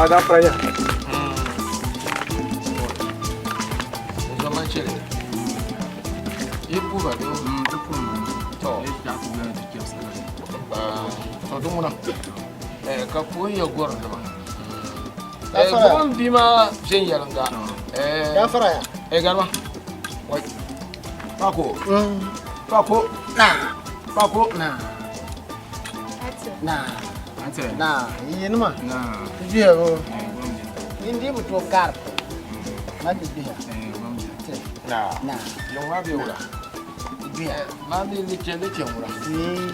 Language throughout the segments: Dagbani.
Da fara ya. Zama chere. Yi puba do. To. To dun muna. Eh ka ko ya gor da ba. Eh gon bi ma viɛnyɛliŋga. Eh Ya fara ya. Eh garba. Wai. Pako. Pako. Na. Pako. Na. Na. Ate. Na. Yinima. Na. Biya go. Indi bu to kar. Ma ti biya. Na. Na. Yung ma bi wura. Biya. Ma bi li che li che wura. Eh.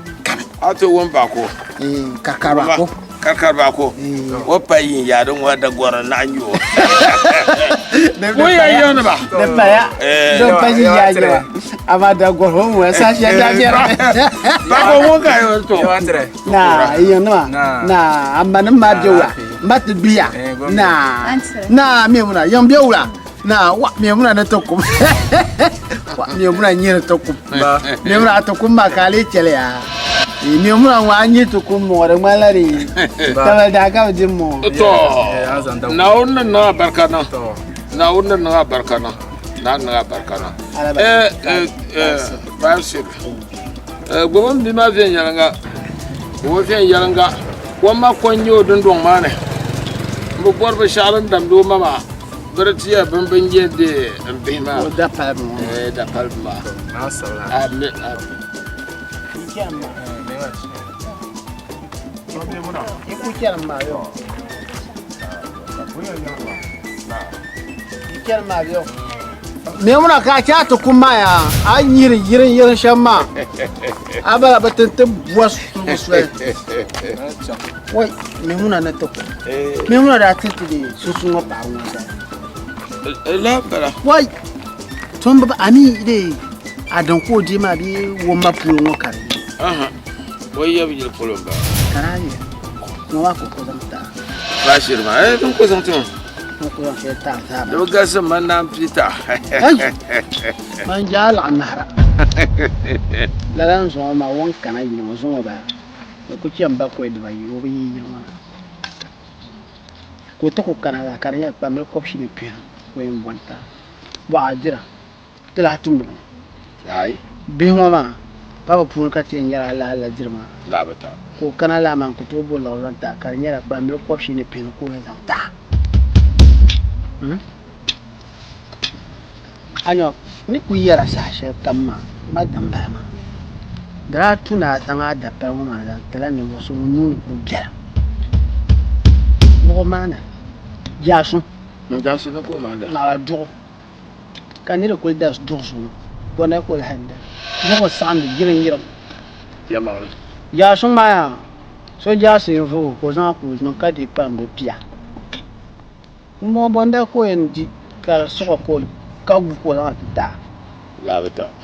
A to won bako. Eh kakara ko. Kakar bako. Wo pa yin ya don wa da gora na nyo. Wo ya yo ne ba. Da paya. Eh. Don pa yi ya yo. Ama da goro mu sa shi da biyar. Bako wo ka yo to. Yo atre. Na yinima. Na. Na amma nin ma biya wura. Ma ti biya. Eh, gwamnati. Na. Na me muna yan biya wura. Na wa me muna na takum. Wa me muna nyere takum. Ba. Me muna takum ma kale chele ya. Me muna wa anyi takum mo re malari. Tabal da ka jin mo. To. Eh, an zan da. Na wannan na barka na. To. Na wannan na barka na. Na na barka na. Ala ba- Eh eh eh basir. Eh gbobon bi ma viɛnyɛliŋga. Wo viɛnyɛliŋga. Ko ma ko nyo dun dong ma ne. Mbo bor bi shɛɣu din damdi o ma maa. Biri tiya bin bin yɛn deei n bihi maa. O da palibu ŋɔ. Eh da palibu maa. Na sabla. Ami ami. Iku chɛri maa yo. I chɛri maa yo. Memuna ka a ti kum maa yaa a nyiri yirin yirin shɛm maa a bala bi ti ti bɔ sugu soli wai memuna ni ti kum memuna daa ti ti di sunsun ŋɔ paɣa ŋɔ zaa La bala. wai tom bi ami de a din ka o di maa bee o ma puuni ŋɔ ka di yi Aha. Wo yeb yili polo n bala. ka daa nyɛ ŋɔ maa ka o ku zaŋ taai Bashir ma eh dun ko zaŋ ti ma. ŋɔ ku zaŋ shɛli taai zaa Da bi galisi man naan Peter. Man jaa laɣim nahara lala n zuŋɔ maa o ni kana yili ŋɔ zuŋɔ baa o ku chani bakɔi dibayi o bi yi yili ŋɔ ni ka o ti ku kana la ka di nyɛla kpambili kɔbishii ni pihinu ka o yɛn bɔni ti a bɔɣa dira ti lahi tumdi mi Ai. bihi ŋɔ maa pa bi puuni ka ti yɛn nyɛla alahi la diri maa La bi ta. ka o kana laa maa n-ku tooi bo liɣiri zaŋ ti a ka di nyɛla kpambili kɔbishii ni pihinu ka o yɛn zaŋ ti a A nya ni kul yɛra saha shɛlikam maa, ma dimbala maa. Di daa tu ni a zaŋ a dapali ŋɔ maa zaŋ tila ninvuɣ so ŋun nuu ni kul bela luɣ maa ni, jaasu naɣila duɣu, ka nir kul da duɣu so bɔ na ka o lahi da duɣu saɣindi yiriŋyiriŋ. Jaasu maa yaa, so jaasu n-vuhi o ka o zaŋ a ka o niŋ ka di kpambi pia. Ŋ-ŋɔ bɔnda ka o yɛn di ka di suɣi ka o ka gu ka o zaŋ ti taai.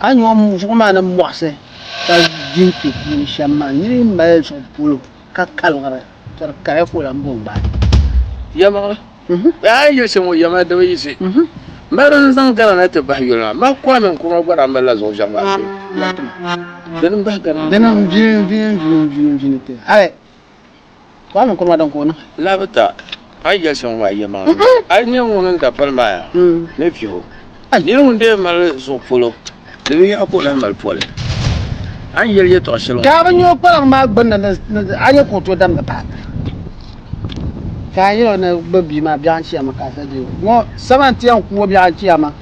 A ni nya o zuɣu maa ni mɔɣisi ka di n-kpe puuni shɛm maa, nira yi mali zuɣu polo ka kaligiri, to di kariya ka o lan bo n-gbaai. Yɛlimaŋli, a yi yɛli shɛm ŋɔ yɛma di bi yiɣisi. Mali n zaŋ Ghana na ti bahi yoli maa, ma Kwame Nkrumah gba daa malila zuɣu ʒiɛɣu maa shee. Dini m-bahi Ghana. Dini m-vi n-vi n-vi n-vi n-vi ni ti hali Kwame Nkrumah din ka o niŋ. Labi ta, a yi yɛli shɛm ŋɔ maa yɛlimaŋli a yi nyɛ ŋun n dapali maa yaa ni kpi o. Nira ŋun dee mali zuɣu polo di bi yaɣi ka o lahi mali poli. A ni yɛli yɛltɔɣa shɛli ŋɔ. Ka a bi nya o kpalaŋ maa gbunni ni a nya ka o tooi damdi paai ka a yɛl o ni gbubi bia maa biɛɣu n-chiyama ka a sa deei o. Ŋɔ sama nti yɛn ku o biɛɣu n-chiyama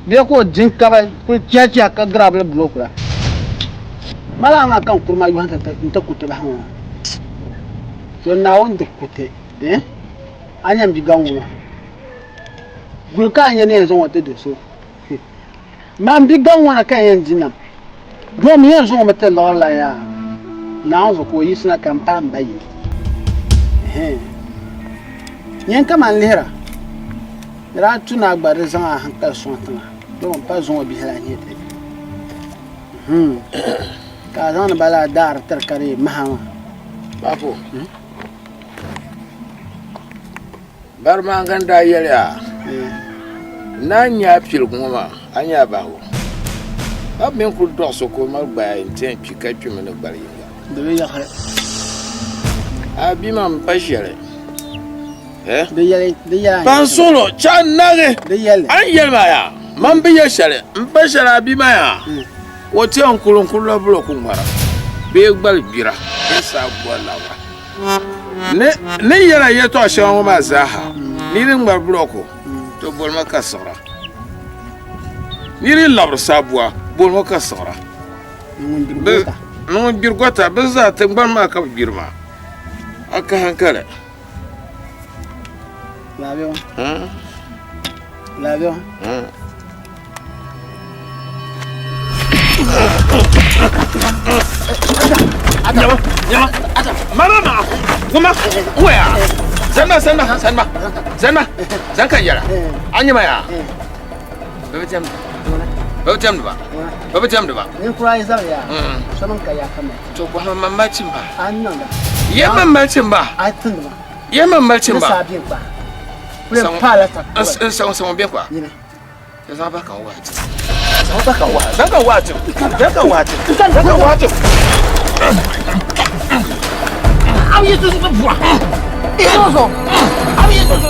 bee ka o di n-kabi kuli chiha chiha ka girabili bulooku la. Malaa maa ka n kuri maa yɔhi nti ku ti bahi ŋɔ maa. To Naawuni di ku ti, eh? A nya m bi gaŋ ŋɔ maa. Guli ka a nya ni yɛn zaŋ o ti do so. Man bi gaŋ ŋɔ na ka yɛn di nam. Doo mi yɛn zaŋ o mi ti liɣiri la yaa. Naawuni zuɣu ka o yiɣisina ka m pahi m ba yini. Nyin ka man lihira, di daa tu ni a gba di zaŋ a hankali sɔŋ tiŋa, dama m pa zaŋ o bihi la nyɛ ti. Ka a zaŋdi ba laa daari tiri ka di maha maa. Babu. Bari maa ka n daa yɛli a ni a nya a piligu ŋɔ maa, a nya a bahigu. A mi n-kuli dɔɣi so ka o mali gbaya ayi nti yɛn kpi ka kpimi ni gbali yiŋga. Di bi yaɣiri. A bia maa m-pa shɛli. Eh? Di yɛli, di yɛli. Pan suɣulo, chɛ nagi. Di yɛli. A ni yɛli maa yaa, man bi yɛ shɛli, m pa shɛli a bia maa yaa. Ka o ti yɛn kuli n-kulila buloku ŋmara bee gbali gbira bee saa bua labira. Ni ni yɛla yɛtɔɣ shɛŋa ŋɔ maa zaaha, nir yi ŋmari buloku, to bolimi ka siɣira. Nir yi labiri saa bua, bolimi ka siɣira. Ni ŋun gbiri gɔta, bɛ zaa tiŋgbani maa ka bɛ gbiri maa. A ka hankali. Lafiya. Lafiya. Nyama, nyama, mama ma, kuma, waya. Zanma, zanma, zanma, zanma, zan kan yɛra. A nyama ya. Bɛ bi diɛmdi. Bɛ bi diɛmdi ba. Bɛ bi diɛmdi ba. Ninkura yi zabiri yaa. So min ka yaa ka mali. To bɔhima man mali chimba. A niŋda. Ye man mali chimba. A timdi ma. Ye man mali chimba. Ni saa bɛ kpa. Kule paala ta. N saŋ saŋ bɛ kpa. Yini. Ya zaŋ ba ka n wahi tim. Zaŋ ba ka n wahi. Zaŋ ka n wahi tim. Zaŋ ka n wahi tim. Zaŋ ka n wahi tim. Aw yi tuzu bua. Izozo. Aw yi tuzu.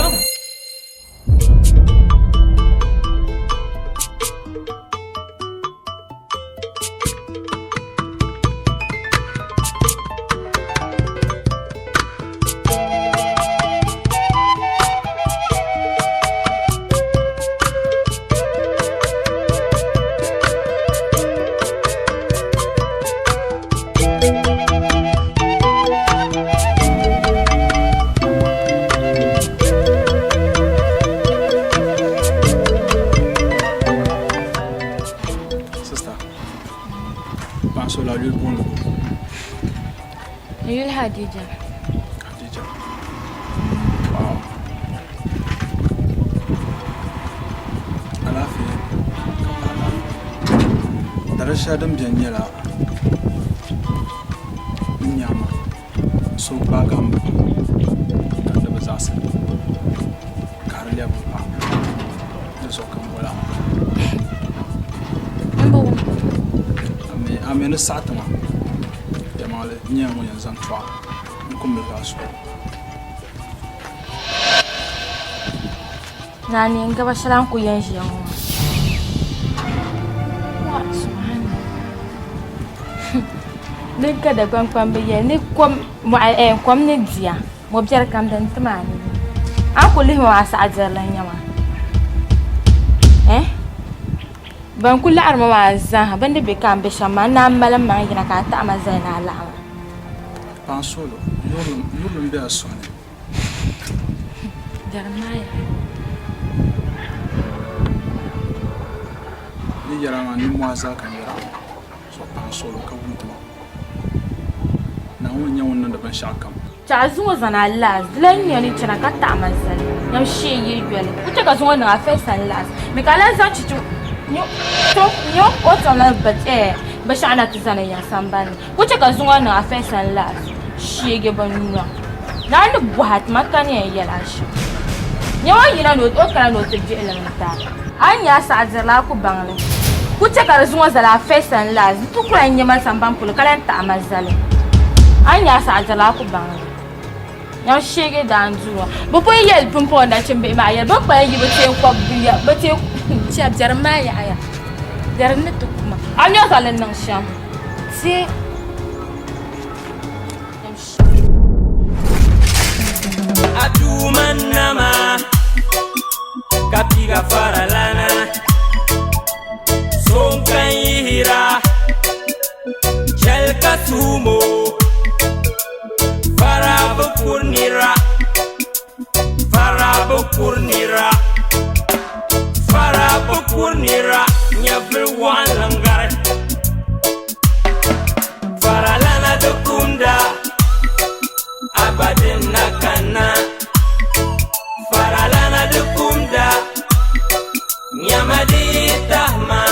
Sister, paɣa so la yuli booni N yuli Hadija. Hadija. Wow. Alaafee ka paɣa maa. Dariza shɛli din beni nyɛla n nyama so gbaagi m ba ka di bi zaɣisi ka di lɛbi m paɣa di zuɣu ka n boli a maa. M bi wum. A mi ni saɣi ti ma yɛlimaŋli n nyɛla ŋun yɛn zaŋ tɔɣa n ku miligi a suhu. Naa ni n gaba shɛli a ni ku yɛn ʒiya ŋɔ maa. Wa subhanallah. Din ka Dagbaŋ kpambi yɛli ni kom mɔɣili eh, kom ni diya mɔ biɛri kam din ti maa ni. A ni ku lihi ma maa saɣa dirili n-nyɛ ma. Eh? Ban ku laɣiri ma maa zaaha bɛ ni be ka m be shɛm maa n naan mali m maŋ yina ka a taɣi ma zali ni a laɣi ma. Paɣa Solo, yurilim be a suhu ni. Jeremiah. Ni yɛra maa nimmohi zaa ka n yɛra ŋɔ so paɣa solo ka wum ti ma. Naawuni n-nyɛ ŋun niŋdi binshɛɣu kam. Chɛ a zuŋɔ zani a laas, di lan nyɛ ni chana ka taɣi ma zali, nyam shee yi yoli. Ku chɛ ka zuŋɔ niŋ a first and last. Mi ka a lan zaŋ chichi nyo to nyo o tom la binshɛɣu na ti zani yiŋ sambani ni. Ku chɛ ka zuŋɔ niŋ a first and last sheegi binnɔŋ. Naa ni bɔhi a ti ma ka ni yɛn yɛl a shɛm. Nyam o yina ni o kana ni o ti gbihi li n-ti a. A ni nya a saɣidirili a ku baŋ li. Ku chɛ ka di zuŋɔ zali a first and last. Di ti ku lan nyɛ ma sambani polo ka lan taɣi ma zali. A ni nya a saɣidirili a ku baŋ li. Nyam sheegi daa n-du ŋɔ. Bɛ pun yɛli pumpɔŋɔ nachimbihi maa yɛli bɛ ni kpalim yi bɛ teei kɔbu bɛ bɛ teei chɛ biɛrim maa yaɣiya. Biɛrim ni ti ku ma. A ni o zaŋ li niŋ shɛm. Ti. Aduuma nama ka piga faralana so n kan yihira chɛli ka tumo fara bi kuri nira fara bi kuri nira fara bi kuri nira nyɛvili waɣinli n gari Faralana di kumda abadin na kanna Faralana di kumda nyama di tahima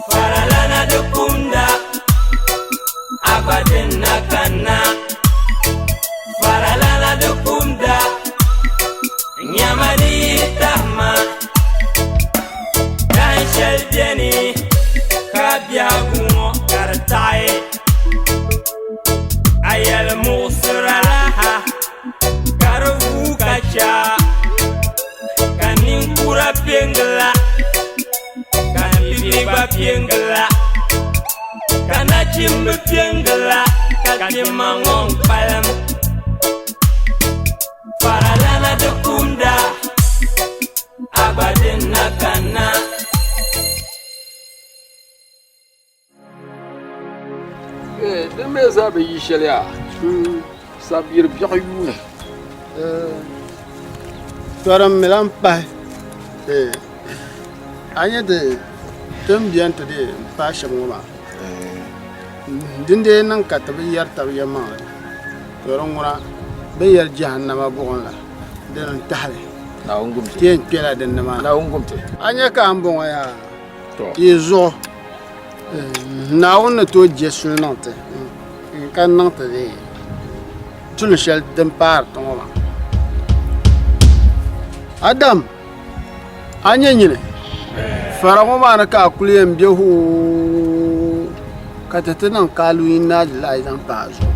Faralana di kumda abadin na kanna Faralana di kumda nyama di tahima Dan shɛli beni ka biɛhigu ŋɔ ka di taɣi a yɛli muɣisira la ha ka di vuui shee gba pe n-gila. Ka nachimba pe n-gila, ka kpɛma ŋɔ n-kpalim. Faralana di kumda, a gba din na kanna. Din mi zaa bi yi shɛli yaa, sabiri biɛɣu yuuni. To din mi lan pahi, a nya di ti ni beni ti dii paai shɛm ŋɔ maa, dindee niŋ ka ti bi yɛri tab yɛlimaŋli, to di ŋuna bɛ ni yɛli jahannama buɣim la, dini n-tahi li. Ti yɛn kpɛla din ni maa. A nya ka a ni bɔŋɔ yaa? Yi zuɣu Naawuni ni tooi je suli niŋ ti ka niŋ ti tulim shɛli din paari ti ŋɔ maa. Adam, a nyɛ nyini fara ŋɔ maa ni ka a kuli yɛn be hoo ka ti ti niŋ ka a lu naai lahi zaŋ pa a zuɣu.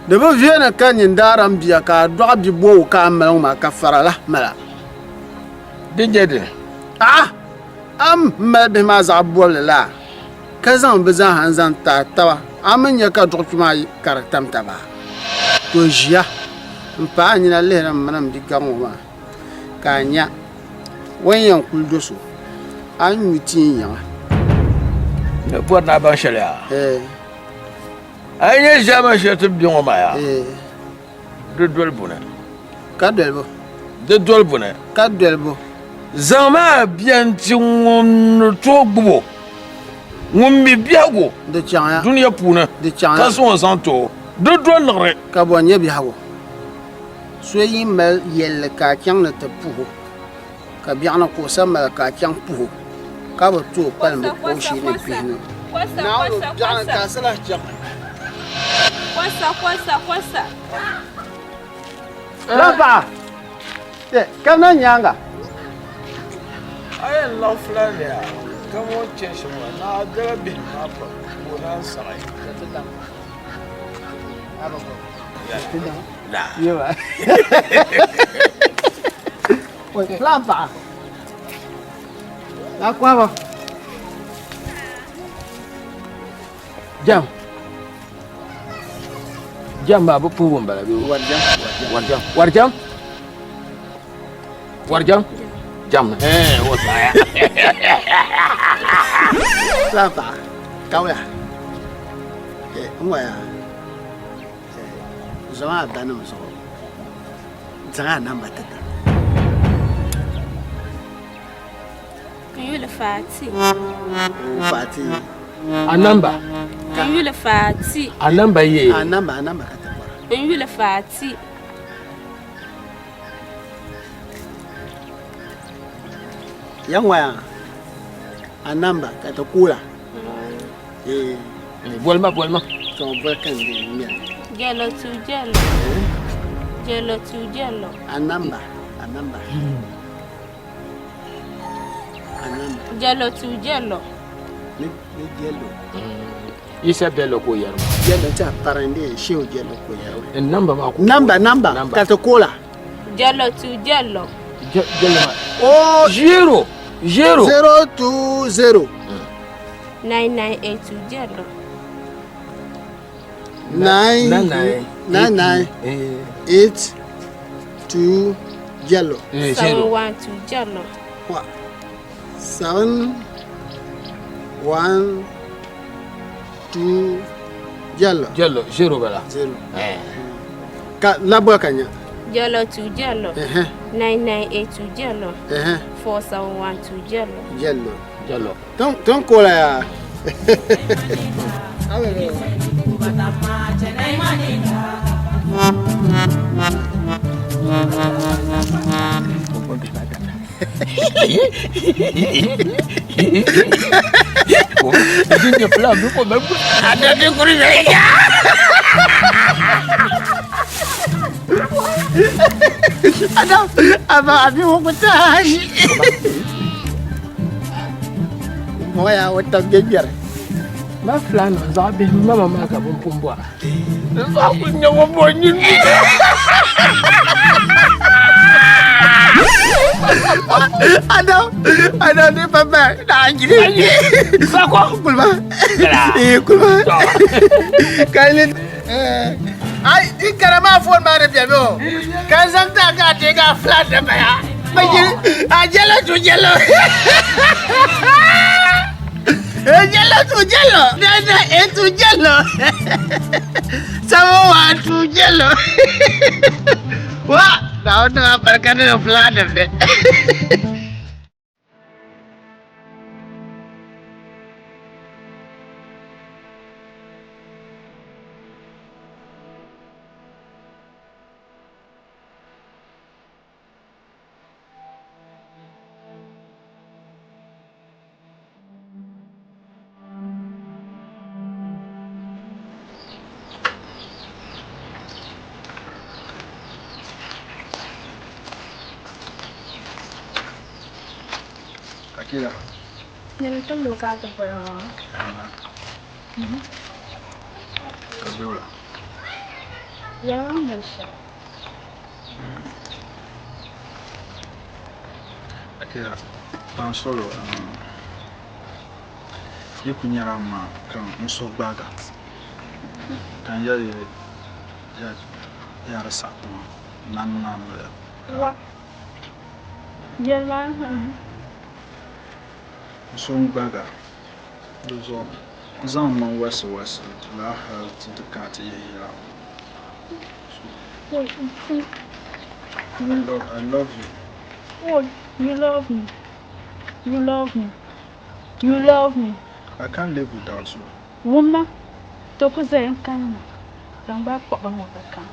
Di bi viɛni ka nyin daaram bia ka a dɔɣi bi bɔbu ka a mali ŋɔ maa ka fara lahi mali a. Di nyɛ dini? A'a, a ni mali bihi maa zaɣ bɔbili la, ka zaŋ bɛ zaaha n-zaŋ taai taba, a mi nya ka duɣu kpima ayi ka di tam taba. To ʒiya m-paai a nina lihiri m mini m bigaŋ ŋɔ maa, ka a nya o ni yɛn kuli do so, a ni nyu tia n-yiŋa. N ni bɔri ni a baŋ shɛli yaa? A yi nya ʒiɛmani shɛli ti ni be ŋɔ maa yaa? Di doli buni. Ka doli bo. Di doli buni. Ka doli bo. Zaŋmi a bia n-ti ŋun ni tooi gbib o, ŋun mi biɛhigu Di chaŋya. dunia puuni, Di chaŋya. ka zaŋ o zaŋ ti o. Di doli liɣiri. Ka bɔ n-nyɛ biɛhigu? So yi mali yɛlli ka a chaŋ ni ti puh o, ka biɛɣuni ka o sa mali ka a chaŋ puh o, ka bi tooi kpalim bɛ kpuɣu shee ni kpihinu. Naawuni biɛɣuni ka a sa lahi chaŋ. Kosa, kosa, kosa. Lampaɣa, kamina nyaaŋa. A yɛn laɣ fulani yaa, ka ŋɔ chɛ shɛm maa, naa dala bihi maa pam ka o naan saɣi. Lampaɣa, Akwaba. Jam. Jam maa bi puhibu n-bala bee? Warijam. Warijam. Warijam. Warijam. Jam. Ɛɛ o saaya. Lampaɣa, kawula. N waya. Zaŋ a banim zuɣu. Zaŋ a namba ti ti. N yuli Fati. Fati. A namba. N yuli Fati. A namba ye. A namba, a namba ka ti bɔra. N yuli Fati. Ya ŋɔya a namba ka ti kuula. Eh. Bolima bolima. To boli kan di ŋmɛri. Jɛlo tu jɛlo. Jɛlo tu jɛlo. A namba, a namba. Jɛlo tu jɛlo. Ni ni jɛlo. Yisa Bello ka o yɛri maa. Jɛlo ti a parindi shehu jɛlo ka o yɛri. N namba maa ko. Namba namba ka ti koola. Jɛlo tu jɛlo. Jɛlo maa. Oh. Zero zero. 020. 9982 jɛlo. 9 9 9 8 2 jɛlo. 712 jɛlo. 7 1 2 jɛlo. Jɛlo zero bala. Zero. Ka labɔ ka nya. Jɛlo 2 jɛlo. 9982 jɛlo. 4712 jɛlo. Jɛlo. Jɛlo. Ton kola yaa. Adam, aba abi wo kutashi. Moya o tab gbɛri. Ma fulaannima zaɣ bihi mama maa ka bɛ pun bɔra. Di zuɣu kuli nyɛ ŋun bɔ nyini. Adam, Adam ne papa, na jiri. Sako. Kulba. Eh, kulba. Kaile. Ai, di karama phone ma de biabe o. Ka zang ta ka te ka flat de ba ya. Ma jiri, a jelo tu jelo. E jelo tu jelo. Na na e tu jelo. Samo wa tu jelo. Wa, na na barka de flat de. Akira. Nyɛli timdi o ka a ti boli maa. Ka be wula? Yɛlima m mali shɛli. Akira, ban solo yi ku nyɛla ma ka n suhu gbaaga ka n yɛli yaa di saɣiti ma n naan niŋ a amiliya. Wa. Yɛlima. N suhu n-gbaaga di zuɣu n zaŋ m maŋ walisiwalisi lala hali ti ti kana ti yihi yɛla. I love you. Oh, you love me. You love me. You love me. I can't live without you. Wumma, to ku zaya n-kanna, zaŋ gbaai kpuɣiba ŋɔ ka kana.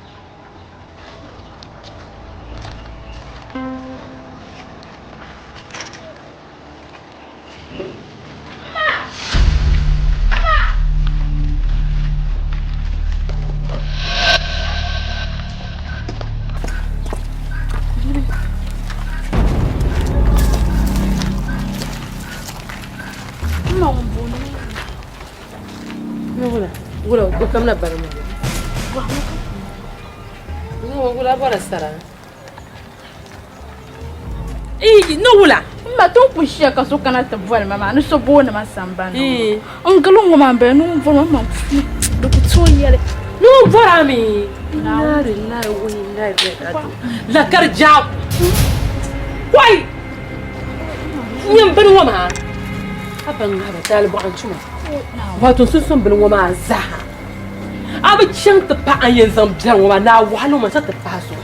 Wula o kamina bari maa. Wula bɔra sara. Ii, ni wula? N ma ti ni kuli ʒiya ka so kana ti boli ma maa ni so booni ma sambani ni n gili ŋɔ maa m-bala ni ŋun boli ma ma puuni di ku tooi yɛli. Ni ŋun bɔri a mi? Inna lillahi wa inna ilaihi raji'un. Lakari jaabu. Kɔi! Nyam bini ŋɔ maa. A ban ŋahiba taali bɔɣa n-tuma. Wato n sunsun bini ŋɔ maa zaa. A bi chaŋ ti pahi a ni yɛn zaŋ biɛri ŋɔ maa ni a waɣila o maa sa ti pahi so.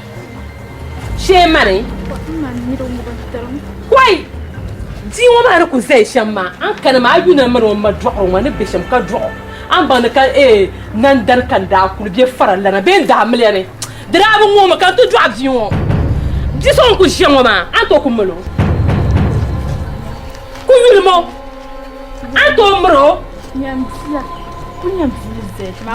Shee mani. Kɔi! Bia ŋɔ maa ni ku zaya shɛm maa, a ni kana maa a yuna mini o ma dɔɣiri o maa ni be shɛm ka dɔɣ o. A ni baŋ ni ka eeh nandani ka n daa kuli be faralana bee n daa miliya ni di daa bi ŋooi ma ka n ti dɔɣi bia ŋɔ. Bia so ŋun kuli ʒiya ŋɔ maa, a ni tooi ku mali o? Ku yuli ma o. A ni tooi miri o?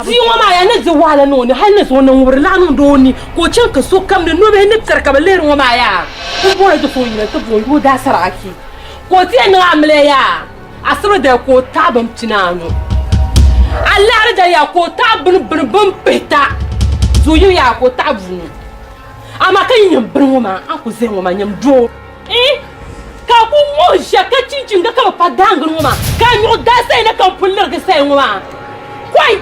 Bia ŋɔ maa yaa ni di wahala niŋ o ni hali ni zuŋɔ ni ŋubiri laɣa niŋdi o ni ka o chaŋ ka sokam ni nobihi ni piɛri ka bɛ lihiri ŋɔ maa yaa n bɔri ti so yina ti bo o daa saraki ka o ti yɛn niŋ amiliya yaa asibiri dali ka o taɣi bin pinaanu alahiri dali yaa ka o taɣi bini bini bin pihita zuɣu yini yaa ka o taɣi buunu amaa ka yi nyam bini ŋɔ maa a ku zaya ŋɔ maa nyam doo Eh, ka ku ŋɔ ʒiya ka chinchinga ka bi pa daangini ŋɔ maa ka a nyuɣu daa sayi na ka n pun lirigi sayi ŋɔ maa kɔi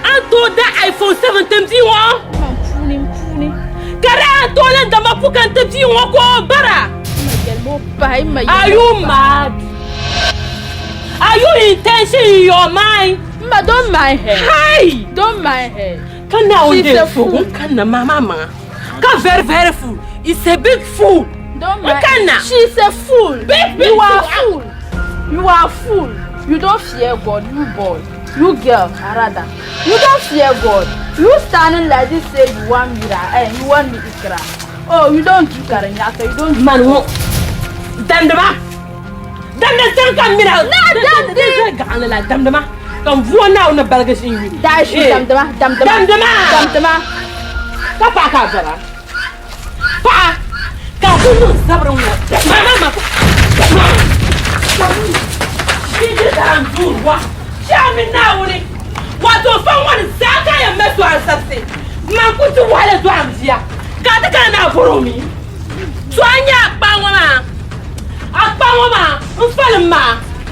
a ni tooi da iPhone 7 ti bia ŋɔ ka di a ni tooi lan da mapuka n-ti bia ŋɔ ka o bara. Are you mad? Are you intention in your mind? Mma, don't mind her. Hi! Don't mind her. Ka Naawuni She's dee a fool. fool. N kanna maa maa maŋa. Ka very very fool. It's a big fool. Don't N mind. kanna. She's a fool. Big big You are fool. fool. You are fool. You don't fear God, you boy. You girl, rather. You don't fear God. You standing like this say you want me, eh, you want me ikra. Oh, you don't do karinyaka, you don't do Man ŋɔ. Damdi ma. Damdi zaŋ ka mira. Na damdi. Gaɣali la damdi ma. Ka n vuo Naawuni ni baligi ʒin yuli. Dashi Eh. damdi ma, damdi ma. Damdi ma. Damdi ma. Ka paɣa ka a bɔra. Paɣa ka a ku niŋ zabiri ŋɔ. Ma ma ma. Wa. Shɛmi Naawuni. Wato fa ŋɔ ni zaa ka yɛn mali so ansarisi. Man ku ti wahala dɔɣim bia. Ka a ti kana ni a bɔri o mi. To a nya a kpaa ŋɔ maa, a kpaa ŋɔ maa n falim maa,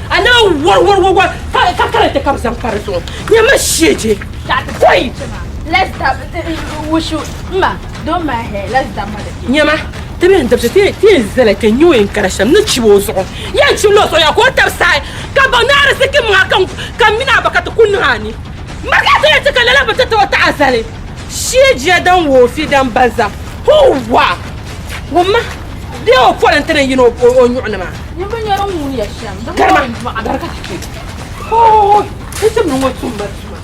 a naan wari wari wari wari ka ka kariti ka bi zaŋ pa di zuɣu. Nyama sheeje. Koi! Let's dab, we should, mma, don't mind her, let's dab ma the cake. Nyama, ti bɛn dabisi ti ti yɛn zala kpe n-nyɛ o yɛn kara shɛm ni chibi o zuɣu. Yɛn chibila o zuɣu yaa ka o tabi sahi ka baŋ ni ariziki maŋa ka ka m mini a ba ka ti ku niŋ a ni. Miri ka ti yɛn ti ka lala bi ti ti o taɣa zali. Shee jia dan woofi dan banza huu-wa! Wumma, bee o poli n-ti ni yini o nyuɣu ni maa? Nyin bi nya din ŋuni ya shɛm, di Garima, mɔri n-dɔɣi gari ka ti kpe. Hooy! N tim ni ŋɔ tum ma tuma.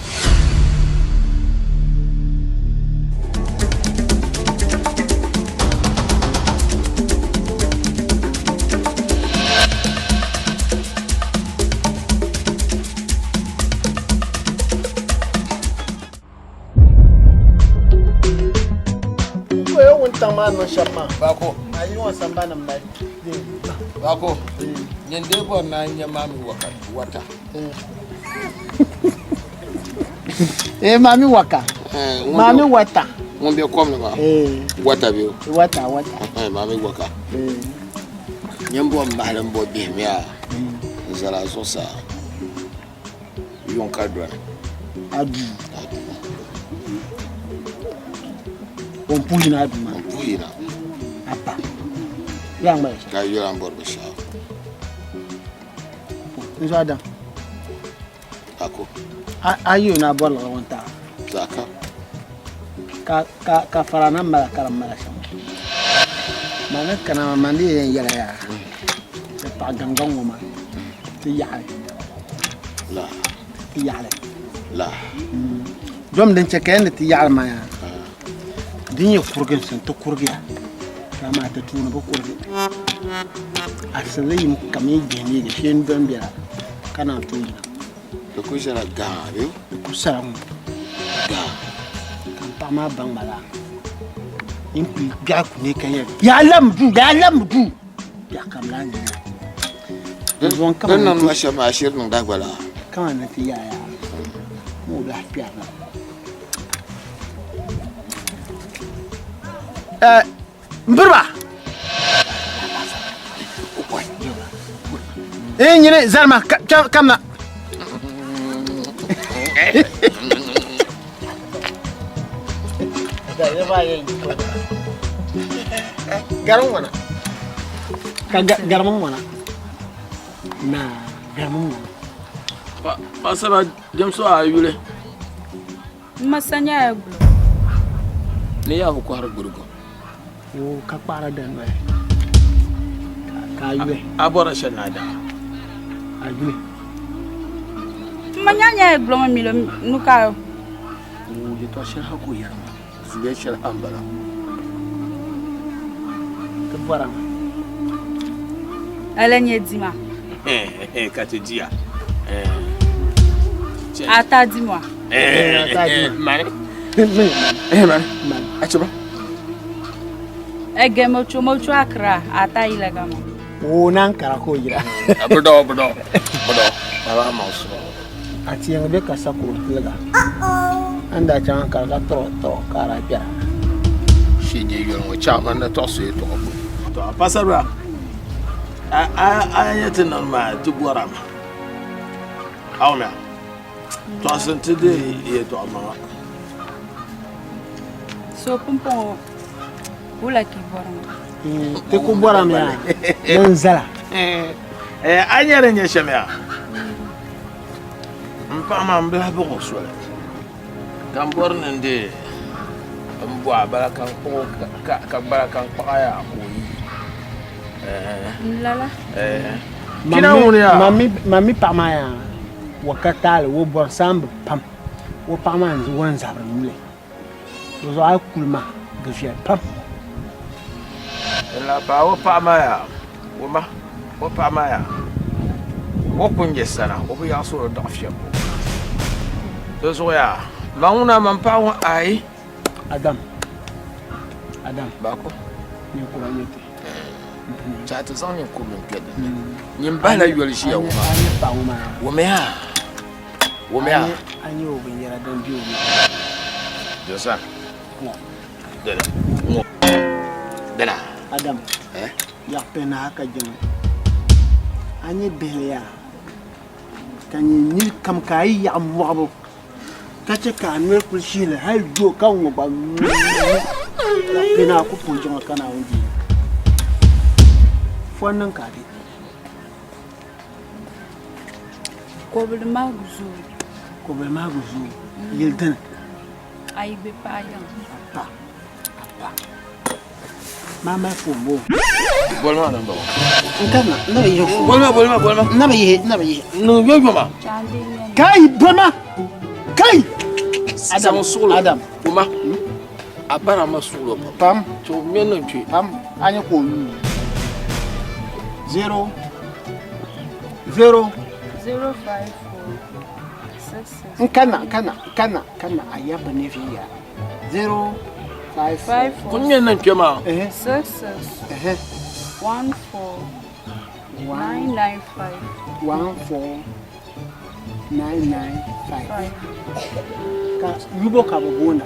Oyo wuntaŋ maa niŋ shɛm maa. Bako. A yi ŋɔ sambanim la. Bako. Nyin dee bɔri ni a nya maami waka wata. Eh, maami waka. Maami wata. Ŋun be kom ni maa. Wata be o. Wata, wata. Maami waka. Nyin bɔ mahali m-bɔ bihi mi a n zali a zuɣusaa. Yuŋ ka dɔni. A duu. A duu. O puhi yina a duu maa. O puhi yina. A pa. Yaa ŋmaya shɛm. Ka a yɛla n bɔri binshɛɣu. N zuɣu Adam. Ako. A yi o ni a bɔri liɣiri ŋɔ n-taɣi. Zaɣ kam. Ka ka ka fara na mala ka di mala shɛm. Ma ni kana maa man di yɛn yɛla yaa. Ti paɣa gaŋgaŋ ŋɔ maa ti yaɣili. La. Ti yaɣili. La. Dom din chɛ ka yɛn ni ti yaɣili maa yaa. Din nyɛ kuriginsi ti kurigiya. Ka amaa ti tuuni bi kurigi. Asili yim kam yi jihi neegi shee n dɔn bɛla ka naan tooi yina. Di ku ʒɛla gaa bee? Di ku sala ŋɔ. Gaa. Ka n paɣa maa baŋ ma laa. N kuli biɛɣu ku ne ka yɛli, yaa lam duu, yaa lam duu. Biɛɣu kam laa nyɛ yaa. Din niŋ ma shɛm maa shiri niŋ daa gba laa. Kama ni ti yaa yaa. Ŋɔ lahi kpɛri na. Eh, n biriba. Eh, nyini zalima kamna. Garim ŋwana. Ka garim ŋwana. Na garim ŋwana. Paɣasara diɛmso a yuli. M ma sanyaya guligu. Ni yaa bi kɔhiri guligu. O ka kpaɣira dali ka a yuli. A bɔrila shɛli ni a daa. A yuli. M ma nyanya guligu ŋɔ milo nukayo. O yɛtɔɣ shɛli ha ka o yɛri maa. Zuliya shɛli ha m-bala. Ti bɔrimi. A lan nyɛ dima. Ka ti diya. A ta di ma. Mani. Mani. A cheba. Ege mocho mocho akra ata ila gama. O nan kara ko yira. Budo budo. Budo. Baba ma so. A tiɛŋ be ka sakuro tiliga. An daa chaŋ Ankara ka tɔrɔ tɔrɔ ka a daa kpɛra. Shee je yoli ŋɔ chaɣ man na tɔɣisi yɛtɔɣa ko. To a pasarira, a a nyɛ ti niŋ maa ti bɔrimi. A wumya? Tɔɣisi nti deei yɛtɔɣa maŋa. So pumpɔŋɔ wula ka yi bɔri ŋɔ? Ti ku bɔrimi yaa ni n zala. A nya di nyɛ shɛm yaa? M paɣa maa m bilahi bɔg o soli ka m bɔri ni n deei m bɔɣa bala ka n kpuɣi o ka gbala ka n kpaɣi a yaa ka o yi. N lala. Kina ŋuni yaa? Mam mi paɣa maa yaa o ka taali o bɔri saamba pam o paɣa maa n-wan zabiri nyuli o zuɣu a yi kuli maa di viɛli pam. N lahi paai o paɣa maa yaa o ma o paɣa maa yaa o ku nyɛ sana o bi yaɣisi o daɣu fiɛbbu di zuɣu yaa man ŋuna man paɣa ŋɔ ayi. Adam Adam Bako ninkura nyɛ ti. Chahi ti zaŋ ninkurili n kpɛ dinni nyin bahila yoli ʒiya ŋɔ maa A nyɛ paɣa ŋɔ maa yaa. Wumiya wumiya. A nyɛ o binyɛra din be o ni. Dini sa dini ŋɔ dina. Adam, yaɣ pihinahi ka jiŋli. A nyɛ bihili yaa, ka nyɛ nir kam ka a yi yaɣi mɔɣibu ka chɛ ka a noli kul shihili hal doo ka ŋ-ŋɔ gba yaɣ pihinahi ku puhi jiŋli ka Naawuni deei. Fɔn niŋ ka a be. Kobili mahigu zooi. Kobili mahigu zooi. Yili dini. A yi be paɣa yiŋ. Pa. Pa. Maa mali foon bɔ. Boli maa namba ŋɔ. N karina, n na bi yihi foon. Boli ma, boli ma, boli ma. N na bi yihi, n na bi yihi. Niŋ yɔyɔ ma. Kai, boli ma. Kai! Adam, suɣulo. Adam. Kuma. A bara ma suɣulo pam. Pam. To ŋmɛ niŋ kpe. Pam. A nyɛ ka o yuui. Zero. Zero. 054 66. N kana, n kana, n kana, n kana. A yabba ne viɛnyɛla. 0 5 4. Kun ŋmɛ niŋ kpe maa. 6 6 1 4 9 9 5. 1 4 9 9 5. Ka yubo ka bɛ boona.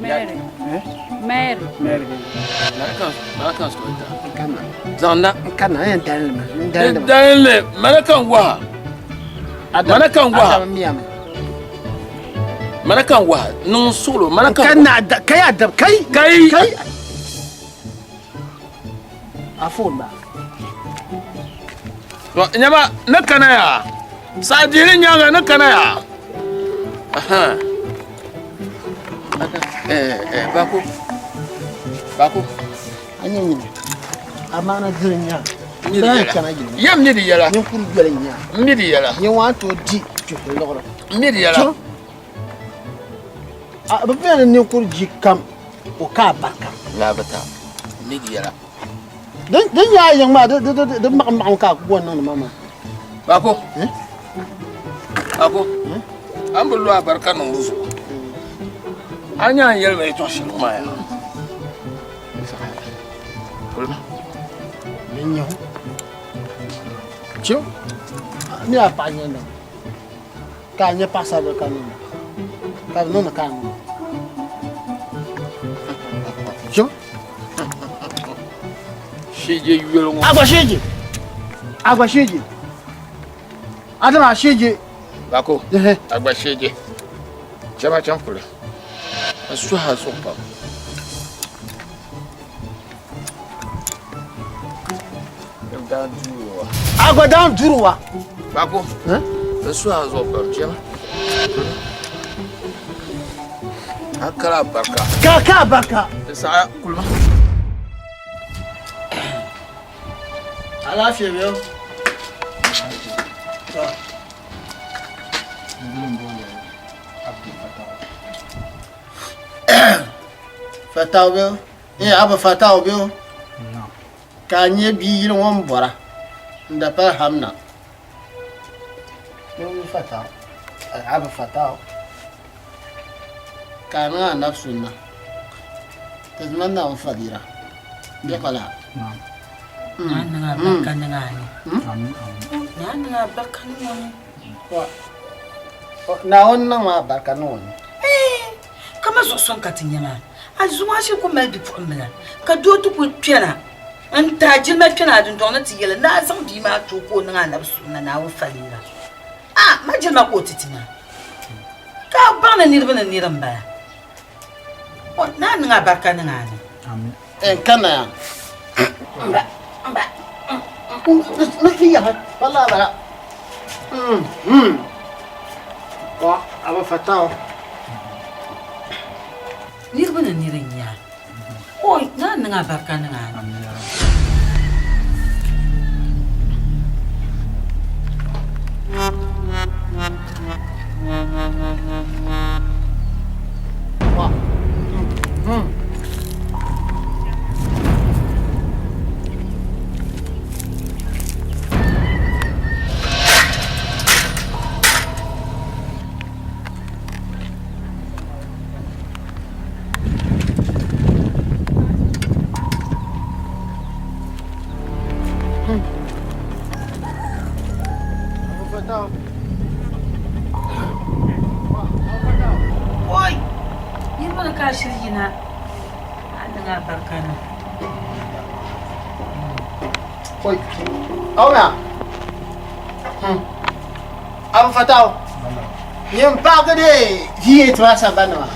Mary. Eh? Mary. Mary. Mana kan sɔrɔ ta. N kana. Zaŋ na. N kana, n yɛn dalili ma. N dalili ma. Dalili, mana kan waha. Mana kan waha. Adam miyami. Mana kan waha. Niŋ suɣulo, mana kan waha. Kana da kai Adam kai. Kai. Kai. A phone ba. To nyama ni kana yaa. Saɣa dihili nyaaŋa ni kana yaa. Aha. Eh, eh, bako. Bako. A nyɛ nyini. A maana diri nya. Bɛn chana yili. Yɛm mi di yɛla. Ninkuri yoli nya. M mi di yɛla. Nyɛ waan tooi di kpihili liɣiri. M mi di yɛla. A bi beni ninkuri ji kam o ka a barika. Laabita m mi di yɛla. Din nyɛ a yiŋ maa di maɣim maɣim ka a ku bɔri niŋdi ma maa. Bako. Bako. A ni bi lo a barika niŋ di zuɣu. A nya a ni yɛli ma yɛtɔɣ shɛli ŋɔ maa yaa. Kulima. Ni nyɛ o. Chiw. Mi a paɣa nyɛ niŋ. Ka a nyɛ paɣasaribili ka niŋda. Ka bi niŋdi ka a niŋda. Chiw. Shije yoli ŋɔ. Agba shije. Agba shije. Adama shije. Bako. Agba shije. Chama cham kuli. N suhi a zuɣu pam. Agba daan duruwa. Bako. N suhi a zuɣu pam chama. A kala barika. Ka ka barika. Di saɣa kulima. Alaafee bɛ o. Fatawu bɛ o. Ee Abu Fatawu bɛ o. Ka a nyɛ bia yili ŋɔ n bɔra n da pali hamna. Fatawu Abu Fatawu ka a niŋ anabi sunna ti zima Naawuni fadira bɛ ka laa. Naa niŋ a barika niŋ a ni. Naa niŋ a barika niŋ o ni. Naawuni niŋ ma barika niŋ o ni. Kama zuɣu suŋ ka ti nya maa. A zuŋɔ a shiri ku mali bipuɣimbila ka doo ti ku kpɛna n-ti a jilima kpɛna a dundɔŋ ni ti yɛli ni a zaŋ bia maa ti o ka o niŋ anabi sunna Naawuni faliira. A ma jilima ka o ti ti maa. Ka a baŋ ni niriba ni niri m-bala. O naa niŋ a barika niŋ a ni. N kana ya. Mba, mba. Ni yaha, wala bala. Wa, aba fataw. Niriba ni niri n-nya. O naa niŋ a barika niŋ a ni. Oi! Niriba ni ka a shiri yina. niŋ a barika niŋ. Oi, aw na. Abu Fataw. Yin paaki de V8 maa sambani maa.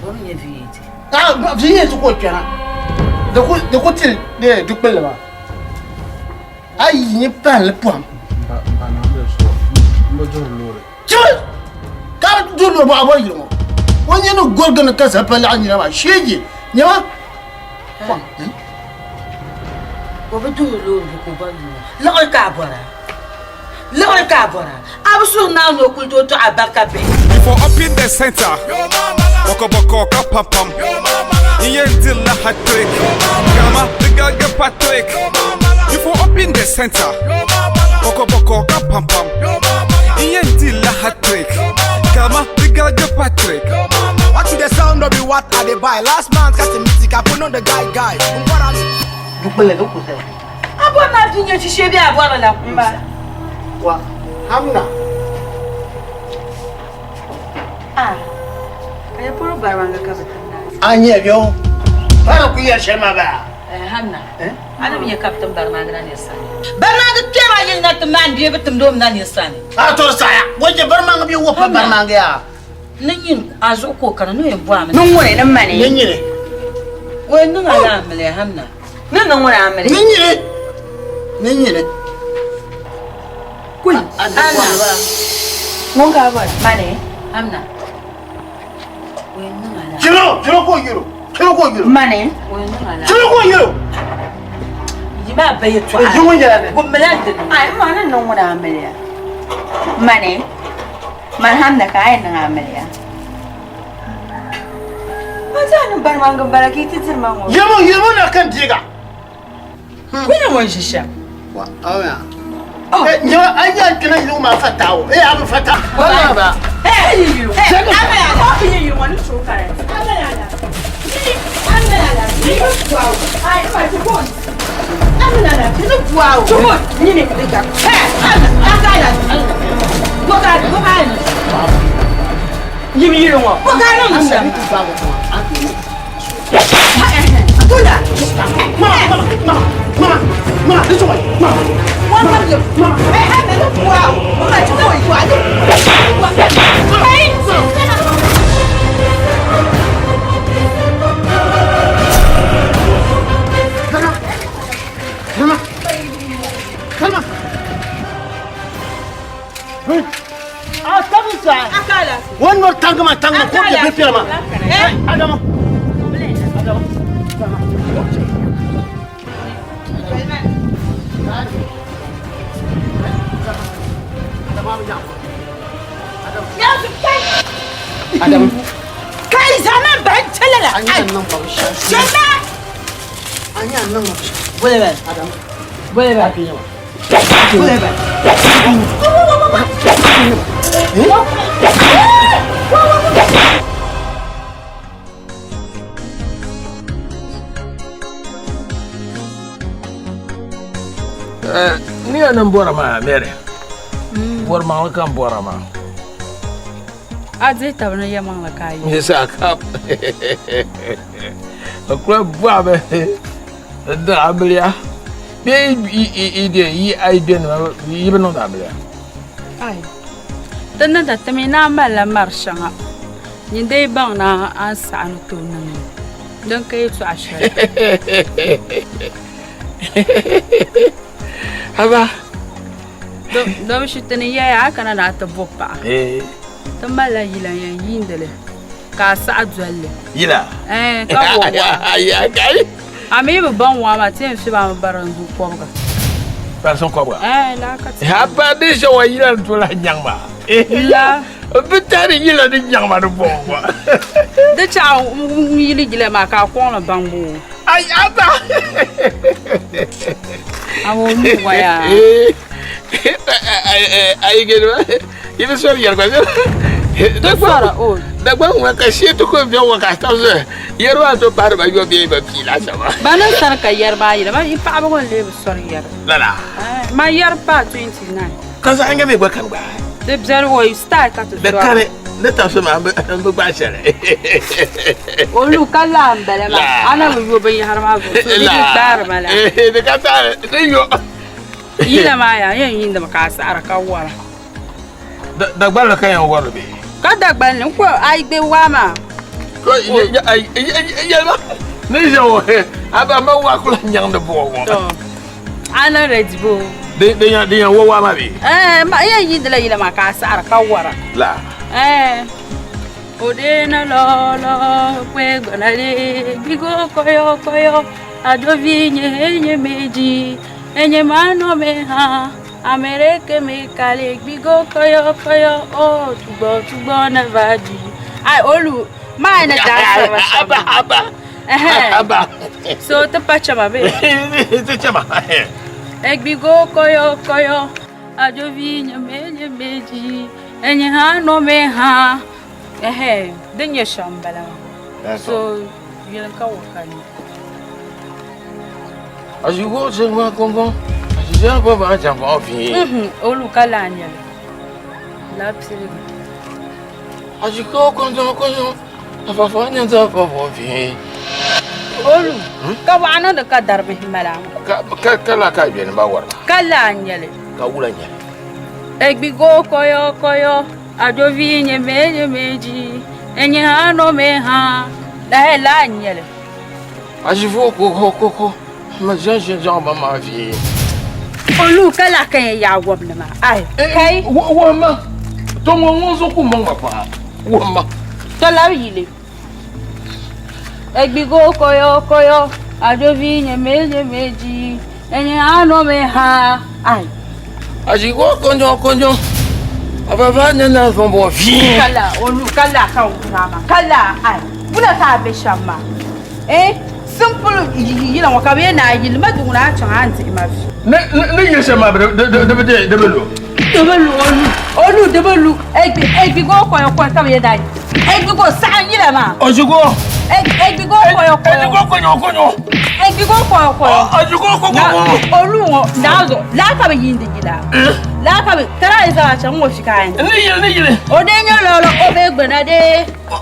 O mi nyɛ V8. Ah, V8 ko kpɛna. Di ku tili de dukpulli maa. A yi nyɛ panli pɔhim. Ba naamli so n bi duhiri loori. Chibiri! Ka bi duhiri loori bɔɣa bɔri yili ŋɔ. O nyɛ ni gorigi ni ka zali pa laɣim nyina maa sheeji. Nyɛma pɔhim. O bi duhiri loori bɛ ka o bɔri yili ŋɔ. Liɣiri ka a bɔra. Liɣiri ka a bɔra. A bi suhi Naawuni ni o kuli tooi tɔɣi a barika bihi. Before up in the center, boko boko ka pam pam. Iye la hat trick, Kama the gaga Patrick. Before up in the center, boko boko ka pam pam. Iye la hat trick, Kama the gaga Patrick. What to the sound of be what I they buy? Last month got the music, I put on the guy guy. What I'm Dukpulli di ku zaya. A bɔri maa di nyɛ shishee bee a bɔri la kuusa? Wa hamna. Ah, ka ya polo barimaŋga ka bi tim naa. A nyɛ bɛ o. Ba ku yɛli shɛli maa baa. Eh, hamna. A ni mi nyɛ ka bi tim barimaŋga na nir sani. Barimaŋga kpɛma yili na ti maan bee bi timdi o mi na nir sani. A tɔri saya. Waje barimaŋga bee wo pa barimaŋga yaa. Ni nyin a zuɣu ka o kana ni o yɛn bɔhi a mi. Ni ŋuni ni mani. Ni nyini. O yɛn niŋ a la amiliya hamna. Ni niŋ ŋuni amiliya. Ni nyini. Ni nyini. Kui. Amna. Ŋun ka a bɔri. Mani. Amna. O yɛn niŋ a la. Kilo, kilo ko yiro. Kilo ko yiro. Mani. O yɛn niŋ a la. Kilo ko yiro. Yi maa ba yɛltɔɣa. Yi ŋun yɛla ni. Gummila dini. Ai, ma ni niŋ ŋuni amiliya. Mani. Mani hamna ka a yɛn niŋ amiliya. Ma zaa ni barimaŋga m-bala ka yi ti diri ma ŋɔ. Yirimo, yirimo na kan deega. Ku nyɛ ŋun ʒi shɛm. Wa, awa. Eh, nyɛ a yɛ kina yiri maa fatawo. Eh, a bi fata. Ba ba. Eh, yi yiri. Eh, amina la. Ko yi yiri ŋɔ ni so kara. Amina la. Amina la. Ni buawo. Ai, ma ti ko. Amina la. Ni buawo. Tumo, ni ne ka. Eh, amina, aka la. Boka, boka ni. Yim yiri ŋɔ. Boka ni Amina shɛm. bi ti ba ko a ti. Tunda. Mama, mama, mama, mama, mama, this way. Mama. One hundred. Eh, amina ni buawo. Ma ti ko buawo. Ai, Kalma. Kalma. Kalma. A tabi sa. aka la. Wannan tangama tangama ko ke bi ma. Eh, Adama. Adama. Adam. Kai zaman ban talala. An yi nan ba shi. Jama. An yi nan ba shi. Bole ba. Adam. Bole ba. Bole ba. Ni ya niŋ bɔra maa Mary. Bɔri maŋli ka n bɔra maa. A dihi tabi ni yɛmaŋli ka a yi. Yisa ka n kuli bɔhimi n niŋ amiliya bee yi de yi a yi beni maa yi bi niŋdi amiliya. Ai. Ti niŋda ti mi naan malila mari shɛŋa. Nyin dee baŋ na a ni saɣi ni tooi niŋ li. Din ka yɛltɔɣa shɛli. Haba. Domishi ti ni yɛya a kana na a ti bo paɣa. Ti malila yila n-yɛn yiindi li ka a saɣi doli li. Yila? Eh, ka wa waa. Ya kai. A mi bi baŋ waa maa, ti yɛn fi ba mi bari n-zu kɔbiga. Bari sun kɔbiga? Eh, laa ka ti. Haba di shɛŋa wa yila ni tooi lahi nyaŋ ma. La. Bi tahiri yila ni nyaŋ ma di bɔŋɔ gba. Di chaɣu n yili yila maa ka a kɔŋ li baŋbu. Ai, aba. A o mi waya. Ai gani ba. Yi bi sɔri yɛri gba. Ti sɔra o. Dagbaŋ ŋɔ ka shee ti ko viɛŋ ŋɔ ka a tabi zuɣu yɛri maa to pahiri ba yɔ bee ba pii laasabu. Ba ni sani ka yɛri maa yili ba yi paɣaba ŋɔ n-lee bi sɔri yɛri. Lala. Ma yɛri paai 29. Ka zaɣ yinga mi gba kani gba. Di biɛri o style ka ti Di sɔri. kani. Ni tabisi maa n bi gbaai shɛli. Olu ka laa n bala maa. A na bi yo binyahari maa zuɣu so di di gbaari ma la. Di ka taali di yo. Yila maa yaa yɛn yiindimi ka a saɣara ka wara. Dagbanli ka yɛn wari bee? Ka Dagbanli n ko a yi gbe waa maa. Yɛlima ni ʒe ŋɔ a ba ma waa kula nyaŋdi buɣa ŋɔ. A na ready bo. Di yɛn wa waa maa bee? Ɛɛ ma yɛn yiindila yila maa ka a saɣara ka wara. La. Ɛɛ. Odena lolo kwe gonale bigo koyo koyo adovi nye enye meji enye mano me ha amereke me kale bigo koyo koyo o tugbo tugbo never di. Ai olu ma ina da Aba aba. Aba. So te pa chama be. Te chama. Egbigo koyo koyo adovi nye me nye meji enye ha no me ha. Ehe, din nyɛ shɛm n bala maa. So yɛli ka wuhi ka nya. Azigo sengba kongon. Azigo baba jangwa fi. Olu ka laa nyɛli. Laa piligi. Azigo kongon kongon. Afafa nyanza baba fi. Olu ka waɣa niŋdi ka dari bihi mala. Ka ka ka la ka beni ba warba. Ka laa nyɛli. Ka wula nyɛli. Egbigo koyo koyo adovi nye me nye meji enye ha no me ha. Lahi laa nyɛli. Azivo ko ko ko ko. Ma jan jan jan ba ma fi. Olu ka laa ka yɛn yaai wɔbili maa. Ai kai. Wa ma. To ŋɔ ŋɔ zo ku maŋ ma paa. Wa ma. To labi yili. Egbigo koyo koyo adovi nye me nye meji enye ha no me ha. Ai. Azigo konjon konjon. Afafa nyanza fombo fi. Kala olu kala ka wura ma. Kala ai. Bula ka be sham ma. Eh simple yila ŋɔ ka bɛ na yili ma duŋ na chaŋ a n dihi ma vi. Ne ne yili shɛm maa de de de de de bɛ lu. De bɛ lu olu olu de bɛ lu egbi egbigo koyo koyo ka bɛ na egbigo saɣa yila maa. Azigo. Egbigo koyo koyo. Egbigo koyo koyo. Egbigo koyo koyo. Azigo koyo koyo. Olu ŋɔ naazo laa ka bɛ yiindi yila. Laa ka bɛ tara yi zaŋ chaŋ ŋɔ fi ka yin. Ne yili ne yili. O de nyɛ lɔlɔ o bɛ gbana de.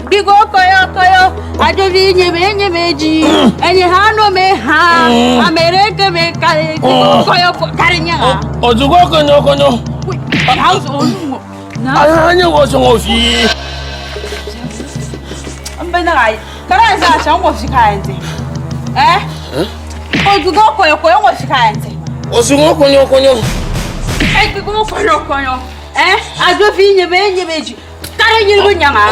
Bigo koyo koyo adovi nye me nye me ji enye ha no me ha amereke me kale bigo koyo kare nyaga. Azigo koyo koyo. Naazo olu ŋɔ. Ala nye wɔ sɔn ŋɔ fi. N bɛ na ka tara yi zaŋ chaŋ ŋɔ fi ka yin ti. Eh? Ojugo koyo koyo ŋɔ fi ka yin ti. Azigo koyo koyo. Egbigo koyo koyo. Eh? Adovi nye me nye me ji. Kare yirigu nyaŋa.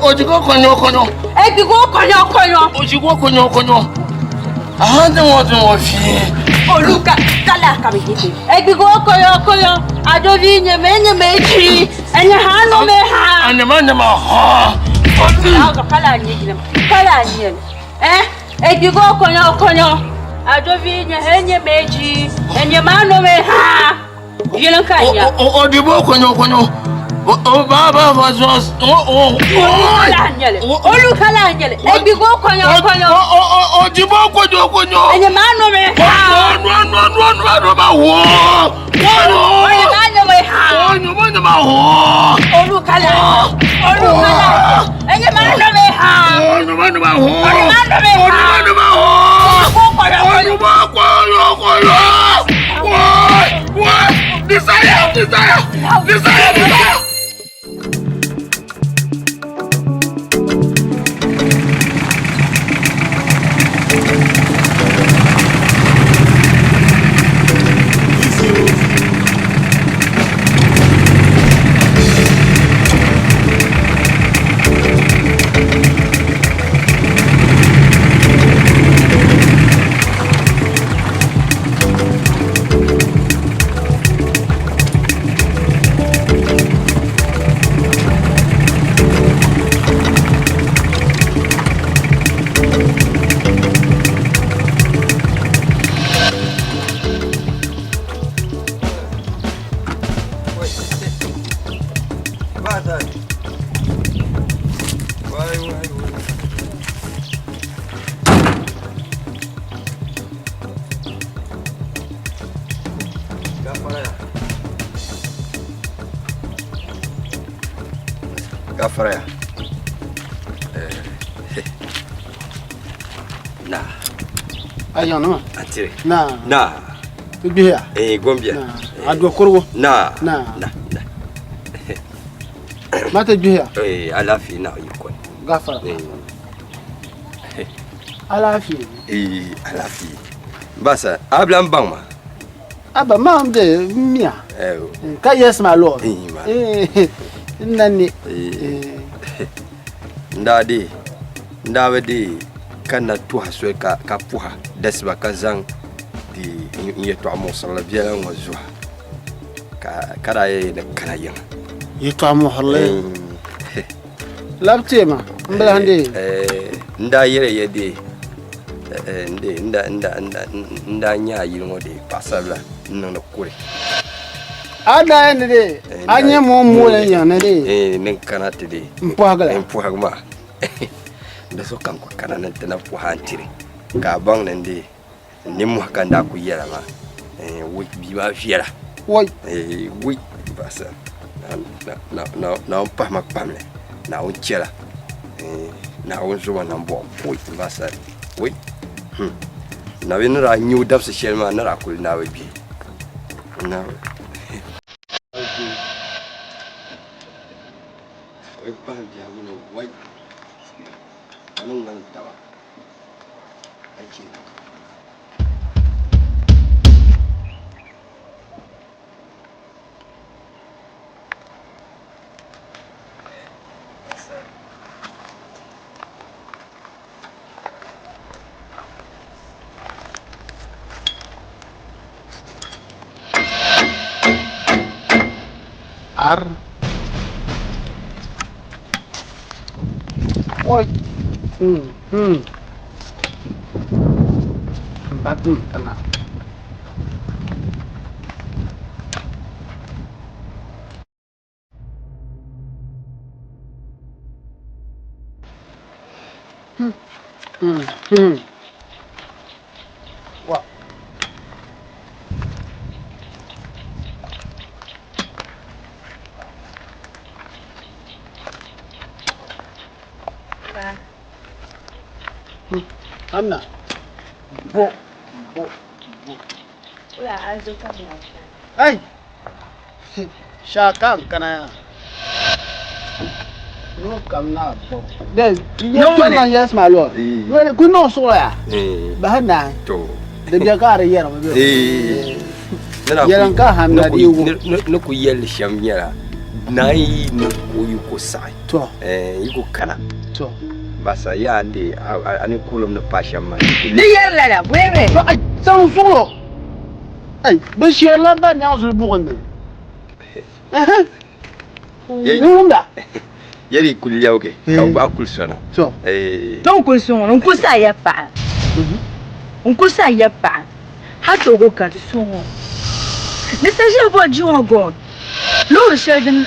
Ojigo koyo koyo. Egbigo koyo koyo. Ojigo koyo koyo. Aha ne wɔ sɔn ŋɔ fi. Olu ka kala ka bɛ yete. Egbigo koyo koyo. Adovi nye me nye me ji. Enye ha no me ha. Anyama nyama ha. Naazo kala nye gina. Kala nye. Eh? Egbigo koyo koyo. Adovi nye he nye me ji. Enye ma no me ha. Yelin ka nya. Odibo koyo koyo. O ba ba ba zo o o. Kala nyele. Olu kala nyele. Egbigo koyo koyo. O odibo koyo koyo. Enye ma no me ha. No no no no no ba wo. Wo no. Enye ma no me ha. O nyama nyama ho. Olu kala. Olu kala. Enye ma no me ha. O nyama nyama ho. Enye ma no me ha. O nyama nyama ho. Egbigo koyo koyo. Odibo koyo koyo. Wo wo. Desire desire desire desire. Gafara ya. Na. A yaŋ nima. A tiri. Na. Na. Ti gbihiya. Eh, gombiya. Na. A do kurugu. Na. Na. Na. Na. Ma ti gbihiya. Eh, alaafee na yi kɔni. Gafara. Eh. Alaafee. Eh, alaafee. Basa, a bila n baŋ ma. Abba maa n be n miya. Eh. Ka yes my lord. Eh, ma. Eh, n na ne. Eh. N daa dee, n daa bi dee ka na tuha soli ka ka puha dasiba ka zaŋ di n yɛtɔɣa muɣisirili biɛla ŋɔ zuha ka ka daa yɛli ni kana yiŋa. Yɛtɔɣa muɣisirili? Labi teema n bi lahi dee. N daa yɛli ya dee n dee n daa n daa n daa n daa nya a yili ŋɔ dee paɣasaribila n niŋdi kuli. A daa yɛn ni dee a nyɛ ŋun mooli n yiŋ ni dee. Ni n kana ti dee. N pɔhigi la. N pɔhigi maa. Di so kam ku kana ni ti na pɔhi a n-tiri ka a baŋ ni n dee n nimmohi ka n daa ku yɛla maa. Wui bia maa viɛla. Wui. Wui baɣasa Naawuni pahi ma kpamli Naawuni chɛla Naawuni zo ma nambɔɣu wui baɣasa wui Nabi ni daa nya o dabisi shɛli maa ni daa kuli naai bi gbihi. Ar. Oi. Ba dum tana. Wa. Anna. Bo. Bo. Bo. Ai. Shaka n kana yaa. No kam na bo. De yɛ yes my lord. Ku niŋ suɣulo yaa. Bahi naai. To. Di bɛ ka di yɛrimi bɛ. Yɛlim ka hamna di wu. Ni ku yɛlli shɛm nyɛla naa yi ni o yi ku saɣi. To. Yi ku kana. To. Basa yaa n de a ni kulim ni paai shɛm maa. Di yɛri lala bɔyiri. Saŋ suɣulo. Ai, bɛ shɛrila ba nyaŋ zuli buɣim ni. Ni wumda. Yɛli kuli lɛbigi ka bɛ gbahi kuli sona. To. Ti kuli so ŋɔ n kuli sa ya paɣa. N kuli sa ya paɣa. Ha togo ka di so ŋɔ. Ni sa ʒe bo ji ŋɔ gɔn. Loori shɛli din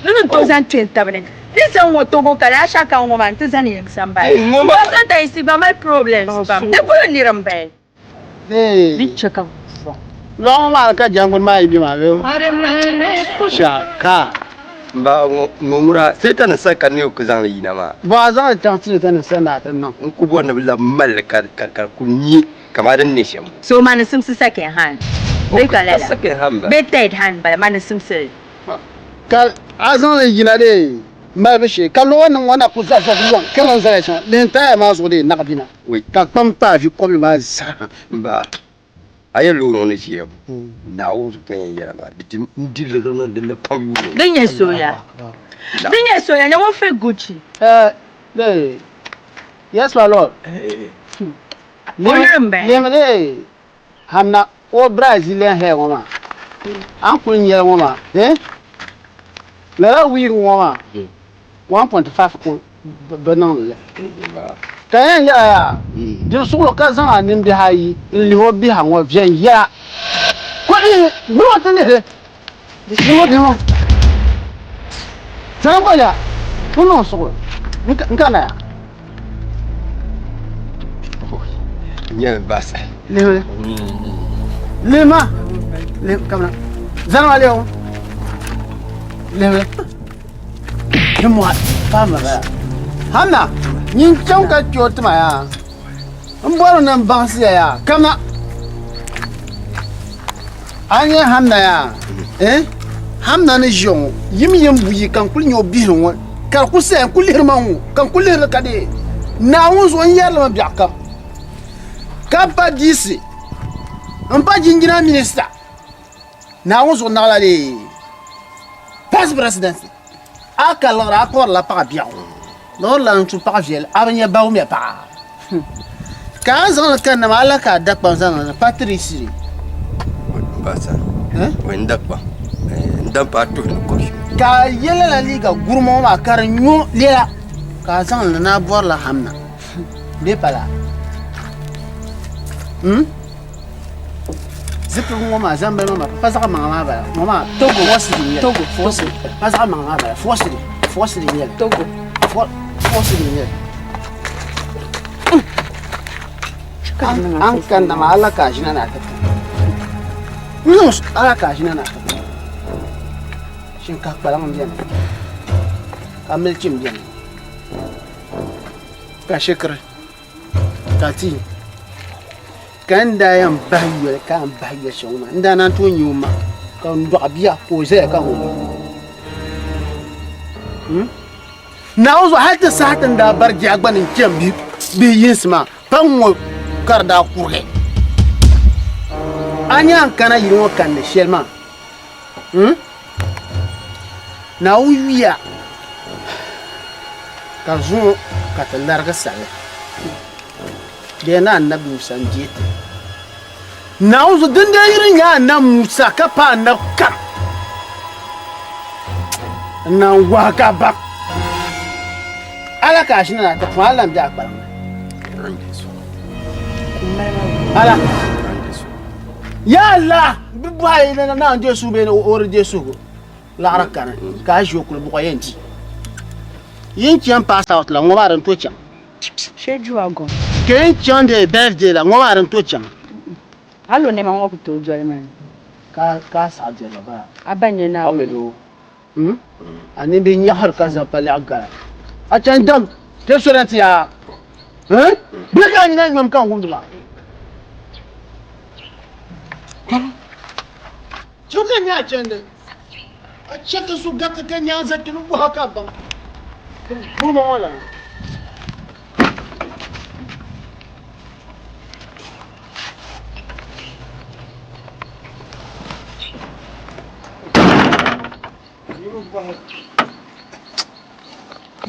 ni ni tooi zaŋ kpe n-tabi ni. Ni zaŋ ŋɔ togo ka laa shɛli kam ŋɔ maa nti zani yiŋ sambani. Ba sometimes gba mali problems pam. Di kuli niri m-bala. Di chɛ ka Lɔɣu maa ka jɛŋguni maa yi be maa bee? Shaka. M ba ŋɔ ŋura Satan sa ka ni ku zaŋ li yina maa. Bɔ a zaŋ li chaŋ Satan sa ni a ti niŋ. N ku bɔri ni bɛ labi mali li ka ka ku nya kamani din ne shɛm. So mani simsi second hand bee ka lala? Second hand bala. Bee third hand bala mani simsi li. Ka a zaŋ li yina dee malibu shee ka lɔba nim ŋɔ na ku za zuɣu lɔŋ kiriŋ zaya shɛm din taaya maa zuɣu dee naɣ bina. Ka kpam paai vi kɔbili maa zaa. M ba, a yɛn loori ŋɔ ni ʒiya Naawuni zuɣu ka yɛn yɛla maa, di ti n di liɣiri niŋ din ni pam yuuni. Din nyɛ soya. Din nyɛ soya, nyɛ ŋun fake Gucci. Eh, yes my lord. O yuli m bala. Lemi de hamna o Brazilian hair ŋɔ maa. A ni kuli nyɛli ŋɔ maa, eh? Lala wig ŋɔ maa, 1.5 ku bi niŋdi li. Ka yɛn yɛla yaa, di suɣulo ka zaŋ a nimbihi ayi n-lihi o biha ŋɔ viɛnyɛla. Kɔhi gbubi o ti lihi li. Gbubi o bihi ŋɔ. Zaŋ o ya, o niŋ suɣulo n kana ya. Nyɛli basa. Lihi li. Lihi ma. Lihi kamina. Zaŋ a lihi ŋɔ. Lihi li. Himwa paama bala. Hamna, nyin chaŋ ka kpe o tima yaa. N bɔri ni n baŋsi ya yaa. Kamna. A nya Hamna yaa? Eh? Hamna ni ʒiya ŋɔ, yim yim buyi ka n kuli nya o bihiri ŋɔ ka di kuli saya n kuli lihiri ma ŋɔ ka n kuli lihiri ka dee Naawuni zuɣu n yɛri li mi biɛɣu kam ka pa diisi n pa jinjina minista Naawuni zuɣu naɣila dee vice president a ka liɣiri a kɔrila paɣa biɛɣu liɣiri la n-tu paɣa viɛlli a bi nya Bawumia paɣa ka a zaŋli kanna maa a lahi ka a dakpaŋ zaŋ niŋ Patrice Basa n dakpaŋ n dan paai tuhi ni kɔbisi. Ka a ye lala liiga gurima ŋɔ maa ka di nyo lɛla ka a zaŋ li ni a bɔrila hamna bee pala? Zipiligu ŋɔ maa zambali ŋɔ maa pa zaɣ maŋa maa bala ŋɔ maa Togo fɔsidi n-nyɛ li Togo fɔsidi pa zaɣ maŋa maa bala fɔsidi fɔsidi n-nyɛ li Togo fɔsidi n-nyɛ li an kanna maa ala ka a ʒina na a ti pun ala ka a ʒina na a ti pun shinkahi kpalaŋ m-beni ka milichi m-beni ka shikiri ka tii Ka n daa yɛn bahi yoli ka n bahi yoli shɛŋa maa n daa naan tooi nyɛ o ma ka n dɔɣi bia ka o ʒɛya ka ŋun hmm? Naawuni zuɣu hali ti saha ti ni daa bari jia gba ni n chani bihi yinsi maa pa ŋ-ŋɔ ka di daa kurigi a nya n kana yili ŋɔ kanni shɛli maa hmm? Naawuni yuya ka zuŋɔ ka ti larigi sali Bee ni Annabi Musa n-deei ti. Naawuni zuɣu, dindali yi di nyɛ Annabi Musa ka pa Annabi kam, n naan wahi ka baŋ. Ala ka a ʒina na ti pɔŋ a lan be a kpaliŋ ni. Ala. Ya Allah! Bɛ bɔhi ni Naawuni deei suhu bee o di deei suhigu. Laɣiri kani ka a ʒi o kuli buɣa yɛn di. Yi ni chaŋ pass out la, ŋɔ maa din tooi chaŋ. Shee juwa gom. Ka yi chaŋ di birthday la ŋɔ maa din tooi chaŋ. Hali o nɛma ŋɔ ku tooi doli ma ni. Ka ka saɣi doli ba. A ba nyɛ Naawuni. Hmm? A nimbihi nyaɣiri ka zaŋ pa lɛɣu gala. A chaŋ dam restaurant yaa. Hmm? Bɛ ka a nina nyom ka n wumdi maa. Chaŋ ka nyɛ a chandi. A chɛ ka so gariti ka nyaŋ za ti ni bɔha ka baŋ. Gurima ŋɔ lana.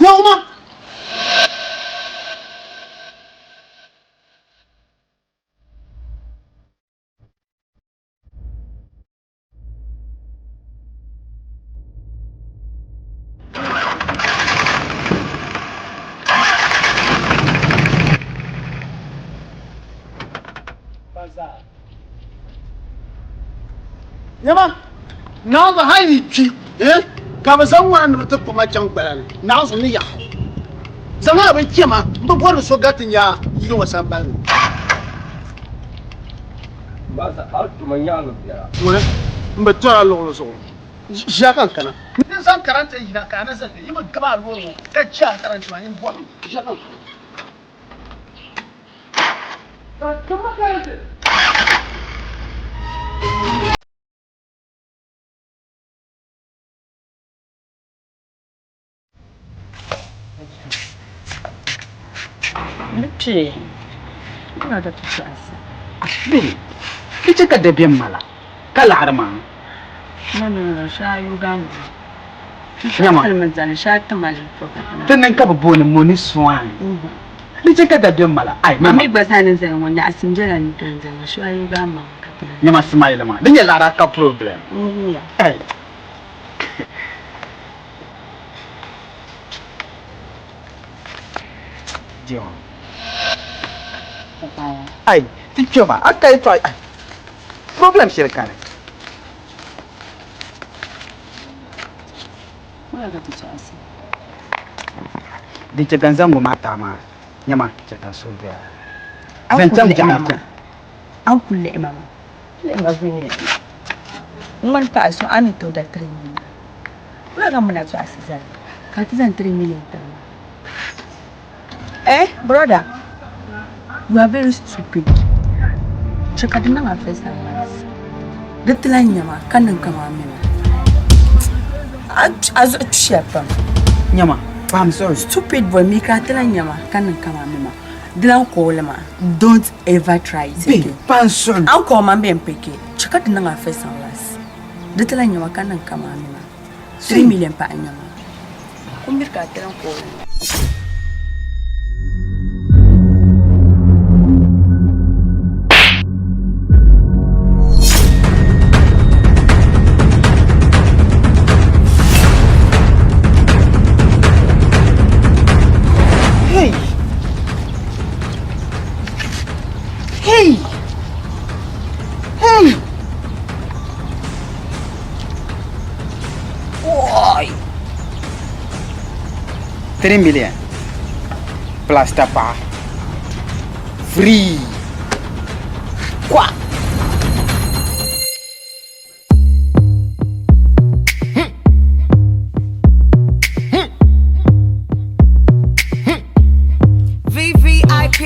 Yawma! Nyama, naɣ hal yi kpi, eh, ka bɛ zaŋ ŋɔna ni bɛ ti kpuɣi ma chaŋ gbala ni, naɣ zuɣu ni yaɣi. Zaŋ a bini chɛ ma, m bi bɔri ni so gariti nya yili ŋɔ sambani ni. Ŋuni m-bi tɔri a luɣili zuɣu? Ʒiya ka n kana. N zaŋ karante yina ka a na zali yi mi gabi a loori ŋɔ ka chɛ a karante maa nyin bɔhim. Ʒiya ka n kana. Ka tim ma karante. Ni kpee, ka da ti tɔɣisi. Bihi, di chɛ ka dabiɛm mala, ka laɣiri maa. Nyama, ti niŋ ka bɛ booni Moni Swan. Di chɛ ka dabiɛm mala. Ai, nyama. Nyama smile maa, di nyɛ laɣiri a ka problem. Ai. Ai, ti kpɛma, a ka yɛtɔɣa, ai, problem shɛli kani. Din chɛ ka n zaŋ ŋɔ maa taai maa, nyama chɛ ka n suhu doya. Zaŋ chaŋ biɛɣu ni chaŋ. A ni kuli lihi ma maa, lihi ma viɛnyɛla. N ŋmani paɣa so a ni tooi da tiri nina. Wula ka m ni na tɔɣisi zali? Ka ti zaŋ 3 million tiri ma. Eh, brother, you are very stupid. Chɛ ka di niŋ a first and last. Di ti lahi nya ma ka niŋ kaman a mi ma. A zuɣu kpi shɛli pam. Nyama, I'm sorry. Stupid boy, mi ka a ti lahi nya ma ka niŋ kaman a mi ma. Di lan call ma. Don't ever try it Babe, again. pa n suɣim. A ni call ma m bɛn pick it. Chɛ ka di niŋ a first and last. Di ti lahi nya ma ka niŋ kaman a mi ma. 3 million paɣa n-nyɛ ma. Ku miri ka a ti lan call ma. Hey! Hey! Hey! Oi! 3 million plus tapaɣa free kwa. VVIP.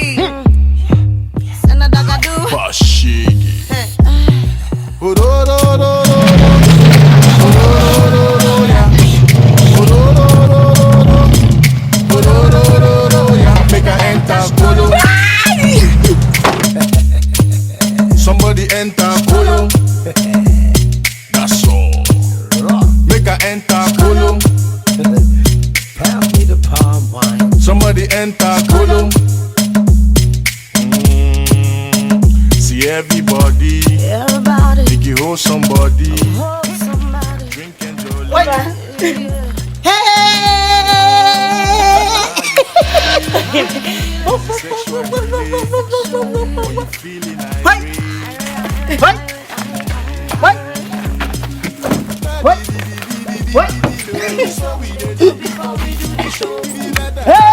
Send a dog do. Make I enter Polo. Somebody enter Polo. That's all. Make I enter Polo. Pass me the palm wine. Somebody enter Polo. See everybody. Everybody. Make you hold somebody. Drink and jolly. Hey! Hey! Hey! Hey!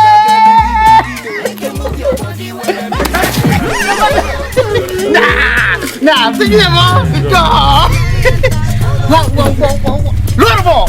Nah, nah, sige mo. Go. Wow, wow, wow, wow. Lord mo.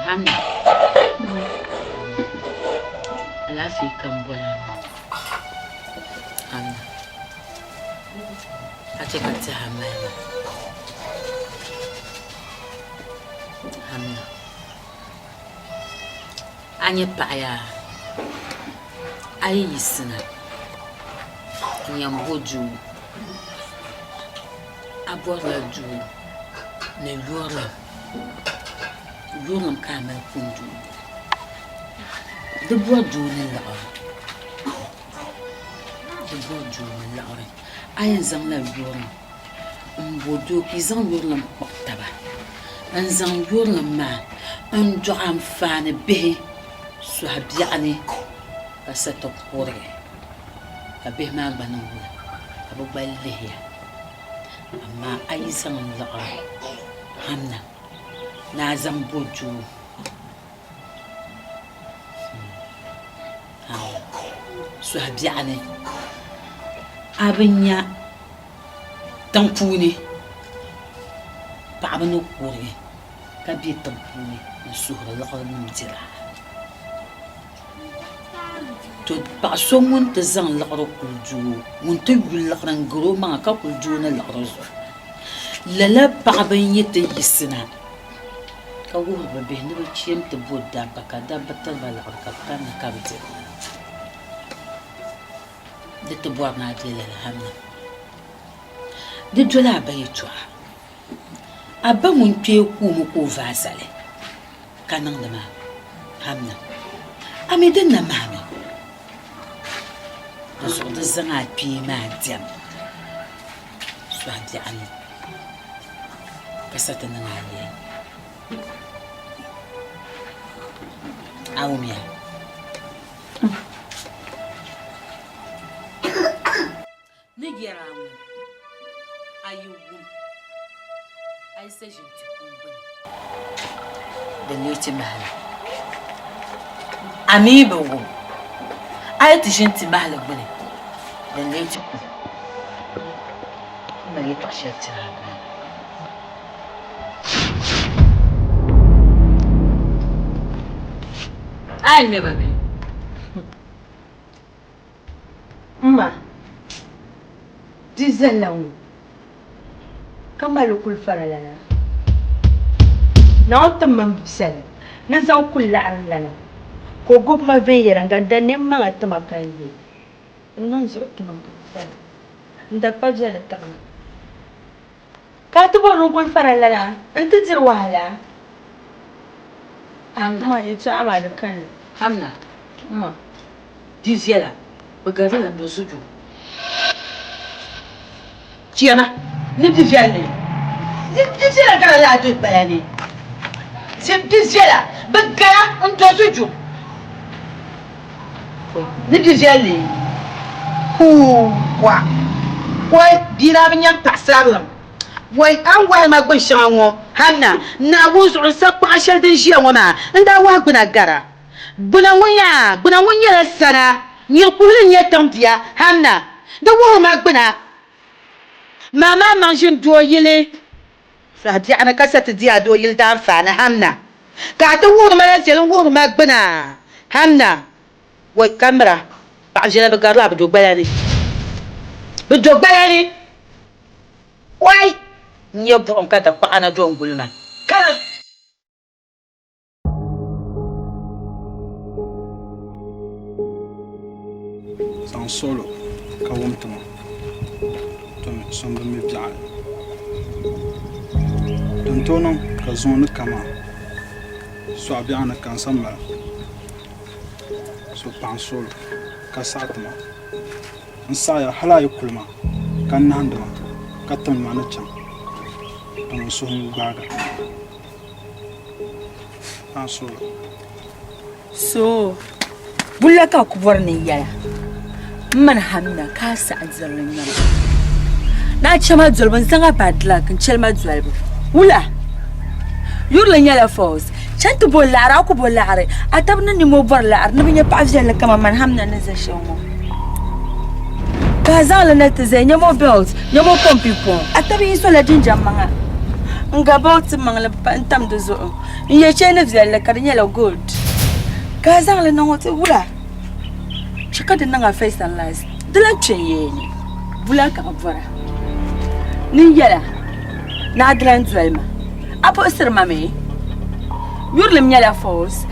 Hamna, alaafee ka m bɔra. Hamna, a chɛ ka tɛha mali ma. Hamna, a nyɛ paɣa yaa, a yi yiɣisina n-yɛn bo duu, a bɔrila duu ni yurilim. Yurilim ka a mali kuni duu. Di bɔri doo ni liɣiri, di bɔri doo ni liɣiri. A yɛn zaŋla yurilim m-bo doo ka yi zaŋ yurilim kpuɣi taba n-zaŋ yurilim maa n-dɔɣi anfaani bihi sɔhi biɛɣu ni ka sa ti kurigi ka bihi maa gba niŋ wula ka bɛ gba lihiya. Amaa a yi zaŋ liɣiri hamna ni a zaŋ bo doo Sɔhi biɛɣu ni a bi nya tiŋ puuni paɣaba ni kurigi ka bɛ tiŋ puuni n suhuri liɣiri nim dira. To paɣa so ŋun ti zaŋ liɣiri kuli doo ŋun ti yuli liɣiri n gari o maŋa ka kuli doo ni liɣiri zuɣu lala paɣaba n yi ti yiɣisina ka wuhiri bɛ bihi ni bɛ cham ti bo dabba ka dabba tiri ba liɣiri ka bɛ kanna ka bɛ diri ba. Di ti bɔri ni a be lala ha mi. Di doli a ba yɛtɔɣa. A ba ŋun kpee kuumi ka o vaai zali ka niŋdi maa hamna. A mi din na mahimi. Di zuɣu di zaŋ a kpee maa diɛm sɔhi biɛɣu ni. Ka sa ti niŋ a yɛli, A wumya? Ni yɛr a ŋɔ, a yi wum, a yi sa ʒini ti kum gbini, di leei ti mahili. A mi bi wum, a yi ti ʒini ti mahili gbini, di leei ti kum. N mali yɛtɔɣ shɛli tiri a maa. A yi ŋme ba bee? M ma, di zalila ŋɔ ka mali kuli faralana. Naawuni tim ma m bisali ni n zaŋ kuli laɣiri lana ka o gbubi ma viɛnyɛliŋga n-da nɛ m maŋa ti ma ka n ye. N niŋ zuɣu tuma m sani, n da kpa viɛli tiŋa. Ka a ti bɔri ni n kuli fara lala nti diri wahala? Amina. Yɛtɔɣa maa di kani. Amina, M ma, di viɛla, bɛ garila n do zuju. Chana ni bi viɛlli. Di viɛla gara laa do gbaya ni. Di viɛla bi gara n do zuju. Ni bi viɛlli. Huu wa! Wai bia daa bi nyaŋ paɣisarilim. Wai a ni wahi ma gbun shɛŋa ŋɔ Hanna, Naawuni zuɣu n sakpaɣa shɛli din ʒiya ŋɔ maa n daa wahi gbuna gara. Gbuna ŋɔ yaa, gbuna ŋɔ nyɛla sana, nyiri kuhili n-nyɛ tiŋ bia, Hanna, di wuhiri ma gbuna. Maa maa maŋ ʒini doo yili saha biɛɣu ni ka sa ti di a doo yili daanfaani, Hanna, ka a ti wuhiri ma la viɛli n-wuhiri ma gbuna, Hanna, Wai ka mira, paɣ viɛla bi garila bɛ do gbala ni, bɛ do gbala ni. Wai! N-nyɛ buɣim ka dakpaɣa na do n-guli ma. Kana! Zaŋ solo ka wum tiŋa domi so m-bi mi biɛɣuni. Din tooi niŋ ka zuŋɔ ni ka maa sɔɣi biɛɣuni ka n sa mali so paɣa n solo ka saɣi ti ma. N saɣiya hal a yi kuli ma ka nahindi ma ka timdi ma ni chaŋ, dama n suhu n-gbaag a. Paɣa solo. So, bulla ka a ku bɔri ni n yɛla? M mini Hamna ka a saɣi dirili nyama. Ni a chɛ ma dolibu n-zaŋ a bad luck n-chɛli ma dolibu. Wula? Yurili nyɛla false. Chani ti bo laɣiri, a ku bo laɣiri. A taba ni nimo bɔri laɣiri ni bɛ nya paɣ viɛlli kaman mani Hamna ni za shɛm ŋɔ. Ka a zaŋ li na ti zali, nyama o belt, nyama o pɔmpi pɔŋ. A taba yi sola jinjam maŋa. N ga bɔɣiti maŋli n-tam di zuɣu. N ye cheeni viɛlli ka di nyɛla gold. Ka a zaŋ li niŋ o ti wula? Chɛ ka di niŋ a first and last. Di lan kpe n yeeni. Bula ka a bɔra? Ni n yɛl a ni a di lan doli ma. A puɣisiri ma mi? Yurilim nyɛla false.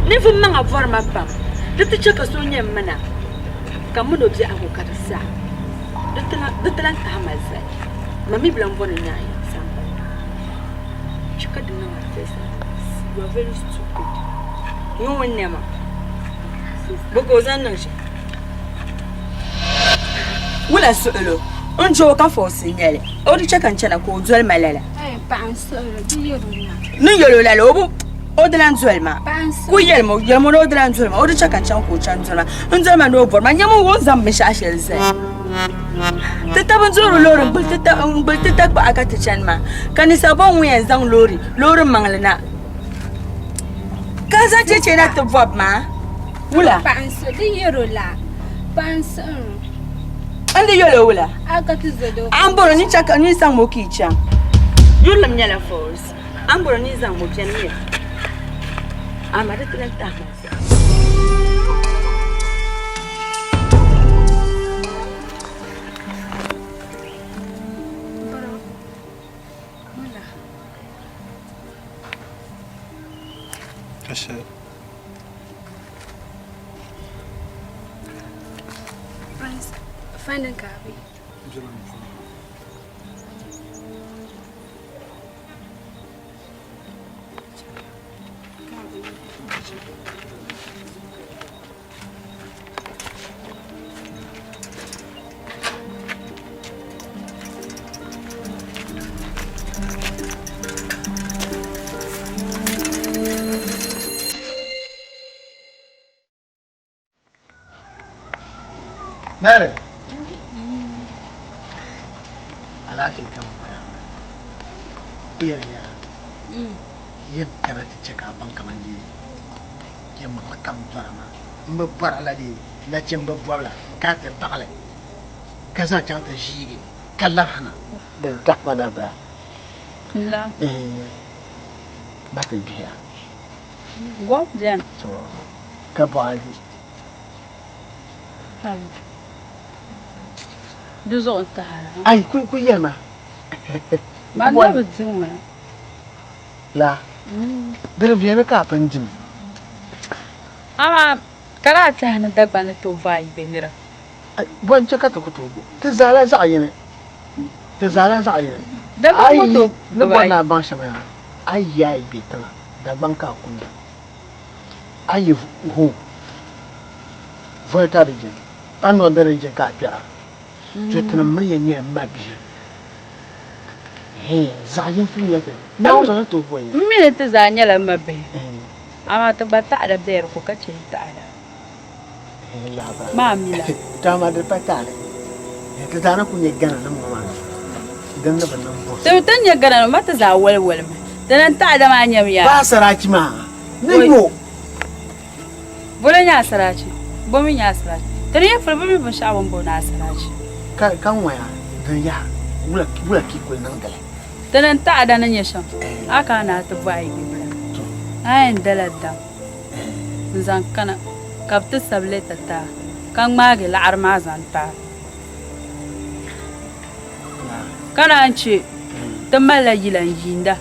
Ninvuɣ maŋa bɔri ma pam. Di ti chɛ ka so nya m min a, ka m min o biɛhigu ka di sa. Di ti lan tahi ma zali. Ma mi bi lan bɔri ni n nya a sambani. Chɛ ka di niŋ a first and last. You are very stupid. Nyɛ ŋun nɛma. Bɔ ka o zaŋ niŋ shɛm? Wula suɣilo? N je o ka fɔɔsi n-nyɛ li. O di chɛ ka n chana ka o doli ma lala. Ni yɛl o lala, o bi o di lan doli ma. Ku yɛlim o, yɛlim o ni o di lan doli ma. O di chɛ ka n chaŋ ka o chani doli ma. N doli ma ni o bɔri ma. Nyami o ni zaŋ binshɛɣu shɛli zali. Ti taba n-duhiri loori n-gbuli ti takpaɣa ka ti chani maa. Ka ninsal bɔŋ ŋun yɛn zaŋ loori, loori maŋli na ka zaŋ cheche na ti bɔbi maa. Wula? Paɣa n suhi di yɛro la. Paɣa n suhiri. N di yɛlo wula? A ka ti zo doo. A ni bɔri ni chɛ ka ni zaŋ mo ka yi chaŋ. Yurilim nyɛla false. A ni bɔri ni zaŋ mo bɛni mi ya. Amaa di ti lan tahi ma zaa. Ka shɛli. Finding ka a be. Mary. Alaafee ka m bɔra. Yɛli ya yɛn kana ti chɛ ka a baŋ kaman di yɛlimaŋli kam dɔra maa. M bi bɔra la di nachimba bɔbila ka a ti baɣili ka zaŋ chaŋ ti ʒiigi ka labisina. Din tahi ma na bala. Ba ti gbihiya. Gom beni. Ka bɔɣa di. Di zuɣu n-tahi a la. Ai, ku yɛli ma. Man na bi di ŋuna. La, di di viɛli ka a pun dimi. Amaa ka daa tɛhi ni Dagbaŋ ni tooi vaai yi bɛ nira. Ai, bɔ n-chɛ ka ti ku tooi bo? Ti zaala zaɣ yini. Ti zaala zaɣ yini. Dagbaŋ ku tooi Ni bɔri ni a baŋ shɛm yaa, a yi yaai be tiŋa, Dagbaŋ ka a kuni. A yi hu Volta region, a Northern region ka a kpɛra. So tinim mini ya nyɛla mabihi. Hee, zaɣ yini ti nyɛ ti. Naawuni zaŋ ti tooi bɔi ya. M mi ni ti zaa nyɛla mabihi, amaa ti gba taɣila bɛ di ko ka chɛ yi taɣila. Maa mi la. To amaa di pa taali. Ti zaa ni kuli nyɛ Ghana nim ŋɔ maa din ni bi niŋ bɔsi. Ti mi ti ni nyɛ Ghana nim maa ti zaa wali walimi. Ti ni taɣida maa nyɛmi yaa. Ba asarachi maa ni yo. Bolo nyɛ asarachi? Bo mi nyɛ asarachi? Ti ni yɛn pili bi mi binshɛɣu bɛ ni booni asarachi. Ka ŋɔya din yaha wula ka yi kuli niŋdili? Ti ni taɣida ni nyɛ shɛm a kana ni a ti bɔhi yi bibila a yɛn dala dam. n-zaŋ kana ka bɛ ti sabi lɛta ti a ka ŋmaagi laɣiri maa zaŋ ti a. Ka naan che ti malila yila n-yiinda.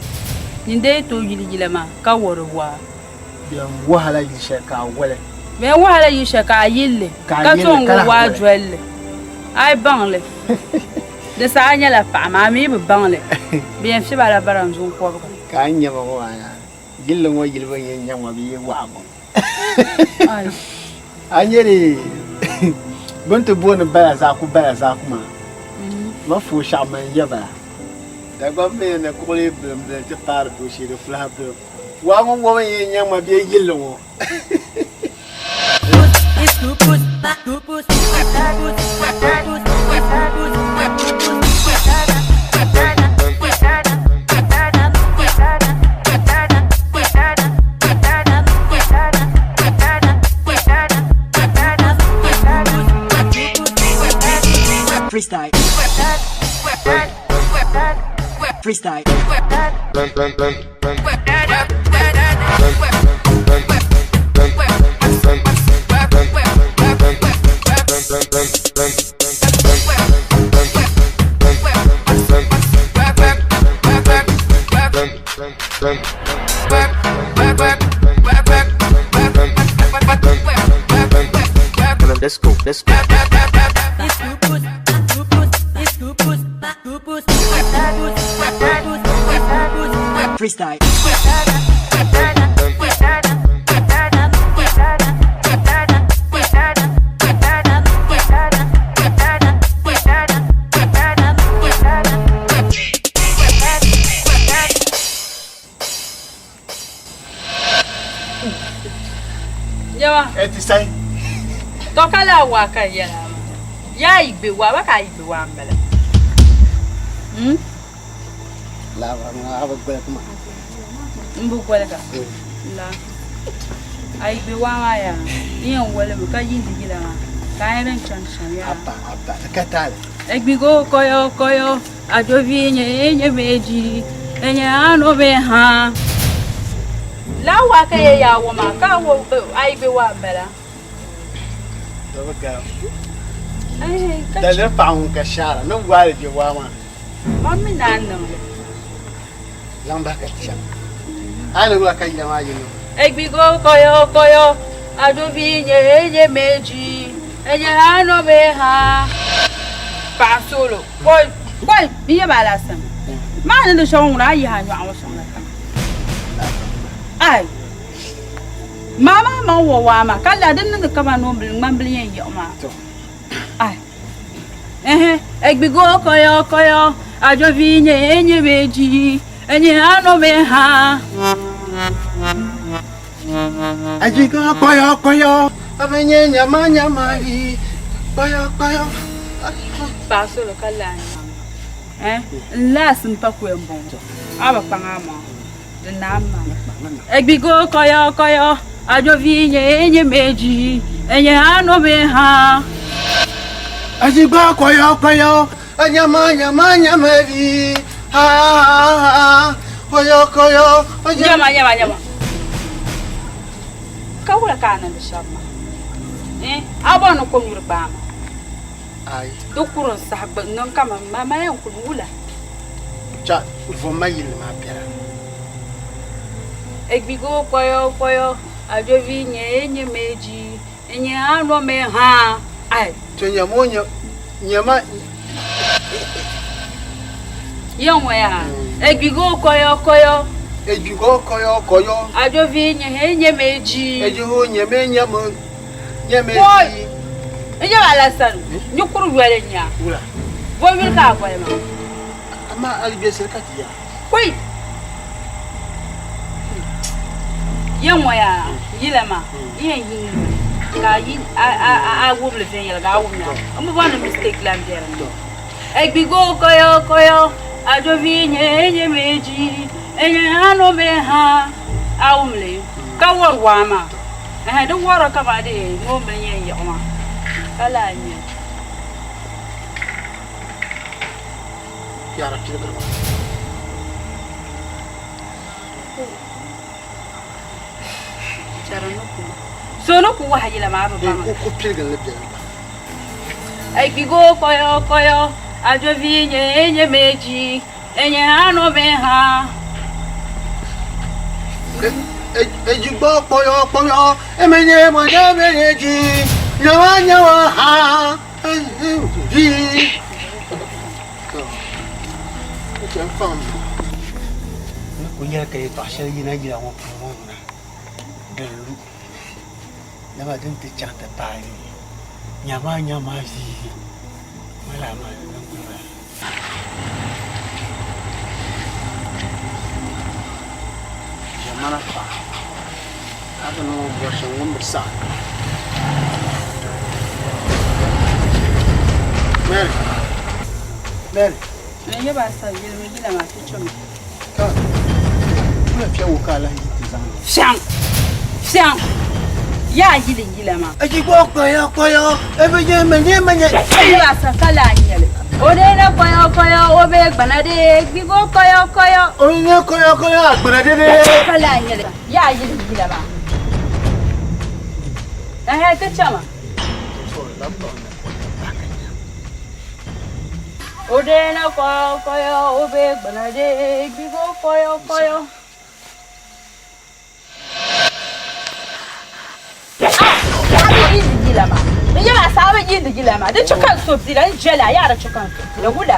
Nyin dee yi tooi yili yila maa ka wari waa. Bɛ yɛn wahi a la yili shɛli ka a wali. Bɛ yɛn wahi a la yili shɛli ka a yili li ka tooi n-wo waa doli li. A yi baŋ li, di saha a nyɛla paɣa maa, a mi yi bi baŋ li, bɛ yɛn fiɛbi a la baranzuŋ kɔbiga. Ka a ni nya ba ŋɔ maa yaa. Yilli ŋɔ yilibu n-yɛn nya ŋɔ bɛ yi waɣa ŋɔ. A nya di bɛ ni ti booni bala zaaku bala zaaku maa, ma fooi shɛɣu man ya bala. Dagbaŋ mi ni kuɣili bilim bilim ti paari dooshee di fulahi bilim. Waa ŋɔ ŋɔmi n-yɛn nya ŋma bee yilli ŋɔ. Freestyle. Freestyle. Let's go, let's go. Freestyle. Yawa. Ti sai. To ka laa waa ka n yɛla maa. Yaa yi gbe waa ba ka a yi gbe waa m-bala. Hmm? Laabira ŋuna a bi goli kuma. M bi goli ka. La. A yi gbe waa maa yaa n yɛn wolimi ka yiindi yila maa ka a yɛn din chani shɛm yaa. Abba abba di ka taali. Egbigo koyo koyo ajovi nye nye meji enye ano be ha. Laa waa ka yɛ yaa wa maa ka a wo a yi gbe waa m-bala. Di bi galim. Daliri paɣa ŋun ka shaara ni waali bɛ waa maa. Man mi naan niŋ li. Zaŋ bahi ka ti chaŋ. A ni wula ka yila maa yi niŋ? Egbigo koyo koyo ajovi nye nye meji enye ano be ha. Paɣa solo koi koi n yɛ ba alaasani maa ni di shɛŋa ŋuna a yihi a nyɔɣu ŋɔ sɔŋ la tiŋa. Ai maa maa maŋ wa waa maa ka la di niŋdi kaman noombili ŋmanbili yɛn yiɣi maa. Ai ehe egbigo koyo koyo ajovi nye enye meji enye ano me ha. Ajigo koyo koyo abenye nyama nyama yi koyo koyo. Paɣa solo ka la eh n laasi m pa kuya m bɔŋɔ a bi kpaŋ a maŋa di naam maa. Egbigo koyo koyo ajovi nye enye meji enye ano me ha. Ajigo koyo koyo nyama nyama nyama yi ha ha koyo koyo. Nyama nyama nyama. Ka wula ka a niŋdi shɛba maa eh a bɔri ni kom nyuri gbaa maa. Ai. Di kuri n saha gba niŋ kaman ma ma yɛn kuli wula. Cha vom ma yilli maa biɛla. Egbigo koyo koyo ajovi nye enye meji enye ano me ha ai. To nyama o nyama. Yɛn ŋɔ yaa egbigo koyo koyo. Egbigo koyo koyo. Ajovi nye enye meji. Ejiho nye me nye me nye meji. Koi. N yɛba Alasani nyukuri yoli n nya. Wula. Bo yuli ka a boli maa. Amaa a yi bɛ sili ka ti yaa. Koi. Yɛn ŋɔ yaa yila maa n yɛn yi ka a yi a wumli viɛnyɛla ka a wum nya. N bi bɔri ni mistake lan be di ni. Egbigo koyo koyo ajovi nye nye meji enye ano me ha a wumli ka wari waa maa. Ɛhɛn di wɔri kaman di ŋɔmbili yɛn yiɣi maa ka lahi nyɛ. Yaara piligiri maa. So ni ku wahi yila maa bi baŋ. Ku piligiri li bɛni gba. Egbigo koyo koyo ajovi nye enye meji enye ano me ha. Ejigbo kpoyo kpoyo emenye mwenye menye ji nyawa nyawa ha ji. Che n faŋ ni ku nyɛli ka yɛltɔɣa shɛli yina yila ŋɔ puuni ŋɔ ŋuna din lu dama din ti chaŋ ti paai nyama nyama ʒii ŋɔ laa maa din kuli bala. Ʒɛmana paɣa a bi niŋ o bɔri shɛm ŋun bi saɣi. Mary, Mary. N yaba sa yilimi yila maa ti chɛmi. Ka wula fiɛŋ ŋɔ ka a lahi yi ti zaŋ li? Fiɛŋ, fiɛŋ, yaa yili yila maa. Achi kɔyo kɔyo, e bi nyɛ mi nyɛ mi nyɛ. N yaba sa ka lahi nyɛli. O deena koyo koyo o be gbana de gbigo koyo koyo. O ne koyo koyo a gbana de de. Kala nyɛli yaa yili yila maa. Ɛhɛ ti chama. O deena koyo koyo o be gbana de gbigo koyo koyo. Di chɛ ka n so dira n jɛla yaa di chɛ ka n so dira wula.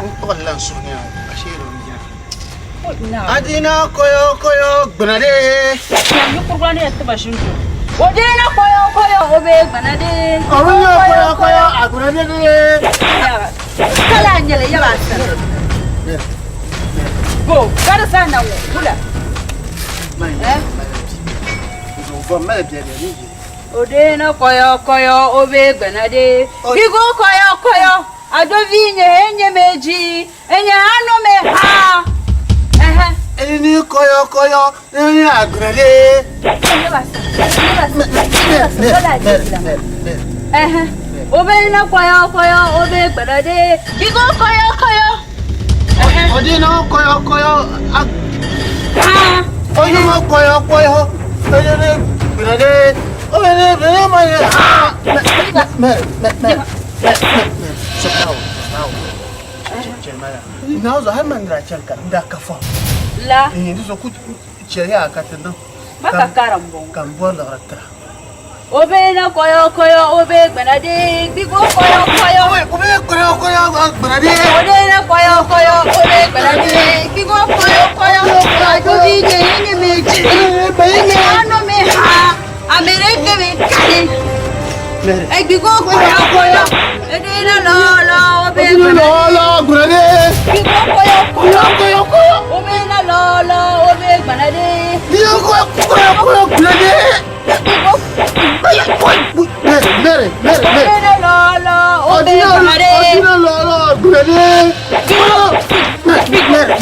Adina koyo koyo gbana de. Nyam yi kurigu ni yɛn tiba ʒini do. O deena koyo koyo o be gbana de. O ne koyo koyo a gbana de de. Kala n nyɛli yaba asani. Bo ka di sa na ŋɔ wula. O deena koyo koyo o be gbana de. Bigo koyo koyo adovi nye enye meji enye ano me ha. Ẹni koyo koyo ẹni agbana de. O be na koyo koyo o be gbana de. Bigo koyo koyo. O deena koyo koyo a. O ne koyo koyo ẹni gbana de. O ne ne ma ye ha. Mẹ mẹ mẹ mẹ mẹ. Sọ now now. Na zo har man ra chan ka da ka fa. La. Eh ndi zo ku che ya ka tin. Maka karam bon. Kan bo la ra. O be na koyo koyo o be gbana de gbigo koyo koyo. O be koyo koyo gbana de. O de na koyo koyo o be gbana de gbigo koyo koyo. Adovi nye enye meji. Enye ano me ha. Amerika me kali. Gbigo koyo koyo. Ede na lo lo o be gbana de. Lo lo gbana de. Gbigo koyo koyo koyo koyo. O be na lo lo o be gbana de. Gbigo koyo koyo koyo gbana de. Mere, mere, mere. Odina lo lo o be gbana de. Odina lo lo gbana de. Mere, mere.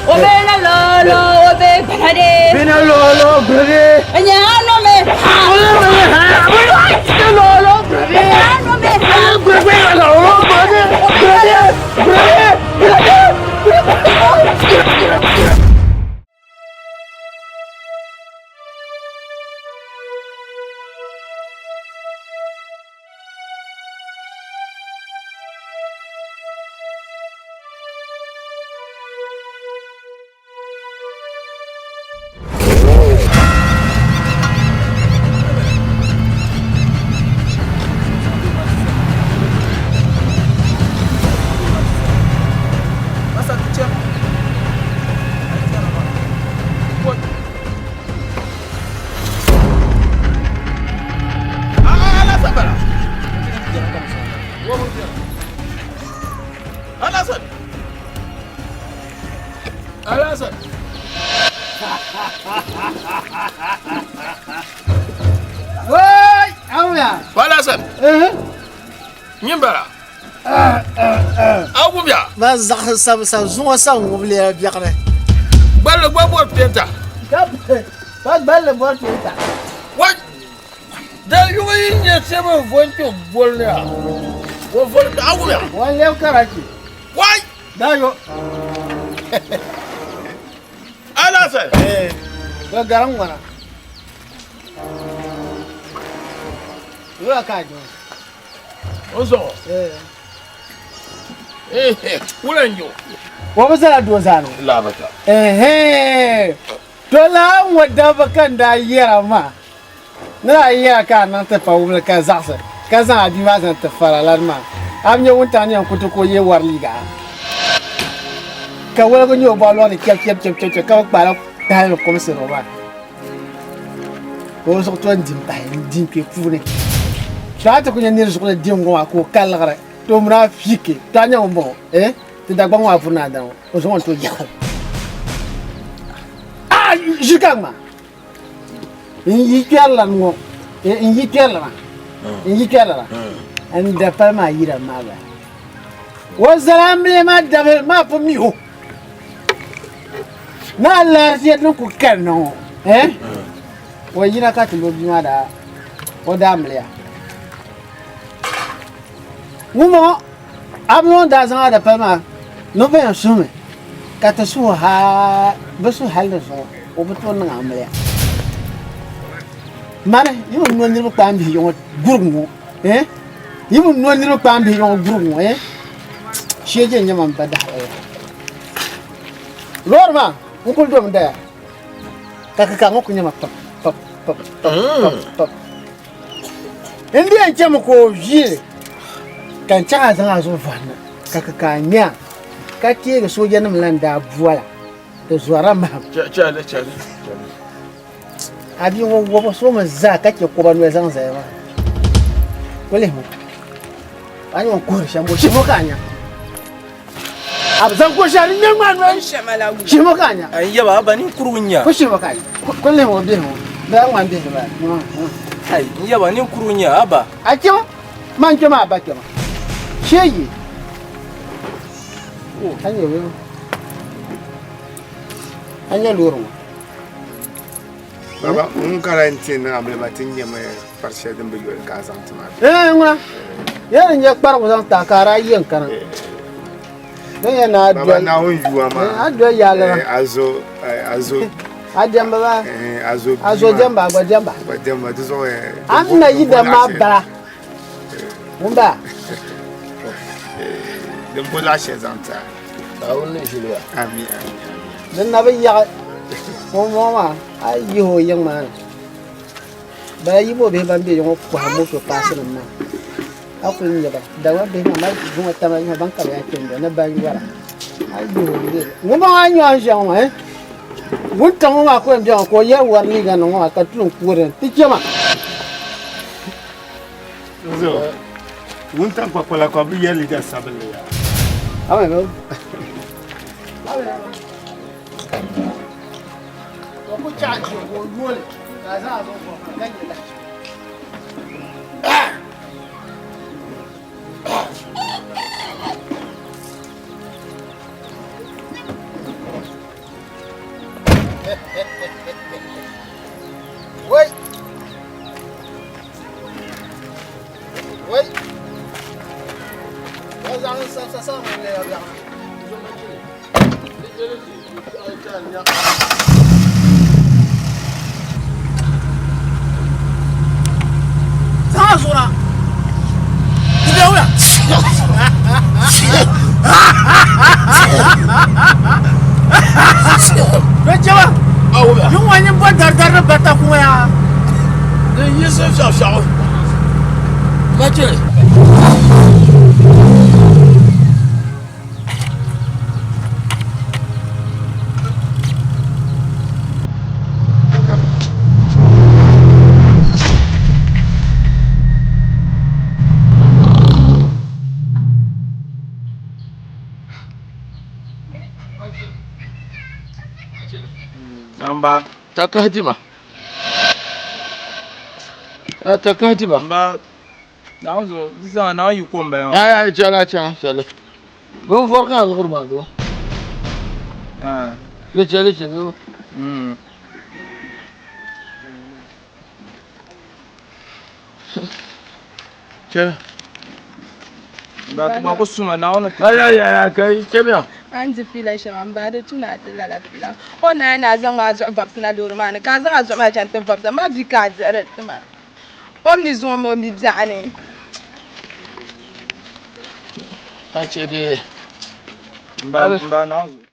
O be na lo lo o be gbana de. Be na lo lo gbana de. Enye ano me ha. Ole me ha. Ole lo lo gbana de. Enye ano me ha. Gbana lo lo gbana de. Gbana de. Gbana de. Gbana de. Alasan. Wai, awuya. Alasan. Nyimbara. Awuya. Ba zaɣ sa sa zuŋɔ sa ŋubili biɛɣuni. Gballi gba bɔri penta. Ka gballi bɔri penta. Wai. Da yuɣu yi nyɛ sɛbɛn vonto bolli a. Wo voli awuya. Wan lɛb karachi. Wai. Dayo. Alasan. Eh. Ba garan ŋwana. Wula ka jɔ. O zuɣu. Eh. Eh, wula n jo. Wa bi zala doo zaani. Labata. Eh. To la ŋɔ dabba kan daa yɛra maa. Ni daa yɛra ka a niŋ ti pa wumli ka zaɣisi ka zaŋ a bia maa zaŋ ti fara lani maa. A bi nyɛ wuntaŋ ni yɛn ku ti ka o ye wari liiga. Ka waligu nyɛ o bɔɣu lɔɣu ni chɛp chɛp chɛp chɛp ka bi kpaala tahali ni komsiri o maa. Ka o zuɣu to n dim pahi n dim kpe puuni. To a ti ku nyɛ niri zuɣu ni dim ŋɔ maa ka o ka liɣiri to mini a fiiki to a nyɛ ŋun bɔŋɔ eh ti Dagbaŋ ŋɔ a vuri ni a dana ŋɔ o zuɣu ŋɔ n tooi yaɣiri. Ah ʒi ka ŋma n yi kpɛrila ŋɔ n yi kpɛrila maa n yi kpɛrila maa n da pali maa yira maa ba o zala amiliya maa dabili maa pun mi o ni a laariziya din ku kani na ŋɔ eh o yina ka ti lo bia maa daa o daa amiliya ŋun bɔŋɔ A bi ŋun daa zaŋ a dapali maa ni o bɛn suhimi ka ti suhu hal bɛ suhu hal di zuɣu o bi tooi niŋ amiliya. Mani yi bi no niriba kpaam bihi yiŋɔ gurigu ŋɔ eh? Yi bi no niriba kpaam bihi yiŋɔ gurigu ŋɔ eh? Shee je n-nyɛ man ba dahalali. Loori maa n kuli domi daya ka kikaa ŋɔ kuli nyɛ ma pap pap pap pap pap pap. N di yɛn chɛmi ka o viili ka n chaŋ a zaŋ a zuɣu vɔhi na ka kikaa ŋmɛa ka teegi soojanim la n-daa bola di zɔrila mahim. A bia ŋɔ wɔbu soomi zaa ka chɛ koba noli zaŋ zaya maa. Ku lihimi a ni yɛn kuhiri shɛm bɔ shihimo ka a nya. A bi zaŋ ko shɛli din ŋmɛ ŋmaa noli shihimo ka a nya. N yaba a ba ninkurigu n-nya. Ku shihimo ka a nya. Ku lihimi o bihi ŋɔ bɛ a ŋmani bihi bala. Ai n yaba ninkurigu n-nya a ba. A kpɛma man kpɛma a ba kpɛma sheegi. A nya a nya loori ŋɔ. Baba ŋun ka lahi ti niŋ amilima ti nyɛmi kpari shɛli din bi yoli ka a zaŋ ti ma. Ee ŋuna yɛli n nyɛ kparigu zaŋ ta ka a daa yɛn kana. Din yɛn na a doli. Baba Naawuni yuwa maa. A doli yaali maa. A zo a zo. A diɛmba ba. A zo A zo diɛmba a gba diɛmba. Gba diɛmba di zuɣu. A ni na yi dam maa bala. Ŋun ba. Din bo laɣ shɛli zaŋ ti a. Naawuni ni ʒili ya. Ami ami ami. Din na bi yaɣi ŋun bɔŋɔ maa a yi yihi o yiŋ maa ni bala yi bo bihi ban be yiŋ ŋɔ kɔhi moto paasi nim maa a kuli nya ba dama bihi maa mali zuŋɔ tama yiŋa ban ka bi yaa kpɛm do ni ban yɔra a yi yihi o bɛ ŋun bɔŋɔ a nya n ʒiya ŋɔ maa eh wuntaŋ ŋɔ maa ka o yɛn bɛ ŋɔ ka o yɛri wari liiga nim ŋɔ maa ka tulim kuuri ni ti chɛ ma. Wuntaŋ kpakpala ka bi yɛ liiga sabinli yaa. Amen. Wai! Wai! Ya zaŋ sa sa ŋun leei biɛɣu. Zaŋ a zuɣu na. Di bɛ wula. Bɛ chɛba. Yunwa nyin bɔ dari dari ni bata kuŋ ya. Di yiɣisi fiɛɣu fiɛɣu. Machili. Namba. Ta kahi ti ma. A ta kahi ti ma. Ba, naawuni zuɣu, di zaŋ naawuni yiko m-bala maa. Ayi ayi chɛli a chɛŋ chɛli. Bin vɔri ka a liɣiri maa doo. Di chɛli chɛli. Chɛli. Ba, ti gba ku suma naawuni. Ayi ayi ayi kai chɛmiya. A ni di fiila shɛm a ni bahi di tu ni a ti lala fiila o ni a ni a zaŋ a zuɣu vabisina loori maa ni ka a zaŋ a zuɣu maa chaŋ ti vabisa ma vi ka a dihiri ti ma o mi zuŋɔ mi o mi biɛɣu ni. A chɛ dee. Ba, ba naawuni.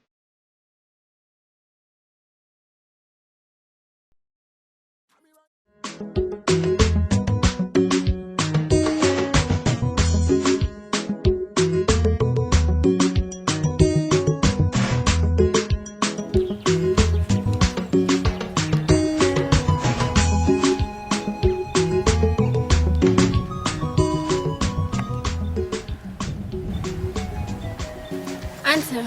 Aunty.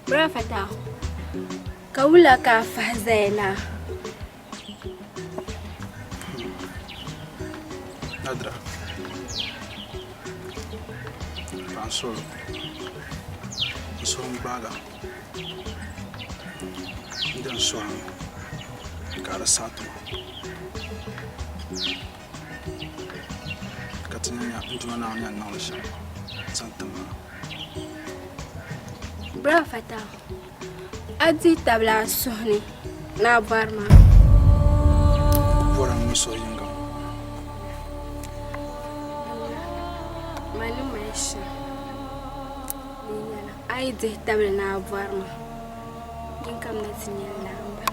Bra Fata. Ka wula ka a fahi zaya na? Nadira, paɣa n-suhiri n suhu n-gbaag a n di n suhimi ka a di saɣi ti ma ka ti. Ti nya n Duuma Naawuni ni yɛn niŋdi shɛm zaŋ ti ma. Bra Fatawu, a dihi tabili a suhu ni ni a bɔri ma? Bɔri a mi suhu yiŋga ŋɔ. Mani mali shɛm ni yɛla, a yi dihi tabili ni a bɔri ma, nyin kamina ti nya n laamba.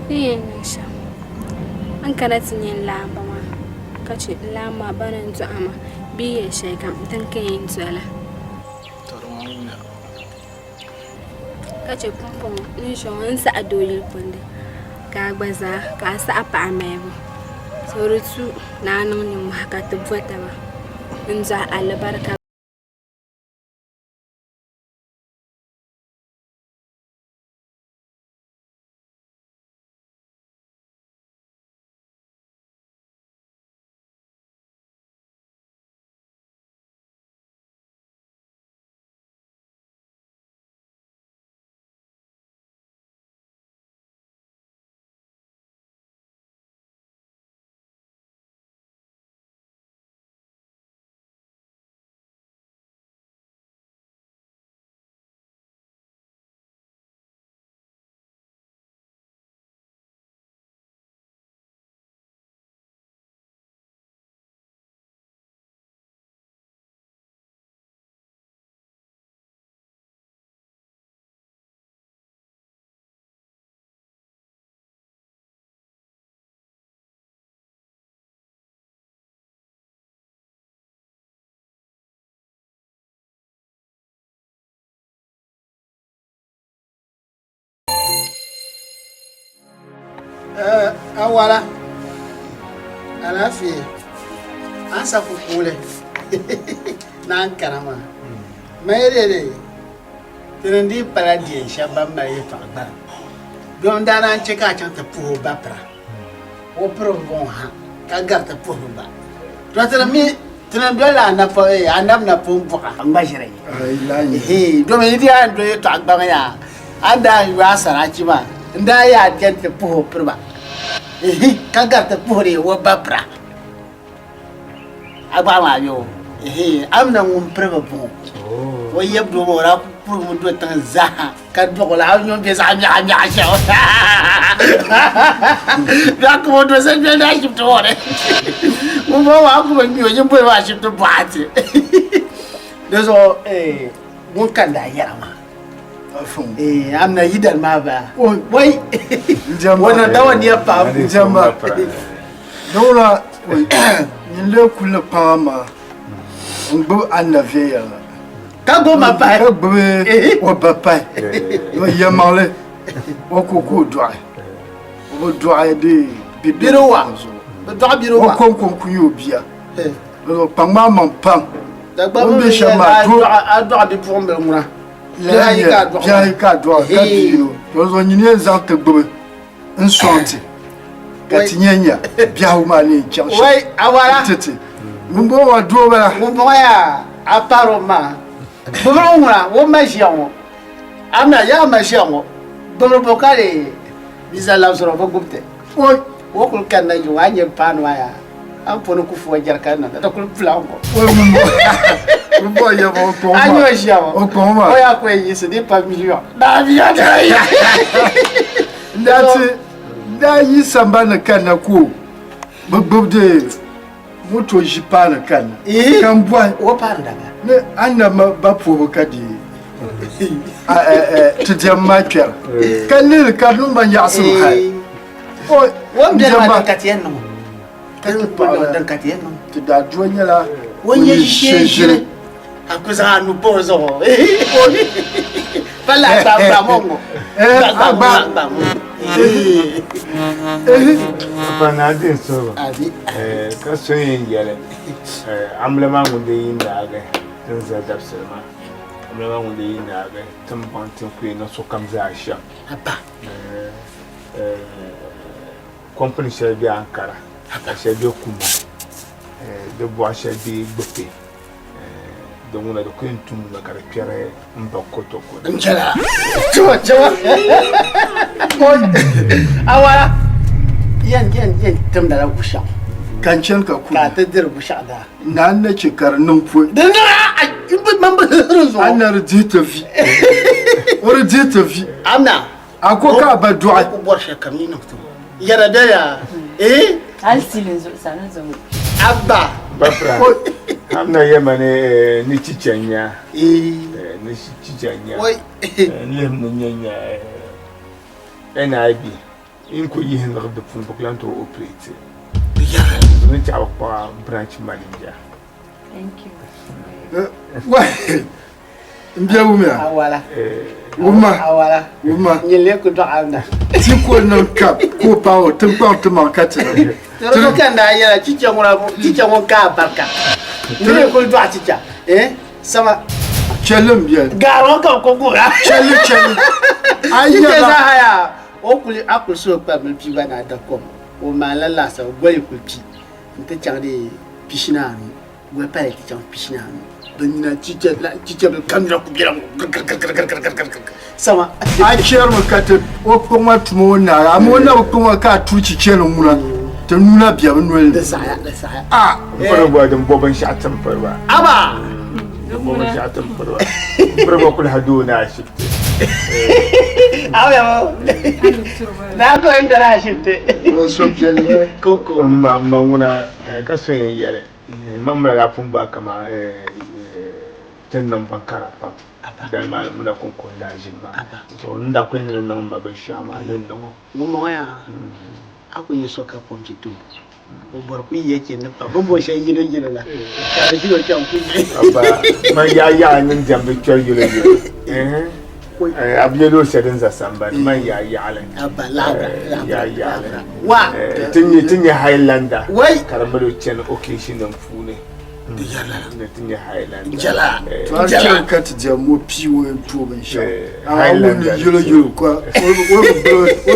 Ni yɛn niŋ shɛm, a ni kana ti nya n laamba maa ka chɛ n laamba maa bana n-dɔɣi ma bee yɛl shɛlikam din ka yɛn doli. Ka chɛ pumpɔŋɔ ni ʒiya ŋɔ n saɣi doo yili pundi ka a gba zaa ka a saɣi paɣa malibu. So di tu ni a niŋ nimmɔhi ka ti bo taba n-dɔɣi alibarika. Awala alaafee an sa ku kuuli naan kana maa mayelele tini n dii pala diɛn shɛba ban mali yɛltɔɣa gbana dom daa naan chɛ ka a chaŋ ti puhi o ba pira o piri m-bɔŋɔ ha ka gari ti puhi ba to tini mi tini dolila anabi napɔŋ buɣa n gba ʒiri domi yi di a ni doli yɛltɔɣa gbaŋ yaa a ni daa yo a sarachi maa n daa yaa chani ti puhi o piriba ka gari ti puhiri o ba pira a gbaɣa maa yo amina ŋun piri bi bɔŋɔ o yab doo maa o daa kurigimi do tiŋ zaa ka dɔg o la a nyo bɛ zaɣ miɛɣu miɛɣu shɛm biɛɣu kuma o do sani bɛ ashibiti ŋɔ ni ŋun bɔŋɔ maa kuma mi o nyin boli maa ashibiti bɔɣati di zuɣu ŋun ka n daa yɛra maa amina yidali maa baa wai wannan dawa niya pam jamba dawla nyin le kulli kpaŋa maa n gbubi anna viɛnyɛliŋga ka gbubi ma pahi ka gbubi o ba pahi o yɛmaŋli o ko ka o dɔɣi o bi dɔɣi di biriwa bi dɔɣi biriwa o konko n-ku nyɛ o bia kpaŋ maa maŋ pam o ni be shɛm maa a dɔɣi bipuɣimbila ŋuna bihi ayi ka a dɔɣi bihi ayi ka a dɔɣi ka bi yino to zuɣu nyini yɛn zaŋ ti gbubi n sɔŋ ti ka ti nyɛ nya biɛhigu maa ni yɛn chaŋ shɛm awara ti ti ŋun bɔŋɔ maa doo bala ŋun bɔŋɔ yaa a paari o maa gbubiri ŋuna o ma ʒiya ŋɔ amina yaa ma ʒiya ŋɔ gbubiri bo ka di biza labisira o bi gbubi ti o kuli kanna yi a nyɛ paanu maa yaa an poni ku fuwa jɛrikan na ka kuli pula ŋɔ a nyɛ o ʒiya ŋɔ o yaa ku yɛn yiɣisi di pa miliyon daa biya daa yi sambani kanna ka o bi gbubi di moto ʒi paani kanna ka n bɔhi ni a na ba puhibu ka di ti diɛm maa kpɛra ka lihiri ka di niŋ ma nyaɣisim hali o ni beni maa din ka ti yɛn niŋ o ka ti paɣa din ka ti yɛn niŋ ti daa dua nyɛla o nyɛ ʒishee ʒiri a ku zaŋ a nu pa o zuɣu pala a gba gba ŋɔ gba gba gba ŋɔ Pa naa din sɔrɔ ka so yɛn yɛli amiliya maa ŋun dii yi naagi din za dabisili maa amiliya maa ŋun dii yi naagi ti ni baŋ ti ni ku yɛn niŋ sokam zaa shɛm Kɔmpini shɛli be Ankara ka shɛli be Kumasi di bɔɣu shɛli be Gbipe di ŋuna di ku yɛn tumdimi ka di kpɛri m ba Kotoko ni. N chɛla. Chɛma chɛma. Awara. Yɛn yɛn yɛn timdala gushaɣu. Ka n chani ka kuli. Ka a ti diri gushaɣu daa. Naa n na chɛ ka di niŋ pɔi. Di niŋ a man bi hihiri zuɣu. A na di dihi ti vi. O di dihi ti vi. Amina. A ko ka a ba dɔɣi. O ku bɔri shɛli kam yi niŋ ti o. Yɛda bɛ ya ee. Hali siilin zuɣusaa ni zaŋ o. Abba. Bafra. Amina yɛma ni ni chicha nya. Ni chicha nya. Lihim ni nya nya NIB. N ku yihi niɣi di puuni bɛ ku lahi tooi operate. Ni chaɣi bɛ kpaɣa branch manager. Thank you. N bia wumiya. Awala. Wumma. Awala. Wumma. Nyili ku dɔɣi amina. Ti ko niŋ ka ko paai o tiŋkpaŋ ti maŋ ka ti. Tiri ka naa yɛla chicha ŋuna chicha ŋun ka a barika. Niri kuli dɔɣi chicha. Eh? Sama. Chɛli n bia. Gaari ŋɔ ka bi ko guhira. Chɛli chɛli. A Chicha yɛla. zaa yaa o kuli a kuli suhu kpabili bia gba ni a da kom o maanila laasabu goli kuli kpi n ti chaŋ di pishi ni anu goli pali ti chaŋ pishi ni anu bɛ nina chicha chicha bili kam nina ku bela girigirigirigirigirigir sama. A chɛrimi ka ti o kpuɣi ma tuma o naai amaa o na bi kpuɣi ma ka a tuui chichɛli ŋuna ti nuu na bɛ bi noli ni. Di saɣaya di saɣaya. A. N piri ba din bo binshɛɣu ti m piri ba. Aba. Din bo binshɛɣu ti m piri ba. M piri ba kuli ha doo ni ashibiti. Na ko n dara ashibiti. O so piɛlli. Koko. M ma ŋuna ka so yɛn yɛli. M ma daa pun gbaai kaman ti ni niŋ bin kara pam dali maa muna kɔŋko n-daa ʒini maa. So n daa kuli ni niŋ ma binshɛɣu maa ni n niŋ o. Ŋunbɔŋɔ yaa a ku yi so ka kom ti tooi o bɔri ku yi chɛ ni pa bɛ bo shɛli yino yino la ka di ʒi o chaŋ ku yi. Abba man yaa yaɣa niŋ diɛmdi kpɛri yino yino. A bi yɛli o shɛli din za sambani man yaa yaɣali. Abba laabira yaa yaɣali. Wa Ti nyɛ Highlander Wai. ka di mali o chani occasion nim puuni. Di yɛrila Ni ti nyɛ Highlander. Jala. To a chɛri ka ti diɛm ŋɔ pii o yɛn tooi binshɛɣu. A wum ni yɛlo yɛlo ka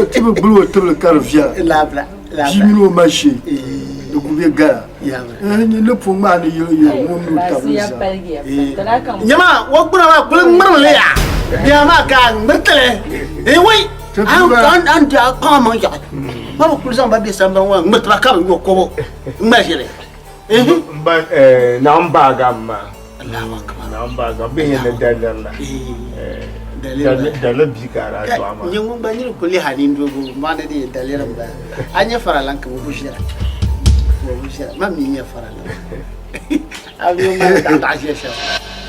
o ti bi gbuli o tibili ka di viɛla. Laabira laabira. Bia mini o ma shee di ku bɛ gala. Ni pun ŋmaa ni yɛlo yɛlo ŋɔ mini o tabili zaa. Nyama o gbuna maa kuli ŋmirimi li yaa. Bia maa ka a ŋmiriti li. Ee wai an di a kpaŋ maŋ yaɣi. Ba bi kuli zaŋ ba bɛ sambani ŋɔ ŋmiriti ba ka bi nyo kobo n ŋmali ʒili. Naɣim baaga m maa. Naɣim baaga bɛ yɛn ni daliri la. Daliri bia ka a daa dɔɣi maa. Nyɛ ŋun gba niri kuli ha nindoogo maani di daliri m bala. A nyɛ faralan ka bi ʒira. Bi ʒira ma mi nyɛ faralan. A bi ma daɣa daɣa ʒɛ shɛm.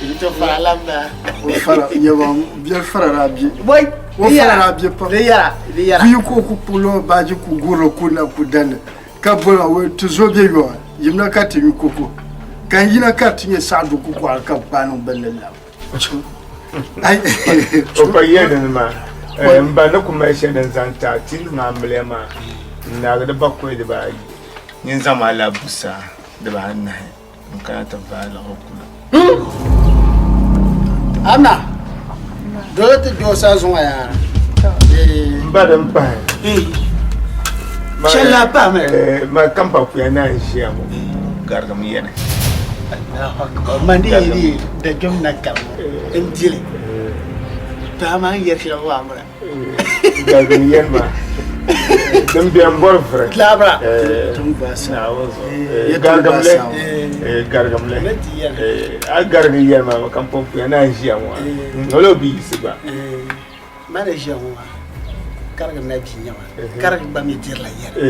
Di to faralan ba. O fara nyɛba biɛri farara bɛ. Wai O farara bɛ pam. Di yɛra di yɛra. Bia ka o ku kpuɣi o baaji ku gurili ku na ku dandi. Ka boli o ti zo bɛ yɔɣa yimina ka ti nyu koko ka n yina ka ti nyɛ saɣidu kukɔɣili ka bɛ kpaai niŋ bini ni labi. O pa yɛli dini maa m ba ni ku mali shɛli din zaŋ ti a ti niŋ amiliya maa n naagi di bakɔi dibaayi nyin zaŋm a labi busaa dibaanahi n kana ti vaai liɣiri kuli. Amina dole ti doosa zuŋɔ yaa. M ba din pahi. Shɛli lahi pahi mi. Ma kampa kuya na n ʒiya ŋɔ garigim yɛli. Allahu akbar man di yi da jom na kam n dili. Paɣa maa n yɛri shɛli waa mura. Garigim yɛli maa. Din bɛ n bɔri vuri. Labra. Garigim li. Garigim li. A garigi yɛli maa kampa kuya na n ʒiya ŋɔ. Ŋolo bi yiɣisi gba. Ma ni ʒiya ŋɔ maa karigi na bia nyɛma karigi gba mi dirila yɛli.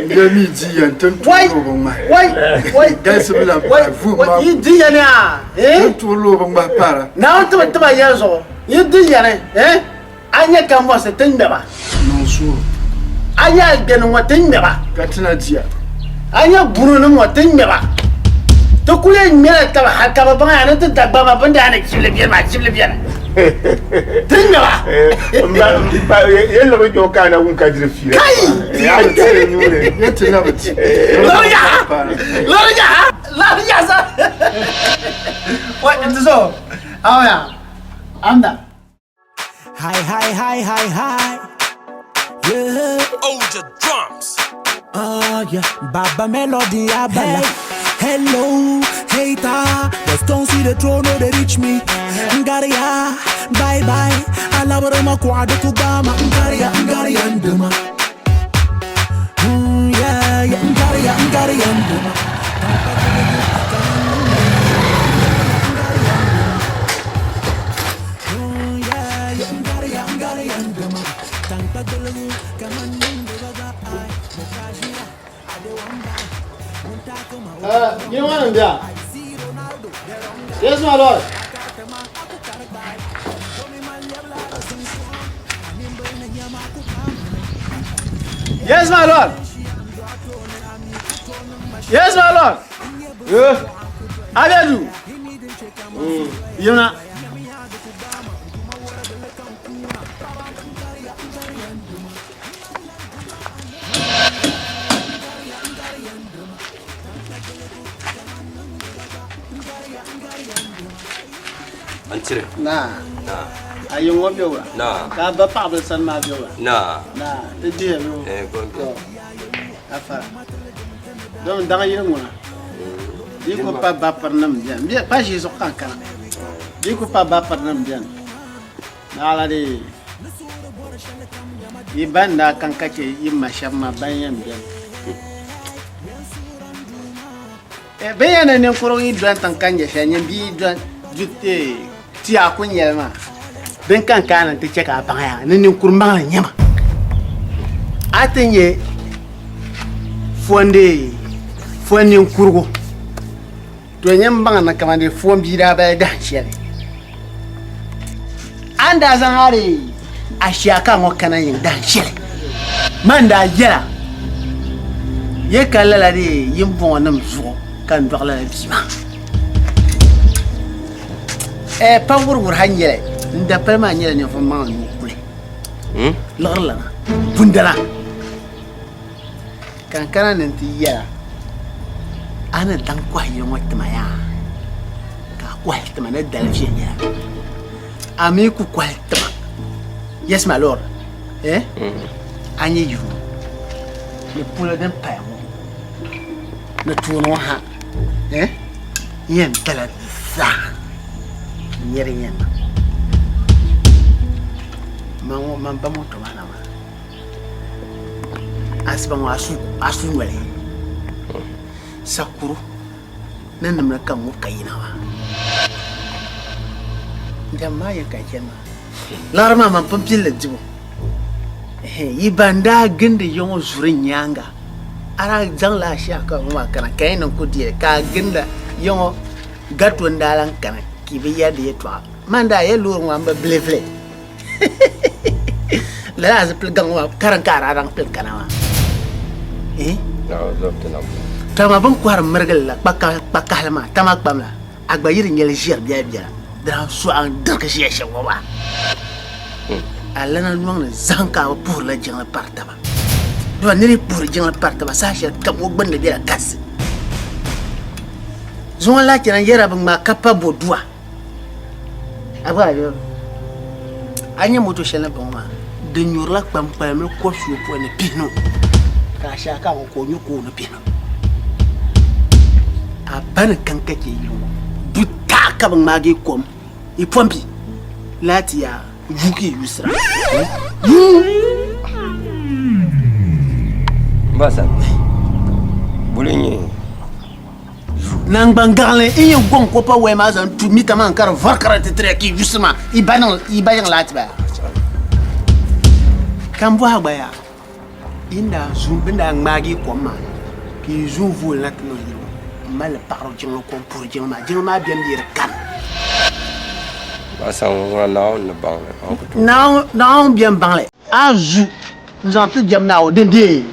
Bia mi di yɛn ti tuuri o bi ŋmahi. Wai wai Galisi bi lahi paai vuhim maa. Yi di yɛni a. Ti tuuri o bi ŋmahi paara. Naawuni ti bi tiba yɛli zuɣu yi di yɛni a nyɛ kambɔnsi ti ŋmɛba. Niŋ suuri. A nyɛ agbɛni ŋɔ ti ŋmɛba. Ka ti na diya. A nyɛ burunim ŋɔ ti ŋmɛba. Ti kuli yɛn ŋmɛla taba hali ka bi baŋ ya ni ti Dagbamba bini daa ni chibili beni maa chibili beni. Ti ŋmɛba. Yɛlli bi jɔ ka na wum ka diri fiila. Kai! A tiri nyuuni. Yɛ ti na bi ti. Lori yaha! Lori yaha! Lori yaha sa! Wai, nti so, awaya, amda. Hi, hi, hi, hi, hi. Yeah. Older drums. Oh, yeah. Baba Melody Abala. Hey. Hello, hater. The stones see the throne, no, they reach me. Ngaria, bye bye. Alabara makwada kubama. Ngaria, ngaria, nduma. Yili ŋɔ ni bia. Yes, my lord. Yes, my lord. Yes, my lord. Yeah. Abedu. Yimna. An tiri. Naa. Naa. A yiŋ ŋɔ be wula? Naa. Ka a ba paɣabili sani maa be wula? Naa. Naa. Ti dihi mi o. Eh, go To. Afa. Domi daŋ yili ŋuna. Di ku pa bapirinima beni. Bɛ pa ʒii zuɣu ka n kana. Di ku pa bapirinima beni. Naɣila di yi ba ni daa kan ka chɛ yi ma shɛba maa ban yɛn beni. Bɛ yɛn ni ninkurigu yi doli tiŋ ka nyɛ shɛli nyin bia yi doli tia ku nyɛli maa din kan ka a ni ti chɛ ka a baŋ yaa ni ninkuri maŋli n-nyɛ ma. A ti nyɛ fondi fo ninkurigu to nyin baŋ ni kamani di fo bia daa bala dahin shɛli. A ni daa zaŋ a di ashia ka ŋɔ kana yiŋ dahin shɛli man daa yɛla yi ka lala di yimbɔŋɔnim zuɣu ka n dɔɣi lala bia maa. Ɛɛ pa wuriwuri ha n-nyɛli n dapali maa nyɛla ninvuɣ maŋli ni o kuli liɣiri lana bundana ka n kana ni n ti yɛla a ni daŋ kɔhi yili ŋɔ tima yaa ka a kɔhi tima ni dali viɛnyɛla a mi ku kɔhi tima yes my lord eh a nyɛ yili ŋɔ ni polo din paya ŋɔ ni tooni ŋɔ ha eh n yɛn dala zaa n nyɛ din yɛn niŋ man ŋɔ man ba moto maa na maa Asiba ŋɔ a su noli sakuru ni nimdi ka ŋub ka yina maa n maa yɛn ka chani maa liɣiri maa man pun pilli dibu yi ban daa gindi ya ŋɔ zuri nyaaŋa a daa zaŋla a shɛhi ka ŋɔ maa kana ka yi niŋ ku deeli ka a ginda ya ŋɔ gato n daa lan kana ka yi bi yɛri di yɛtɔɣa man daa yɛ loori ŋɔ a ni bi bilifili Lala zipili gaŋ maa karim ka a daa daŋ pili kana maa. Eh? To amaa bini kɔhiri mirigili la kpakahili maa tama kpam la a gba yi di nyɛli ʒiɛri biɛla biɛla di daa sɔɣi n dirigi ʒiya shɛm ŋɔ maa. A lana nɔŋni zahim ka a bi puhirila jiŋli pari taba. Dama nira yi puhiri jiŋli pari taba saha shɛli kam o gbunni bela kasi. Zuŋɔ laa chana yɛra bi ŋmaa ka pa bo dua. A gba a nyɛ moto shɛli ni bɔŋɔ maa di nyurila kpam kpalimli kɔbisi yopɔin ni pihinu ka a shɛhi ka ka o nyu ka o ni pihinu a ba ni kan ka chɛ yili ŋɔ buta ka bi ŋmaagi kom i pɔmpi laati yaa yuu ka i yuusira yuu Basa buli nyɛ Naŋgban gaɣili n yɛn gɔŋ kɔpa waya maa zaŋ tu mita maa ka di vari ka di ti tiriya ka yi yusi maa yi ba niŋ yi ba yiŋ laati baya ka n bɔhi gba yaa yin daa zu bin daa ŋmaagi kom maa ka yi zu vooli na ti niŋ yili ŋɔ n mali paɣiri jiŋli kom puhiri jiŋli maa jiŋli maa bɛni bɛ di kani Baasa ŋuna Naawuni ni baŋ li. Naawuni bɛn baŋ li. A zu n zaŋ ti jɛm Naawuni din deei.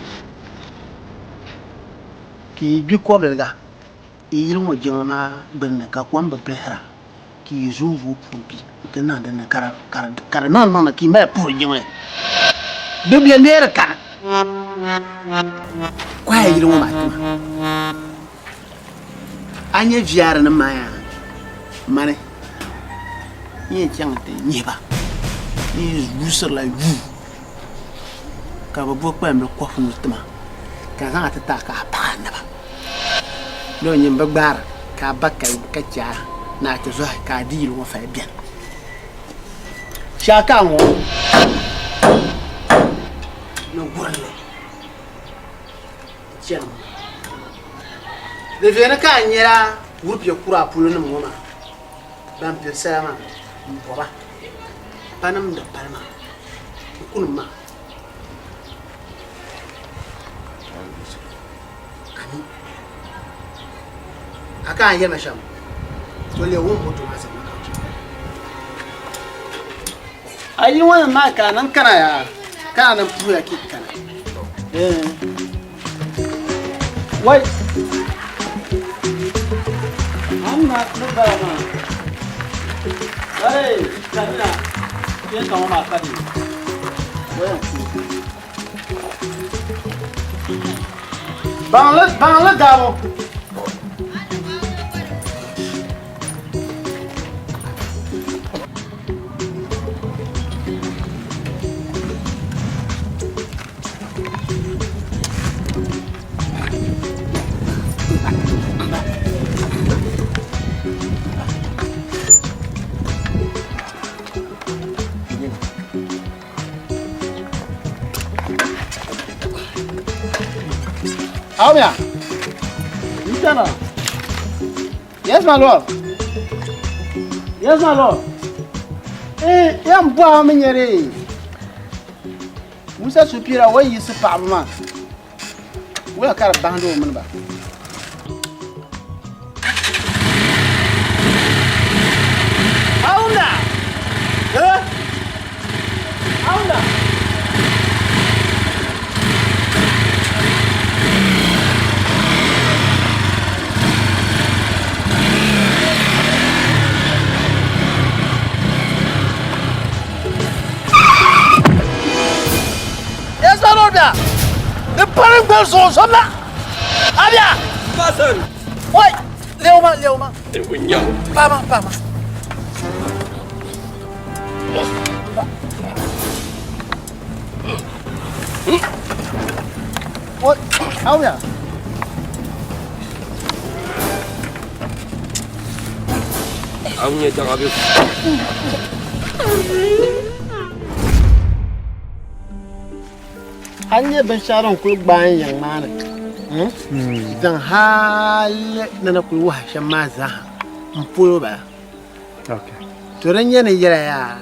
Ka yi gbi kɔbiliga yi yili ŋɔ jiŋli maa gbinni ka kom bi pilihira, ka yi zo n-vooi pumpi nti niŋ di ni ka di niŋ niŋdi ka yi mali puhiri jiŋli. Di be lee di kani. Kɔhaya yili ŋɔ maa tima. A nya viɛrinim maa yaa mani n yɛn chaŋ nti nyihi ba n yi yuusirila yuu. Ka bɛ bo kpalimbil kɔpu ni ti ma, ka zaŋ a ti taai ka a paɣ a naba. Doo nyin bi gbaara ka a ba ka ka chɛ a ni a ti zɔhi ka a di yili ŋɔ fali beni. Shɛli ka a ŋɔ ni gurili chani ŋɔ. Di viɛni ka a nyɛla wuripia kura polo nim ŋɔ maa ban pili sala maa m-bɔba. Pa nimdi pali maa n kunim maa ami. A ka a ni yɛli ma shɛm, to leei wum moto maa zali ma ka n chaŋ. A yi ŋɔ nim maa ka a niŋ kana yaa, ka a niŋ puhiya ki kana. Wai! Amma ni bala maa. Hey, kanina. Kpe ka ŋɔ maa ka di. Wayan ku. Baŋli, baŋli gaabu. Aumia. Itana. Yes, my lord. Yes, my lord. Eh, yam bɔha mi nyɛri. Musa supira o yiɣisi paɣaba maa wula ka di bahindi o mini ba. Auna! Eh? Auna! Yes, my lord. Di pari gbali zuɣu zomla. Abia. Basan. Wai, leo ma, leo ma. Pama, pama. Oi, Aumia. Aw nyɛ daŋa bɛ A ni nyɛ binshɛɣu din kuli gbaai n yiŋ maa ni zaŋ hali ni ni kuli wahi shɛm maa zaaha n polo bala. To din nyɛ ni yɛla yaa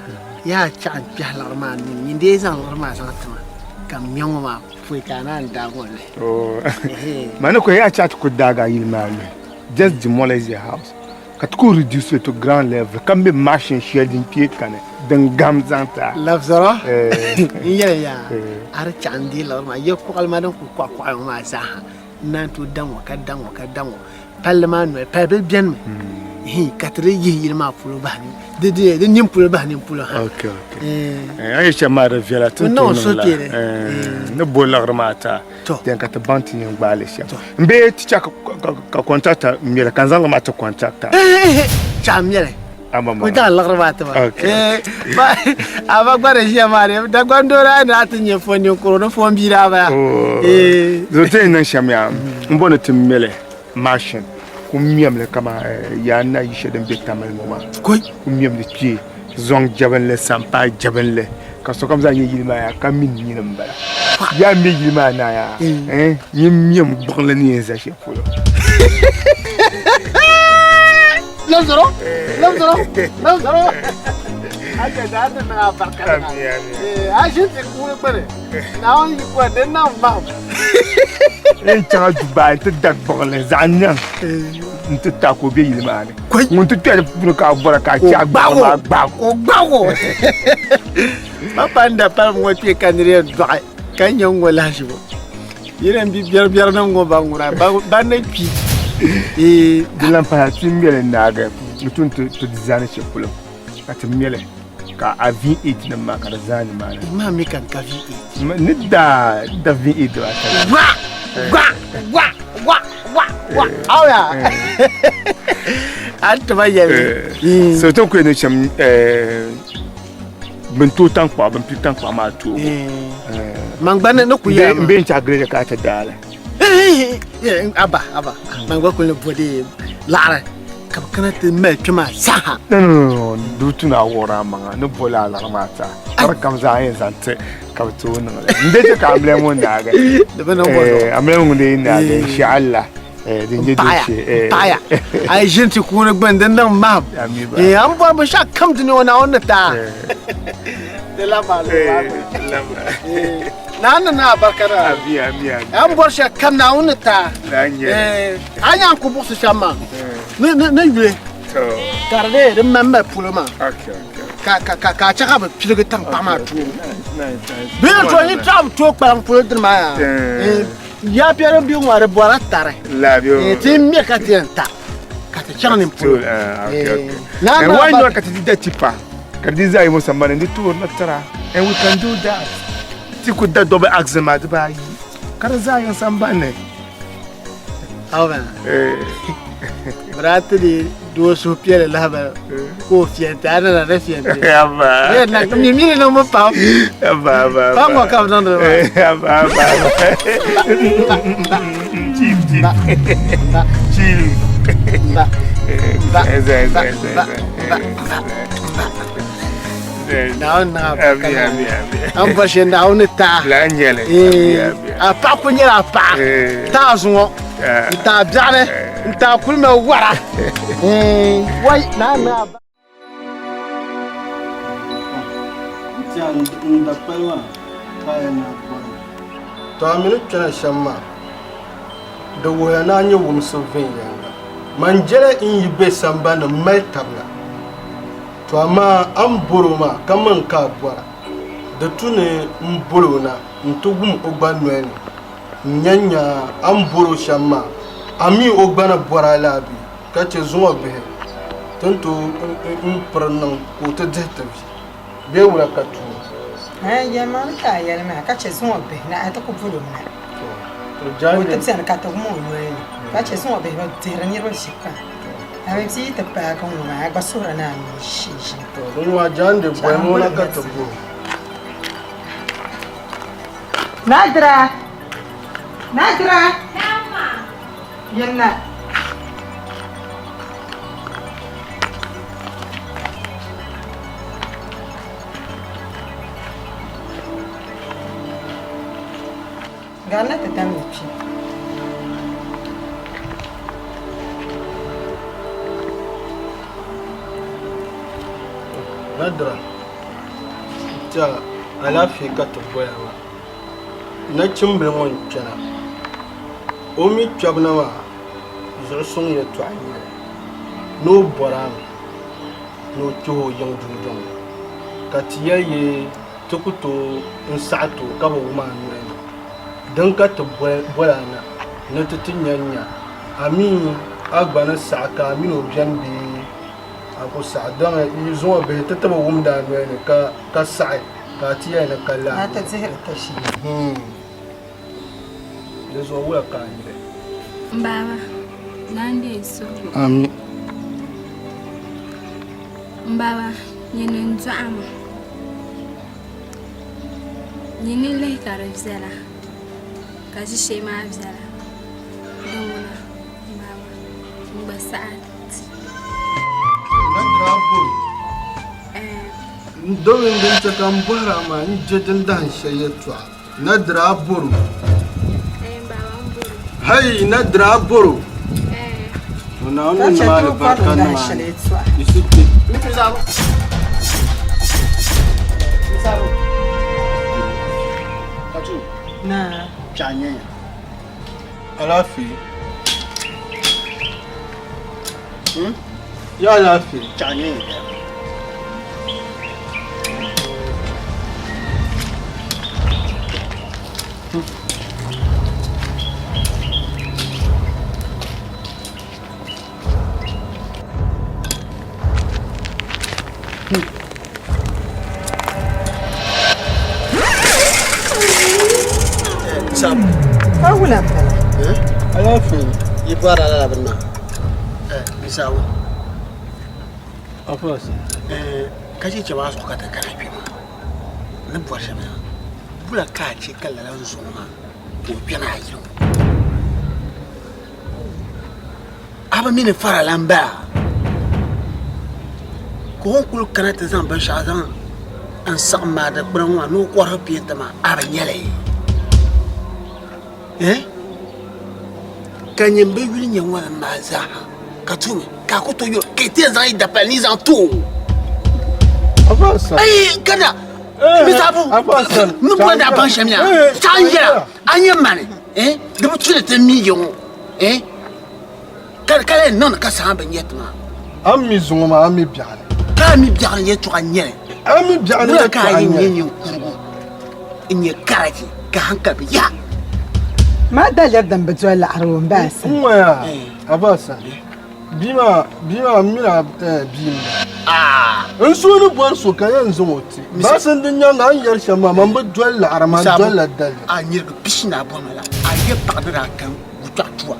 yaa chaɣ n kpɛhi liɣiri maa nuu nyin dee zaŋ liɣiri maa zaŋ ti ma ka n ŋmɛ ŋɔ maa pɔi ka a naan daagi o luhi. Ma ni ko yaa chaɣ ti ku daagi a yili maa luhi. Just demolish the house. Ka ti ku reduce it to ground level ka me machine shɛli din kpee kani din gam zaŋ ti a. Labisira n yɛli yaa a di chaɣ n deei liɣiri maa ya kuɣili maa din kuli kɔɣi kɔɣi ŋɔ maa zaaha n naan tooi daŋ ŋɔ ka daŋ ŋɔ ka daŋ ŋɔ palli maa noli pali bili beni mi ka ti di yihi yili maa polo bahi di di di nini polo bahi nini polo ha. Okay, okay. A yi shɛm maa di viɛla ti ni tooi niŋ la ni bo liɣiri maa ti a. Then ka ti baŋ ti yɛn gbaai li shɛm. M bee ti chɛ ka contractor mɛli ka n zaŋ li maa ti contractor. Chaɣ mɛli. O daŋ liɣiri maa ti ma. A ba gba di ʒiya maa ni Dagbaŋ doo daa ni ti nyɛ fon ninkuro ni fon bia daa bala. So ti yɛn niŋ shɛm yaa m bo ni ti mɛli machine ku mɛm li kaman yaa na yi shɛli din be Tamale ŋɔ maa. Ku mɛm li kpee. Zɔŋ jabinli, sampaa jabinli, ka sokam zaa nyɛ yili maa yaa ka mini nyini m-bala. Yaa me yili maa na yaa, eh, nyin miɛm gbuɣinli ni yɛn za shɛli polo. Lamzoro, lamzoro, lamzoro. A chɛ daa ti niŋ a barika niŋ a. Eh, a ʒi ti kuuni gbuni. Naawuni yi kɔri din niŋ mahim. N chaŋ a Dubai nti da gbuɣinli zaɣ nɛŋ nti ta ka o be yili maa ni. Ŋun ti kpɛri puuni ka a bɔra ka a chɛ a gbaɣigu maa gbaag o. O gbaag o. Papa n da palim ŋɔ kpe ka niri yɛn dɔɣi ka nyɛ ŋɔ lahiʒibu. Yi ni bi biɛri biɛri nim ŋɔ ban ŋuna ban ni kpi. Di lan pahi ti mɛli naagi ni tun ti zaani shɛli polo ka ti mɛli ka a V8 nim maa ka di zaani maa ni. Maa mi ka n ka V8. Ni da da V8 dibata. Gwa gwa gwa gwa gwa gwa awya a ti ba yɛli. So ti ku yɛn ni shɛm bin tooi tankpaɣu bin pili tankpaɣu maa toobu. Man gba ni ku yɛli n bɛ n chaɣ girɛda ka a ti daali. Aba aba man gba kuli ni bodi laɣari ka bi kana ti mali kpɛ maa zaaha. No no no di bi tu ni a wuɣiri a maŋa ni boli a liɣiri maa ti a ka di kam zaa yɛn zaŋ ti ka bi tooi niŋli n de chɛ ka amiliya ŋɔ naagi Di bi niŋ bɔzɔɣu. Amiliya ŋɔ dee naagi inshallah din nyɛ din chɛ paɣaya a yi ʒini ti kuuni gbuni di niŋ maham a ni bɔri binshɛɣu kam dunia ŋɔ Naawuni ni ti a di lahi maa Naawuni ni niŋ a barika daa. Ami, ami, ami. A ni bɔri shɛli kam Naawuni ni ti a. Laa n-nyɛ li. Eh, a nya n ku buɣisi shɛm maa ni ni ni yuli ka di lee di mali mali polo maa ka ka ka ka a chɛ ka bɛ piligi taŋkpaɣu maa toobu. Bee n tooi yi tɔɣi bi tooi kpaliŋ polo dini maa yaa. Eh, ya piɛli bɛ ŋɔ di bɔrila tari. Labi o. Eh, ti n mɛ ka ti yɛn ta ka ti chaŋ nin polo. Okay, okay. Naa And maa why ba- not ka ti da tipa? Ka di zaa yi mo sambani di toori na tira. And we can do that. Ti ku da double axle maa dibaayi. Ka di zaa yin sambani. Awo bɛ daa ti di doo suhupiɛlli lahibali ka o fiɛnti a nana di fiɛnti. Abba. Yɛ na mi mi ni niŋ pam. Abba, abba, abba. Pam ŋɔ ka bi niŋdi maa. Abba, abba, abba. Chief, chief. Chief. Ba. Ba. Eze, eze, Ba. eze, Ba. eze. Ba. Naawuni niŋ a barika Ami, niŋ. ami, ami. A ni bɔri shɛli Naawuni ni ti a. Laa n-nyɛ li. Ee, Ami, ami. a paɣa kuli nyɛla a paɣa. Taa zuŋɔ, n taa biɛɣuni, n taa kuli mali wara. Ee, wai, Naawuni niŋ a barika. N-tiɛha n dapali maa ka a yɛn naan bɔri mi. To a mi ni kpɛna shɛm maa, di wuhiya ni a nyɛ wumsibu viɛnyɛliŋga. Man jɛla n yi be sambani ni m-mali tabila. To amaa a ni bɔr o maa ka man ka a bɔra, di tu ni m bol o na nti wum o gba noli ni n-nya nya a ni bɔr o shɛm maa. A mi o gba ni bɔr a laa bee? Ka chɛ zuŋɔ bihi ti ni tooi m-piri niŋ ka o ti dihi ti vi bee wula ka tuui? Ɛɛn, yɛlimaŋli ka a yɛli maa, ka chɛ zuŋɔ bihi ni a ti ku bol o na ka o ti beni ka ti wum o noli ni, ka chɛ zuŋɔ bihi bi dihiri niriba vi pam. A mi bia yi ti paagi ŋ-ŋɔ maa, a gba suhiri ni a mi ʒi ʒi. Di ŋɔ a jaande bɔhim o na ka ti bo o. Nadira! Nadira! Yɛlina. Garina ti tam ni kpi. Nadira, n-tiɛha alaafee ka ti boya maa. Nachimbili ŋɔ n-kpɛna. O mi kpɛbu na maa zuɣusuŋ yɛltɔɣa n-nyɛ li ni o bɔri a mi ni o kpɛhi o yiŋ dundɔŋ ni ka ti yɛli yi ti ku tooi n-saɣi ti o ka bi wum a noli ni. Din ka ti boli a na ni ti ti nya n-nya a mi a gba ni saɣi ka a mini o beni bee a ku saɣi. Dama yi zuŋɔ bihi ti ti bi wumdi a noli ni ka saɣi ka a ti yɛli ni ka lahi. A ti dihiri ti ʒii. Di zuɣu wula ka a nyili? M baaba, naa n-deei suhigu. Ami. M baaba, nyini n-dɔɣi ma. Nyini n-lihi ka di viɛla, ka ʒishee maa viɛla. Din ŋuna, m baaba, n gba saɣi ti. Nadira bol. Domin din chɛ ka m bɔhir a maa, n je din dahin shɛli yɛtɔɣa. Nadira boro. Hai, nadira boro. To Naawuni ni niŋ alibarika niŋ a ni. Yi si kpe. Alaafee. Ya alaafee. Sam. Ka wula m-bala? Alaafee. Yi bɔrila lala bini maa. Bisawu. Ka chɛ chɛ maa zuɣu ka ti kana kpɛ maa. Ni bɔri shɛm yaa bula ka a chɛ ka lala zuŋɔ maa ka o kpɛna a yili ŋɔ. A bi mi ni farala m-bala ka o ni kuli kana ti zaŋ binshɛɣu zaŋ n-siɣim maa dikpuna ŋɔ maa ni o kɔrigi peenti maa a bi nya li eh? Ka nyin bi yuli nyɛ ŋɔnim maa zaaha ka tuumi ka a ku tooi yuli ka yi ti yɛn zaŋ yi dapali ni yi zaŋ ti o. Ayi kada Misabu ni bɔri ni a baŋ shɛm yaa saha n yɛla a nyɛ mani di bi tu ni ti mi ya ŋɔ ka ka lahi niŋdi ka saha bi nyɛ ti maa. A mi zuŋɔ maa a mi biɛɣuni. Ka a mi biɛɣuni yɛltɔɣa n nyɛli. A mi biɛɣuni Wula ka a yɛltɔɣa yi n nyɛ nyɛli. ninkurigu n nyɛ karachi ka hankali bi yaha. Maa daliri din bi doli laɣiri o m-ba Asan. N ŋɔya a ba Asan. Bia maa bia maa m mini a bia m bala. N suhu ni bɔri so ka yɛn zaŋ o ti. Baasi din nyaaŋa a ni yɛri shɛm maa man bi doli laɣiri man dolila daliri. A niriba pishi ni a bɔhima la a yɛ paɣa ni daa kan wutɔɣu tua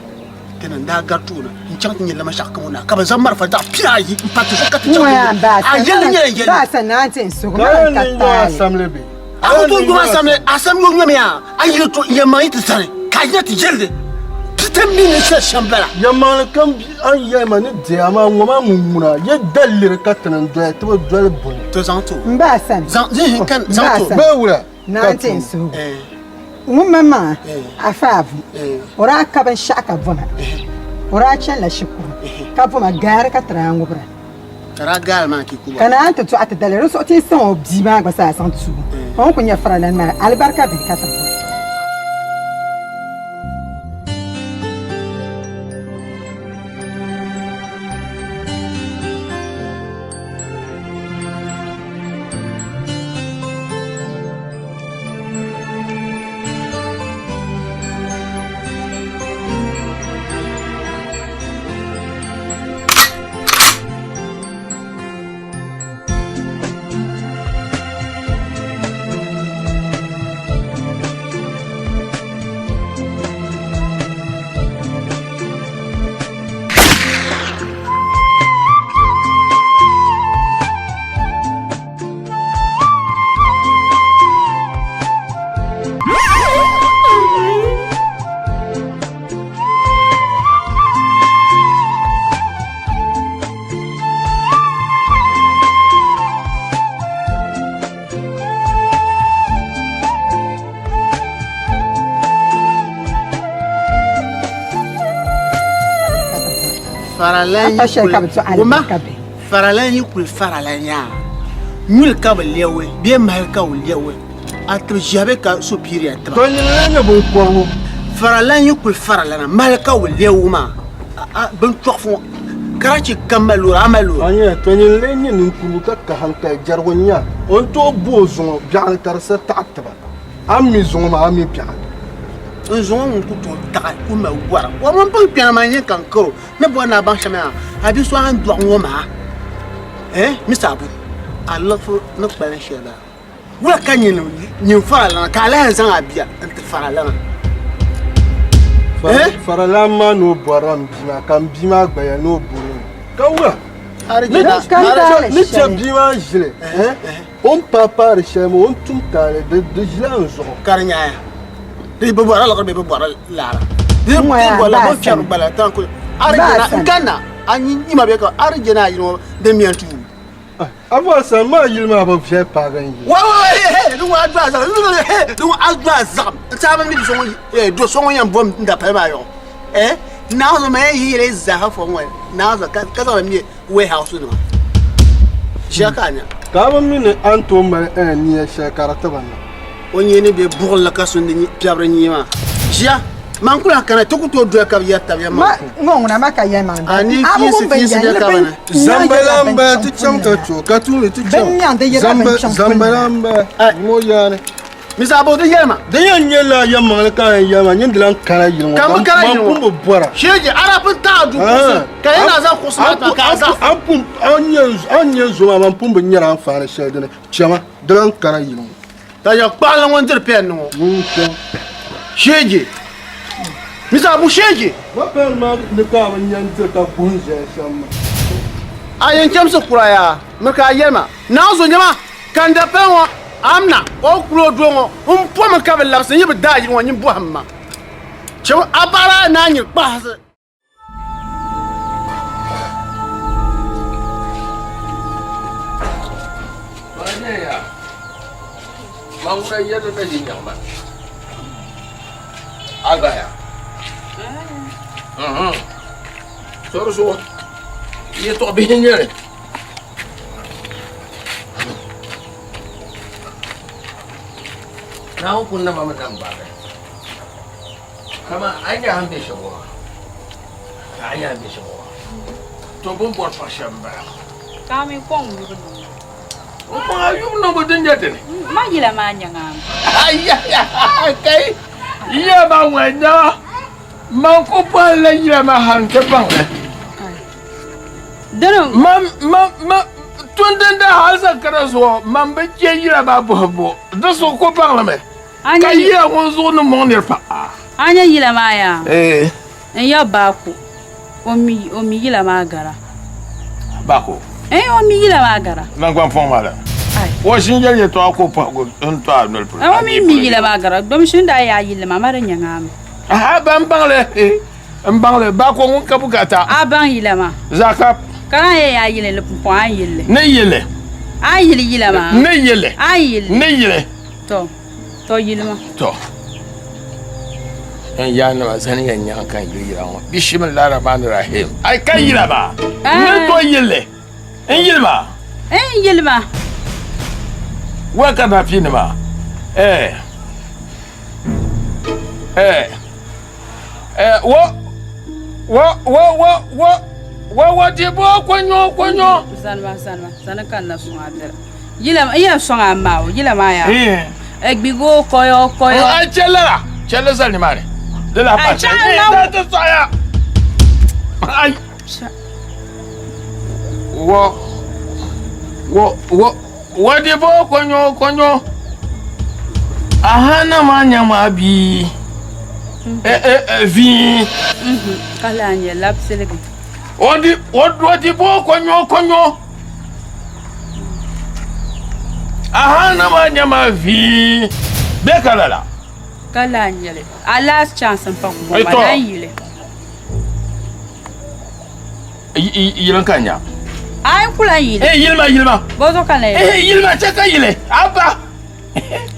ti ni daa gari tooni n chaŋ ti nyɛ lamashɛɣu kam o naa ka bɛ zaŋ marafa daɣu pia ayi m pa ti zuɣu ka ti chaŋ ti a yɛlli nyɛla yɛlli. Baasa naa ti n suhu Ka maa yɛn ka niŋ taali. asamli bɛ. A ku tooi yom asamli asam yo nyom yaa a yi to yɛnmaŋ yi ti zani ka a yina ti yɛlli ti ti mi ni shɛli shɛm bala. Yɛnmaŋli kam bi a ni yɛli ma ni di a maa ŋɔ maa ŋun ŋuna yɛ daliri ka ti ni doya ti bi doli buni. To zaŋ ti o. M ba Asan. Zaŋ M ba ti o. Asan. Bee wula Naa ka n ti n tuui. suhu. Ŋun maŋmaŋa Afa Abu o daa ka binshɛɣu ka boma o daa chanila shikuru ka boma gaari ka ti daa ŋubira. Ka daa gaari maa ti ku ba. Ka naan ti dɔɣi ti daliri di zuɣu ti yi saŋ o bia maa gba zaa zaŋ tuui o ni ku nya faralan maa alibarika bihi ka ti bɔri. Faralan yi kuli faralan yaa nyuli ka bi lɛwi bee mahali ka bi lɛwi a tibi ʒiɛhi bee ka superior tiba. To nyini lan nyɛ binkɔbigu. Faralan yi kuli faralana mahali ka bi lɛwi maa bin chɔɣifu ŋɔ karachi kam mali loori a mali loori. A nya to nyini lee nyɛ ninkurigu ka ka hankali jɛrigu n-nya o ni tooi bo o zuŋɔ biɛɣuni ka di sa taɣi tiba. A ni mi zuŋɔ maa a mi biɛɣuni. N zuŋɔ ŋun ku tooi taɣi ku mali gɔra o mini pun kpɛna maa n-nyɛ ka n karo ni bɔri ni a baŋ shɛm yaa a bi so a ni dɔɣi ŋɔ maa eh Mr. Abu a liɣifu ni kpalim shɛli bala wula ka nyin nyin faralana ka a lahi zaŋ a bia n-ti faralana eh Faralana maa ni o bɔrila m bia maa ka m bia maa gba yɛli ni o bɔri o mi ka wula ni chɛ bia maa ʒili eh o ni paai paari shɛli maa o ni tum taali di ʒila n zuɣu. Ka di nyaaya di bi bɔrila liɣiri bee bi bɔrila laara di bi bɔrila bin fiɛbi gbala tan kuli arijana n kanna a nyima bɛ ka arijana a yili ŋɔ din miɛn tuui. Abu Hassan maa yili maa bi viɛli paagi n yili. Wa wa he di ŋɔ a do a zaɣim he di ŋɔ a do a zaɣim n saha bi mi do so ŋun yɛn bom n dapali maa yɔɣu eh naawuni ma yɛn yi yɛli zaaha fo ŋɔ naawuni ka zaŋli mɛ warehouse nima ʒiya ka a nya. Ka a bi mi ni a ni tooi mali nia shɛli ka di ti ba na. O nyee ni be buɣili la ka sundi piɛbiri nyee maa. Ʒiya, man kuli a kana ti ku tooi doli ka bi yɛri tabi yɛlimaŋli. Ma ŋɔ ŋuna ma ka yɛlimaŋli. A ni fiinsi fiinsi bɛ ka bi ni. Zambala m-bala ti chaŋ ka cho ka tuuli ti chaŋ. Zambala m-bala ŋɔ yaani. Mr. Abu, di yɛlima. Di yɛn nyɛla yɛlimaŋli ka a yɛn yɛli ma, nyin di lan kana yili ŋɔ Ka m bi kana man yili pun ŋɔ. bi bɔra. Sheeji, a daa pun taai du kuɣusi ka yɛn daa zaŋ kuɣusi maa ti ma ka a zaɣisi. A pun, a ni nyɛ zo maa, man pun bi nyari anfaani shɛli dini. Chama, di lan kana yili ŋɔ. Ka yɛ kpaɣili ŋun diri pɛn ni ŋɔ. Ŋun chaŋ. Sheeji. Mr. Abu, sheeji. Ma pɛn maa ni ka a bi nya n-diri ka guhi n-ʒɛya shɛm maa. A yɛn chɛmsi kura yaa, miri ka a yɛli ma, Naawuni zo nyama ka n dapali ŋɔ amina o kuli o doo ŋɔ n pomi ka bi labisi n yi bi daai yili ŋɔ nyin bɔhim ma chɛ a baɣila a naan nyiri kpahisi. Man ŋuna yɛli na ʒi nyaŋ ma. A gaya. Sori zuɣu yɛltɔɣa bihi n nyɛli. Naawuni kuli nama mi nam gbaagi. Kaman a ni nya a ni be shɛm ŋɔ maa, ka a nya a ni be shɛm ŋɔ maa. To bɛ ni bɔri paɣ shɛba m-bala. Ka a mi kɔŋ yubu niŋbu. N kɔŋ a yubu niŋbu din nyɛ dini? Ma yila maa nyaŋ a mi. Ayaya! Kai! Yiya maa ŋɔ nyaŋa, man ku bɔhim la yila maa hal nti baŋ li. Dini. Man, man, man, tun din daa hal zaŋ kana zuɣu, man bi je yila maa bɔhimbu, di zuɣu ku baŋ li mi. Ka yila ŋun zuɣu ni mɔŋ nir paɣa. A nya yila maa yaa? N ya Baako, o mi yila maa gara. Baako? Ee, o mi yila maa gara. Naŋgban pɔŋ maa la. O ʒinjɛli yɛtɔɣa ka o pɔhigu n-tɔ a noli polo. O mi mi yila maa gara. Domi n daa yaa yilli maa, ma di nyaŋ a mi. Aha, ban baŋ li. N baŋ li. Baako ŋun ka bukaata. A baŋ yila maa. Zaɣ kap. Ka naan yɛn yaa yili li pumpɔŋ a ni yili li. Ni yili. A ni yili yila maa. Ni yili. A ni yili. Ni yili. To, to yili maa. To. N yaanima zani ya nyaŋ ka n yili yila ŋɔ. Bishimillahi Rahmani Rahim. Ai ka yila maa. Ni to yili li. N yili maa. N yili maa. Wa ka na pii ni maa. Eh. Eh. Eh, wo wo wo wo wo wo wo di bo ko nyo ko nyo. Zanima zanima zani ka n na sɔŋ a biɛla. Yila n yɛn sɔŋ a maa o yila maa yaa. Eh. Gbigo koyo koyo. Ai chɛli la chɛli zali nimaani. Di la pa. Ai chɛli na. Ti sɔya. Ai. Wo wo wo wo di bo ko nyo ko nyo. Aha na ma nya ma bi. Eh eh eh vi. Ka la nyɛ labsiligi. O di o o di bo ko nyo ko nyo. Aha na ma nya ma vi. Be ka la la. Ka la nyɛli. A last chance n pa ku ma dan yili. Yili ka nya. Ai kula yili. Eh yili ma yili ma. Bozo ka na yili. Eh yili ma che ka yili. Abba.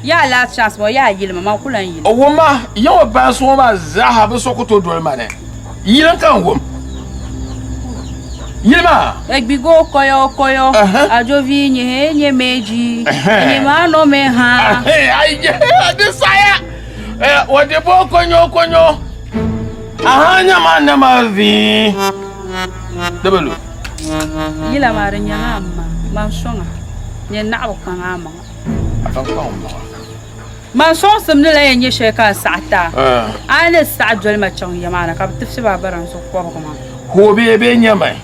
Ya last chance mo ya yili ma ma kula yili. O wuma yawa ba so ma zaha bi so ku to doli ma ne. Yili ka n wum. Yili ma. Egbigo koyo koyo. Ajovi nye nye meji. Nye ma no me ha. Ai di saya. Eh wode bo konyo konyo. Aha nyama nyama vi. Dabalo. Yila maa di nyaŋ a ma man sɔŋa nyɛ naɣibu kpaŋ a maŋa. A ka kpaŋ maŋa. Man sɔŋsim ni la yɛn nyɛ shɛli ka a saɣi ti a, a ni saɣi doli ma chaŋ ya maa ni ka bɛ ti fiɛbi a baransi kɔbigu maa. Hoo bee bee nyamai.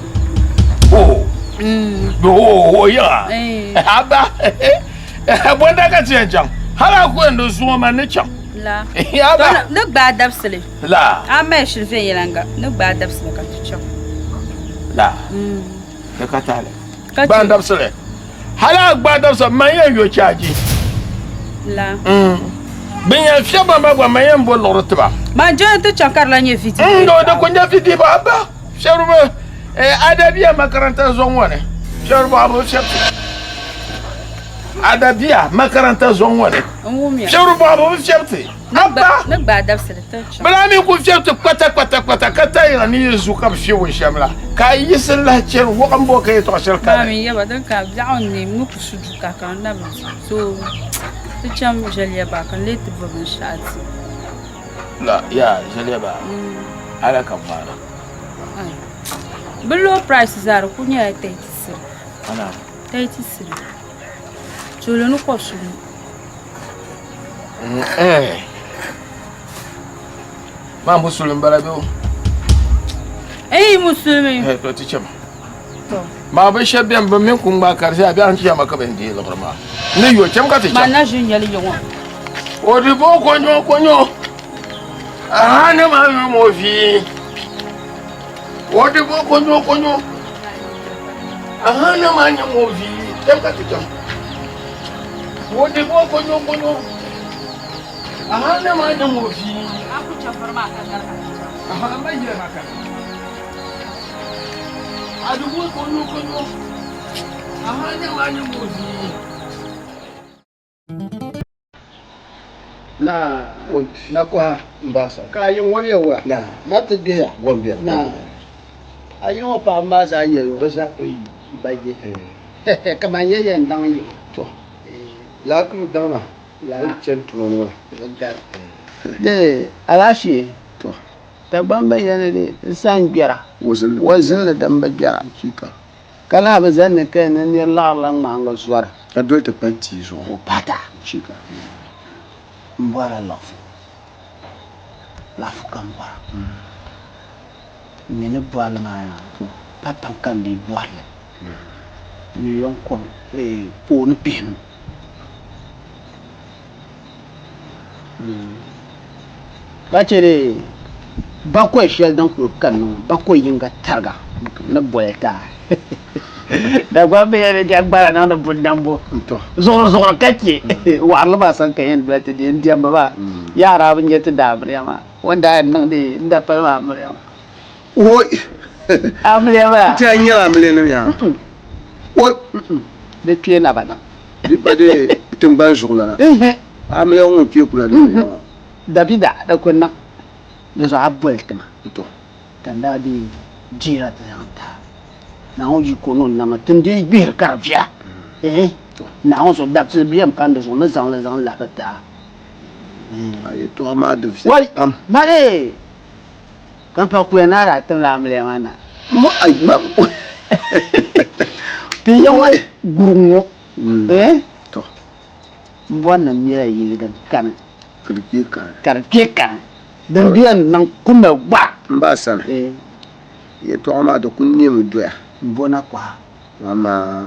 Hoo. Bɛ hoo hoo yiŋa. Abba. Bɔnda ka ti yɛn chaŋ. Hali a ku yɛn di zuŋɔ man ni chaŋ. La. Abba. Ni gbaai dabisili. La. A mali shili viɛnyɛliŋga ni gbaai dabisili ka ti chaŋ. La. Di ka tahili. Gbaai dabisili. Hali a gbaai dabisili man yɛn yo chaaji. La. Bin yɛn fiɛbi ba maa gba man yɛn bo liɣiri tiba. Man jɛli ti chaŋ ka di lahi nyɛ viti. No, di ku nyɛ viti ba abba. Fiɛbiriba adabiya makaranta zɔŋ ŋɔ ni. Fiɛbiriba bi fiɛbiti. Adabiya makaranta zɔŋ ŋɔ ni. Fiɛbiriba bi fiɛbiti. Abba. Ni gbaai dabisili ti chaŋ. Bɛ daa mi ku fiɛbiti kpata kpata kpata ka tayiŋa ni yi zu ka bɛ fiɛbi o shɛm la, ka a yiɣisi lahi chani wɔɣ m-bo ka yɛtɔɣ shɛli Maa kani. mi yaba din ka biɛɣu n-neem ni ku su duu ka ka n na bi di. So ti chaŋ ʒɛliya baa ka n lee ti bo binshɛɣu ti. La yaa ʒɛliya baa ala ka ŋmaara. Bɛ low price zaa di ku nyɛla 33. Ana. 33. Tuuli ni kɔbisinu. Maa musulimi bala bɛ o. Ei musulimi. Eh to ti chama. Maa bi shɛba bɛn bi mini kum ŋmaa ka di zaa biɛɣu n-ti ma ka bɛn deei liɣiri maa. Ni yo cham ka ti Maa cham. na ʒi n-nyɛli yi ŋɔ. O di bo konyo konyo. Aha ne ma yo mo vi. O di bo konyo konyo. Aha ne ma nye mo vi. Cham ka ti cham. O di bo konyo konyo. Aha ne ma nye mo vi. A ku chɛfiri maa ka gari ka ti cham. Aha ma yɛ ma ka. A di bo konyo konyo. Aha ne ma nye mo vi. Na na koha ka a yi ŋɔ bɛ wa na ti gbihiya na a yi ŋɔ paɣaba maa zaa nyɛ ba je kaman yɛ yɛn daŋ yi Laakumi daŋ na. N chani tuma ni maa. Dee alaafee. Dagbaŋ bɛ yɛli ni di sa n-gbɛra. Wazinli din bi gbɛra. Ka lahi bi zani ni ka ni nir laɣirila ŋmahiŋga zɔri. Ka doli ti pa tia zuɣu. O pata. M bɔrila laɣifu. Laɣifu ka m bɔra. M mi ni bɔri li maa yaa pa pam ka m bi bɔri li. Miliɔn pooni pihinu. Ka chɛ di bakɔi shɛli din kuli kani ŋɔ bakɔi yinga tariga ni boli taa Dagbaŋ bɛ yɛli ni gbara niŋdi bundambo zuɣuri zuɣuri ka chɛ waɣirili maa sani ka yɛn doli ti di n diɛmbu maa yaa daa bi nya ti daa amiliya maa o ni daa yɛn niŋdi n dapali maa amiliya maa amiliya maa Ti a nyɛla amiliya nim yaa di kpee na ba niŋ Di pa di tiŋgbani zuɣulana. Amiliya ŋun kpee kula di maa. Dabida di ku niŋ di zuɣu a boli ti ma ka n daa dii deera ti zaŋ ti a. Naawuni yiko ni o nam ti n-dii gbihiri ka di viɛla. Naawuni zuɣu dabisili bia m-pani di zuɣu ni zaŋ li zaŋ labi ti a. A yɛtɔɣa maa di viɛli pam. Mali! Ka m pa kuya ni a daa timla amiliya maa na. Ti ya ŋɔ guri ŋɔ m bɔri ni m mɛla yili din kani ka di kpe kani din bi yɛn niŋ ku mali gba. M ba sani yɛtɔɣa maa di kuli nɛmi doya. M bo na kɔha. Amaa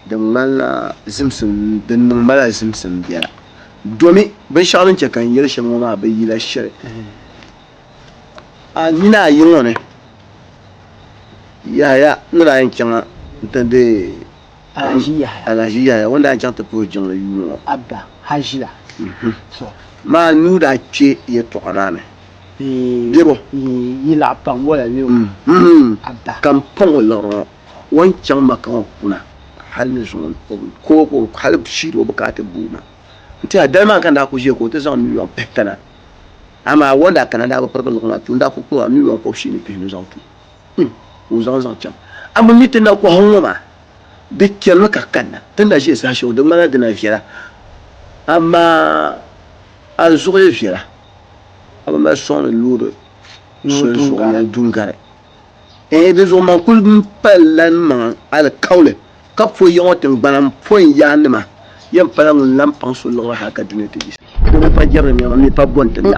Di ŋmanila zimsim, di niŋ ma la zimsim biɛla. Domi binshɛɣu din chɛ ka n yɛli shɛm ŋɔ maa bi yila shɛli. A nina ayi ŋɔ ni, Yahaya ni daa yɛn chaŋ nti deei Alhaji Yahaya o ni daa yɛn chaŋ ti puhi jiŋli yuuni ŋɔ. Abba Hajila. Maa nuu daa kpe yɛtɔɣa maa ni. Bebo. Yi laɣ paŋ wala bebo. Abba. Ka m paŋ o liɣiri ŋɔ. O ni chaŋ Maka ŋɔ kuna hal ni zuŋɔ ka o hal sheeri o bukaata booi ma n-ti a. Dali maa ka n daa kuli ʒiya ka o ti zaŋ miliɔn pihita na. Amaa o ni daa kana n daa bi pirigi liɣiri maa ti o, n daa kuli kpuɣi la miliɔn kɔbishii ni pihinu zaŋ ti o ka o zaŋ zaŋ chaŋ. A bi mi ti na kɔhi ŋɔ maa di chanimi ka kanna. Ti ni daa ʒiya saha shɛli ŋɔ di ŋmanila di na viɛla, amaa a zuɣu yi viɛla a bi mali sɔŋdi loori soli zuɣu ni du n-gari. Ɛɛh, di zuɣu man kul palila n maŋa alikauli, ka po ya ŋɔ tiŋgbana m-po n yaannima, yɛn pala ŋun lan paŋ so liɣiri hal ka dunia ti yiɣisi. Di mi pa jɛrili nɛma, mi pa bɔnti la.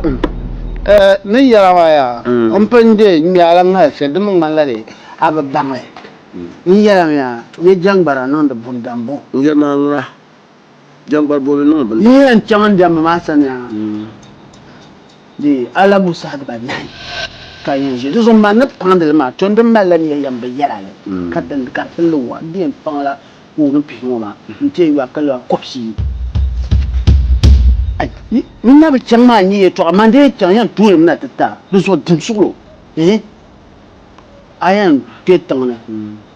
Ɛɛh, ni yɛra maa yaa, m pun deei ŋme a la ŋahili shɛli, di mi ŋmanila di a bi baŋ li. N yɛrimi yaa, nyɛ jɛŋgbara niŋdi bundambo. N yɛri maa ŋuna, jɛŋgbari boli niŋ bundambo. Yi yɛn chaŋ n diɛmbu maa sani yaa. Di alabu saha dibanahi ka yɛn ʒe di zuɣu man ni paŋdi li maa, to n di malila nia yɛm bi yɛla li ka din ka di li wa di yɛn paŋla wuuni pihi ŋɔ maa n-ti yɛn yɔri ka lɔri kɔbisiyi. Ai, n na bi chaŋ maa n-nyɛ yɛtɔɣa, man di yɛn chaŋ yɛn tuui li mi na ti ta di zuɣu dim suɣilo, ehe, a yɛn kpe tiŋ ni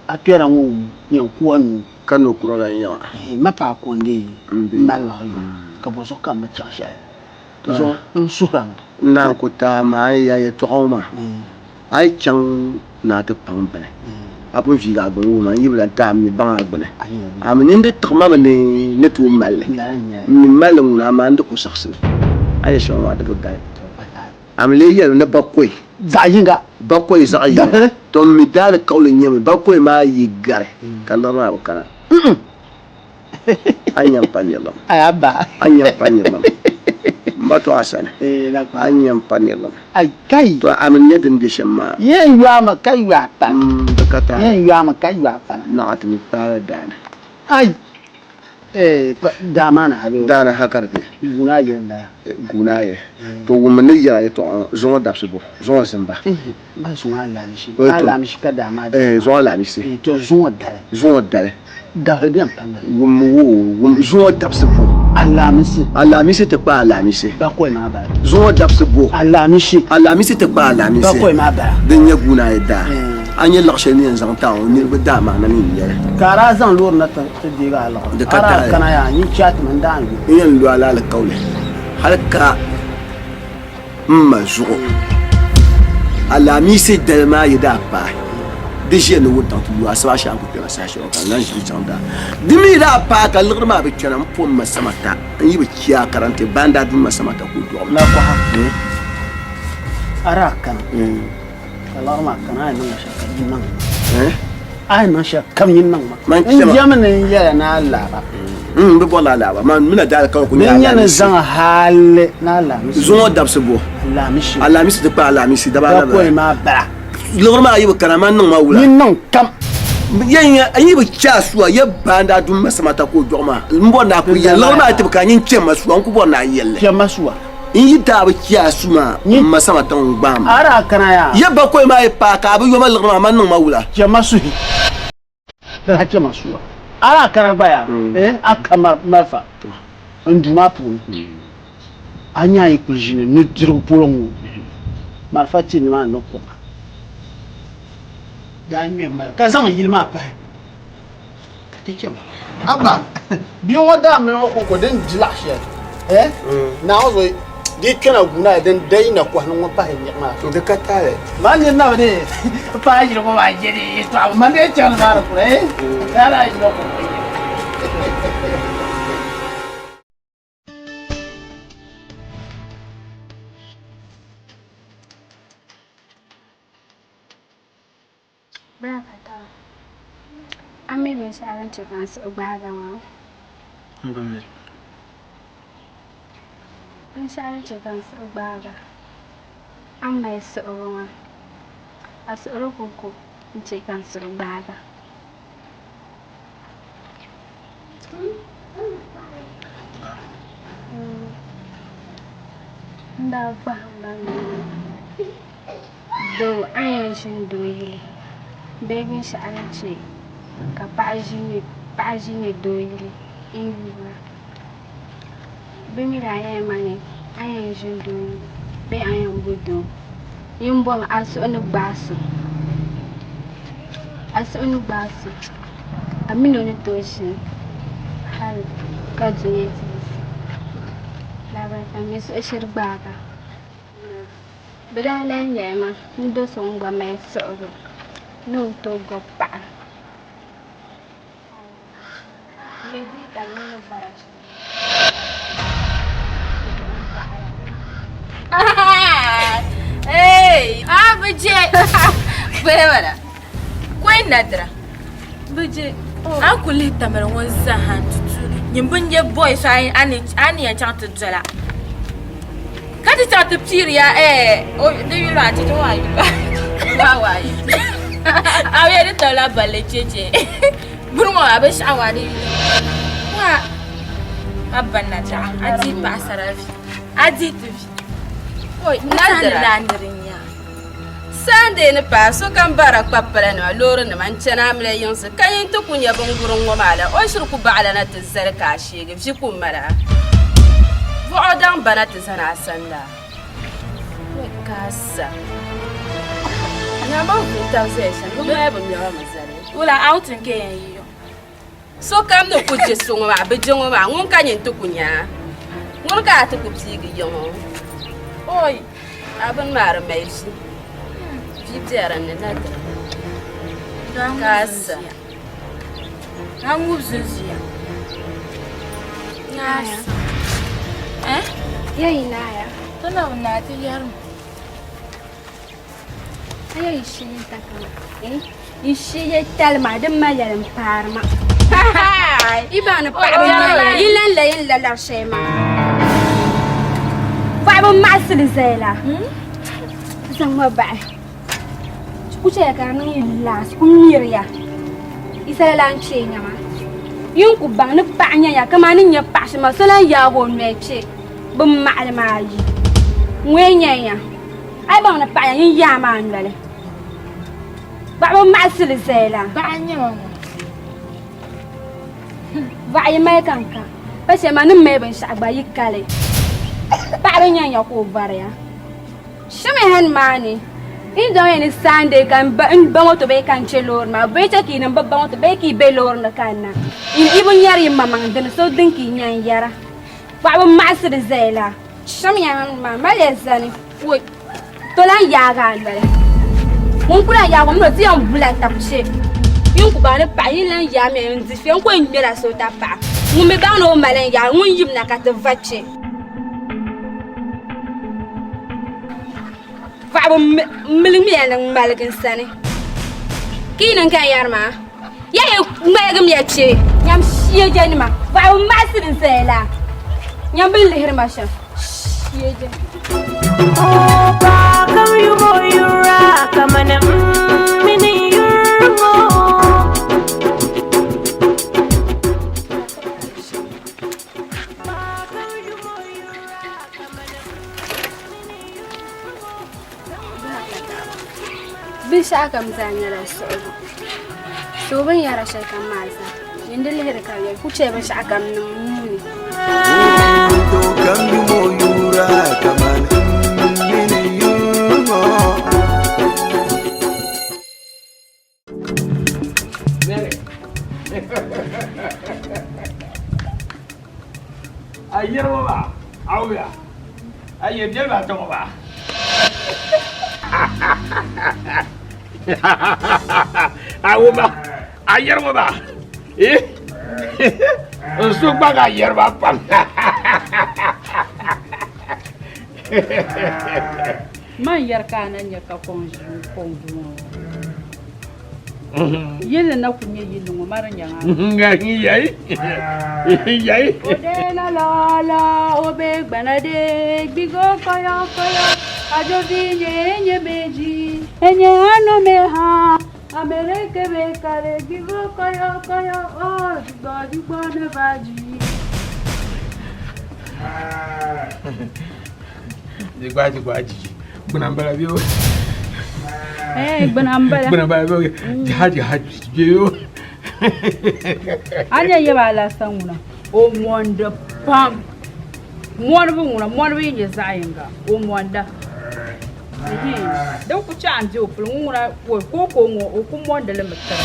a kpɛra ŋɔ yɛn ku a nuu. Ka no kura lan yaŋa. Ehe, ma paai ko n-dii mali liɣiri ka bɔzuɣu ka m bi chaŋ shɛli. Zuɣu n suhira ŋɔ. N naan ku taai ma a ni ya yɛtɔɣa ŋɔ maa, a yi chaŋ ni a ti paŋ bini, a pun viigi a gbuni wuhi ma, n yi bi lan taai m mi baŋ a gbuni. A mi ni n di tiɣi ma mi ni n ni tooi mali li. M mi mali li ŋuna, amaa n di ku saɣisi li. A ni yɛli shɛm ŋɔ maa di bi gali. A mi lee yɛli ni bakɔi. Zaɣ yiŋga. Bakɔi zaɣ yiŋga. Tɔ m mi daalikauli nyɛmi bakɔi maa yi gari ka liɣiri maa bi kana. A nya m-pa nirilim. Ay Abba. A nya m-pa nirilim. M ba to a sani. A nya m-pa nirilim. Ay kai. To a mi nya din be shɛm maa. Yɛn yɔami ka yɔ a pani. Di ka taali. Yɛn yɔami ka yɔ a pani. Naɣ ti mi paai daani. Ay eh daa maa ni ha bee? Daani ha ka di be. Guuna ayi n-bala. Guuna ayi. To wummi ni yɛra yɛtɔɣa ŋɔ, zuŋɔ dabisi bo? Zuŋɔ zimba. Ba zuŋɔ alaamisi. Alaamisi ka daa maa di. Zuŋɔ alaamisi. To zuŋɔ dali. Zuŋɔ dali. Dabili bɛn pa mali. Wummi woo, wum zuŋɔ dabisi bo? Alaamisi. Alaamisi ti kpa alaamisi. Bakɔi maa bala. Zuŋɔ dabisi bo? Alaamisi. Alaamisi ti kpa alaamisi. Bakɔi maa bala. Din nyɛ guuna ayi daa. A nyɛ laɣ shɛli ni yɛn zaŋ taai ŋɔ niriba daa maa na mi n-nyɛ li. Ka a daa zaŋ loori na ti deegi a liɣiri. Di ka A daa taali. kana yaa, nyin chɛ a ti mini daa n-yo. N yɛn lo a la alikauli hal ka m ma zuɣu. Alaamisi dali maa yi daa paai, Di ʒiya ni wuntaŋ ti lu asiba shɛli a ni ku kpɛma saha shɛli ŋɔ ka n lan ʒili chaŋ daa. Di mi daa paai ka liɣiri maa bi kpɛna m-po m ma Samata n yi bi chɛ a karante ba n daa du m ma Samata ka o dɔɣi ma. Nakɔha, a daa kana ka liɣiri maa kana a yi niŋ ma shɛli ka yi niŋ ma. A yi niŋ shɛli kam yi niŋ ma. N jɛmi ni n yɛla ni alaaba. N bi bɔrila alaaba. Man mina daalikauli ku nyɛ Din nyɛ ni alaamisi. zaŋ hali ni alaamisi. Zuŋɔ dabisi bo? Alaamisi. Alaamisi ti kpa alaamisi daba ala Bakɔi maa bala. Liɣiri maa yi bi kana man niŋ ma wula? Yi niŋ kam. Yɛn ya n yi bi chɛ a suwa yɛ baa n daa dum ma samata ka o dɔɣi ma n bɔri ni a kuli yɛli liɣiri maa ti bi kana nyin chɛ ma suwa n ku bɔri ni a yɛli li. Chɛ ma suwa. N yi daa bi chɛ a su maa n ma samata ŋun gbaai ma. A daa kana yaa. Yɛ bakɔi maa yi paai ka a bi yo ma liɣiri maa man niŋ ma wula? Chɛ ma suhi. Daa chɛ ma suwa. A daa kana gba yaa eh a ka malifa n duu maa puuni. A nya a yi kuli ʒini nudirigu polo ŋɔ malifa ti nimaani ni kuɣa daa ŋme m-mali ka zaŋ yili maa pahi ka ti chɛ ma. Abba, bia ŋɔ daa mini o kɔŋko din di laɣ shɛli eh Naawuni zuɣu di yi kpɛna guuna din dayi na kɔhi ni ŋɔ pahi niɣi maa. Di ka taali. Man niri na bi dee paai yili ŋɔ maa je di yɛtɔɣa man dee chaŋ ni maa ni kura eh ka a daa yili o kɔŋko yili. Bra ka taba, a mi binshɛɣu din chɛ ka n suhu gbaagi a maa? M bi mi. Binshɛɣu din chɛ ka n suhu gbaagi a, a ni mali suhigu maa, a suhuri kɔŋko n-chɛ ka n suhu gbaagi a. N daa kpahim ba mi doo a ni yɛn ʒini doo yili bee binshɛɣu ni chɛ ka paɣa ʒini doo yili n-yuura. Bɛ mi daa yɛli ma ni a ni yɛn ʒini doo yili bee a ni yɛn bo doo yin bɔmi a suhu ni gbaai so. A suhu ni gbaai so, a min o ni tooi ʒini hal ka dunia ti yiɣisi. Lahabali ka m mi suhu shiri gbaag a. Bɛ daa lan yɛli ma ni do so ŋun gba mali suɣilo ni o tooi gɔbi paɣa. Hey, ah, bije. Gbele wala. Koi nadra. Bije. An ku lihi tamali ŋɔ zaa tutu nyin bin nyɛ boy so ani ani yɛn chaŋ ti dola. Ka ti chaŋ ti piiri ya eh di yuli maa chichi maa yuli maa. Wa wa yi. A yɛ di tabila balli cheche. Buni ŋɔ a binshɛɣu maa di yuli. Wa a banna daɣa a dihi paɣasara vi a dihi ti vi. Oi nadira. Sunday ni paai sokam barila kpapila nima loori nima n chani amiliya yiŋsi ka nyin ti ku nya bingurim ŋɔ maa la o shiri ku baɣila na ti zali ka a sheegi vi ku mali a buɣa o daŋ bana ti zani a sani la ka a sa nyama vuli tabi zaya shɛm bɛ mali bɛ mɛba mi zali. Wula outing ka yɛn yi yo? Sokam ni ku je so ŋɔ maa, bɛ je ŋɔ maa, ŋun ka nyin ti ku nya a? Ŋuni ka a ti ku piigi ya ŋɔ? Oi, a bini maa di mali vi. Vi be din ni na dira. Ka a sa. A ŋubi zunzuya. Naaya. Eh? Yayi naaya. Ti na bi naai ti yɛrimi. A yi shee takama, eh? Yi shee talima din mali yɛli m-paari ma. Yi baŋ ni paɣaba nyɛla yi lan la yin la lari shɛli maa. Paɣaba maɣasili zaya la. Zaŋ ma bahi. Ku chɛya ka di niŋ yi laasi ku miriya. Yi sala lan kpee nya ma. Yi ni ku baŋ ni paɣa nya ya kamani ni nya paɣa shɛm maa so lan yaagi o noli kpe bɛ maɣili maa yi. Ŋɔ nya ya. A yi baŋ ni paɣa yin yaa maa noli. Paɣaba maɣasili zaya la. Paɣa n-nyɛ ma ŋɔ. Vaɣu yi mali ka n ka. Pa shɛli maa ni mali binshɛɣu gba yi kali. Paɣaba n-nyɛ ya ka o variya. Shimi ha nimaani. Yi ni zaŋ ya ni Sunday ka n ba moto bee ka n che loori maa bee chɛ ka yi ni bi ba moto bee ka yi be loori ni ka n na. Yi bi nyari yi maŋmaŋ dini so din ka yi nya n yɛra. Paɣaba maɣasili zaya la. Shimiya maa maliya zani. Woi, to lan yaagi a noli. Ŋun ku lan yaag o min o ti yɛn bula tab kpe. Yi ni ku baŋ ni paɣa yi lan yaamiya n-di fɛ n ku yɛn ŋmɛla soota paɣa. Ŋun mi baŋ ni o ma lan yaagi ŋun yimina ka ti va kpe. Paɣaba miligimiya ni ŋmaligi n sani. Ka yi niŋ ka n yɛri maa, ya yi ŋmaligimiya kpe. Nyam shiejanima, paɣaba maɣasiri n-zaya la. Nyam bɛ ni lihiri ma shɛm. Shieja. Binshɛɣu kam zaa nyɛla suɣulo so binyɛra shɛli kam maa zaa nyin di lihiri ka di ku chɛ binshɛɣu kam niŋ nuuni. A yɛrima maa a wuya a yɛ biɛli maa tɔŋɔ maa a wuma a yɛrima maa n su gba ka yɛrima pam Man yɛri ka a na nya ka kɔŋ ʒi kɔŋ duu ŋɔ. Yilli na ku nyɛ yilli ŋɔ mari nyaŋa. Yai yai. O de la la la o be gbana de gbigo koyo koyo ajovi nye nye meji enye ano me ha amere kebe kare gbigo koyo koyo o jugbo jugbo ne vaji. Jigba jigba jiji. Gbuna n-bala bɛ o. Eh, gbuna n-bala. Gbuna n-bala bɛ o. Jaha jaha jiji bɛ o. A nya yaba Alasa ŋuna, o mɔndi pam. Mɔnibu ŋuna, mɔnibu yi nyɛ zaɣ yinga, o mɔnda. Din ku chaɣ n-di o puli ŋun ŋuna kooko ŋɔ o ku mɔndi li mi tiri.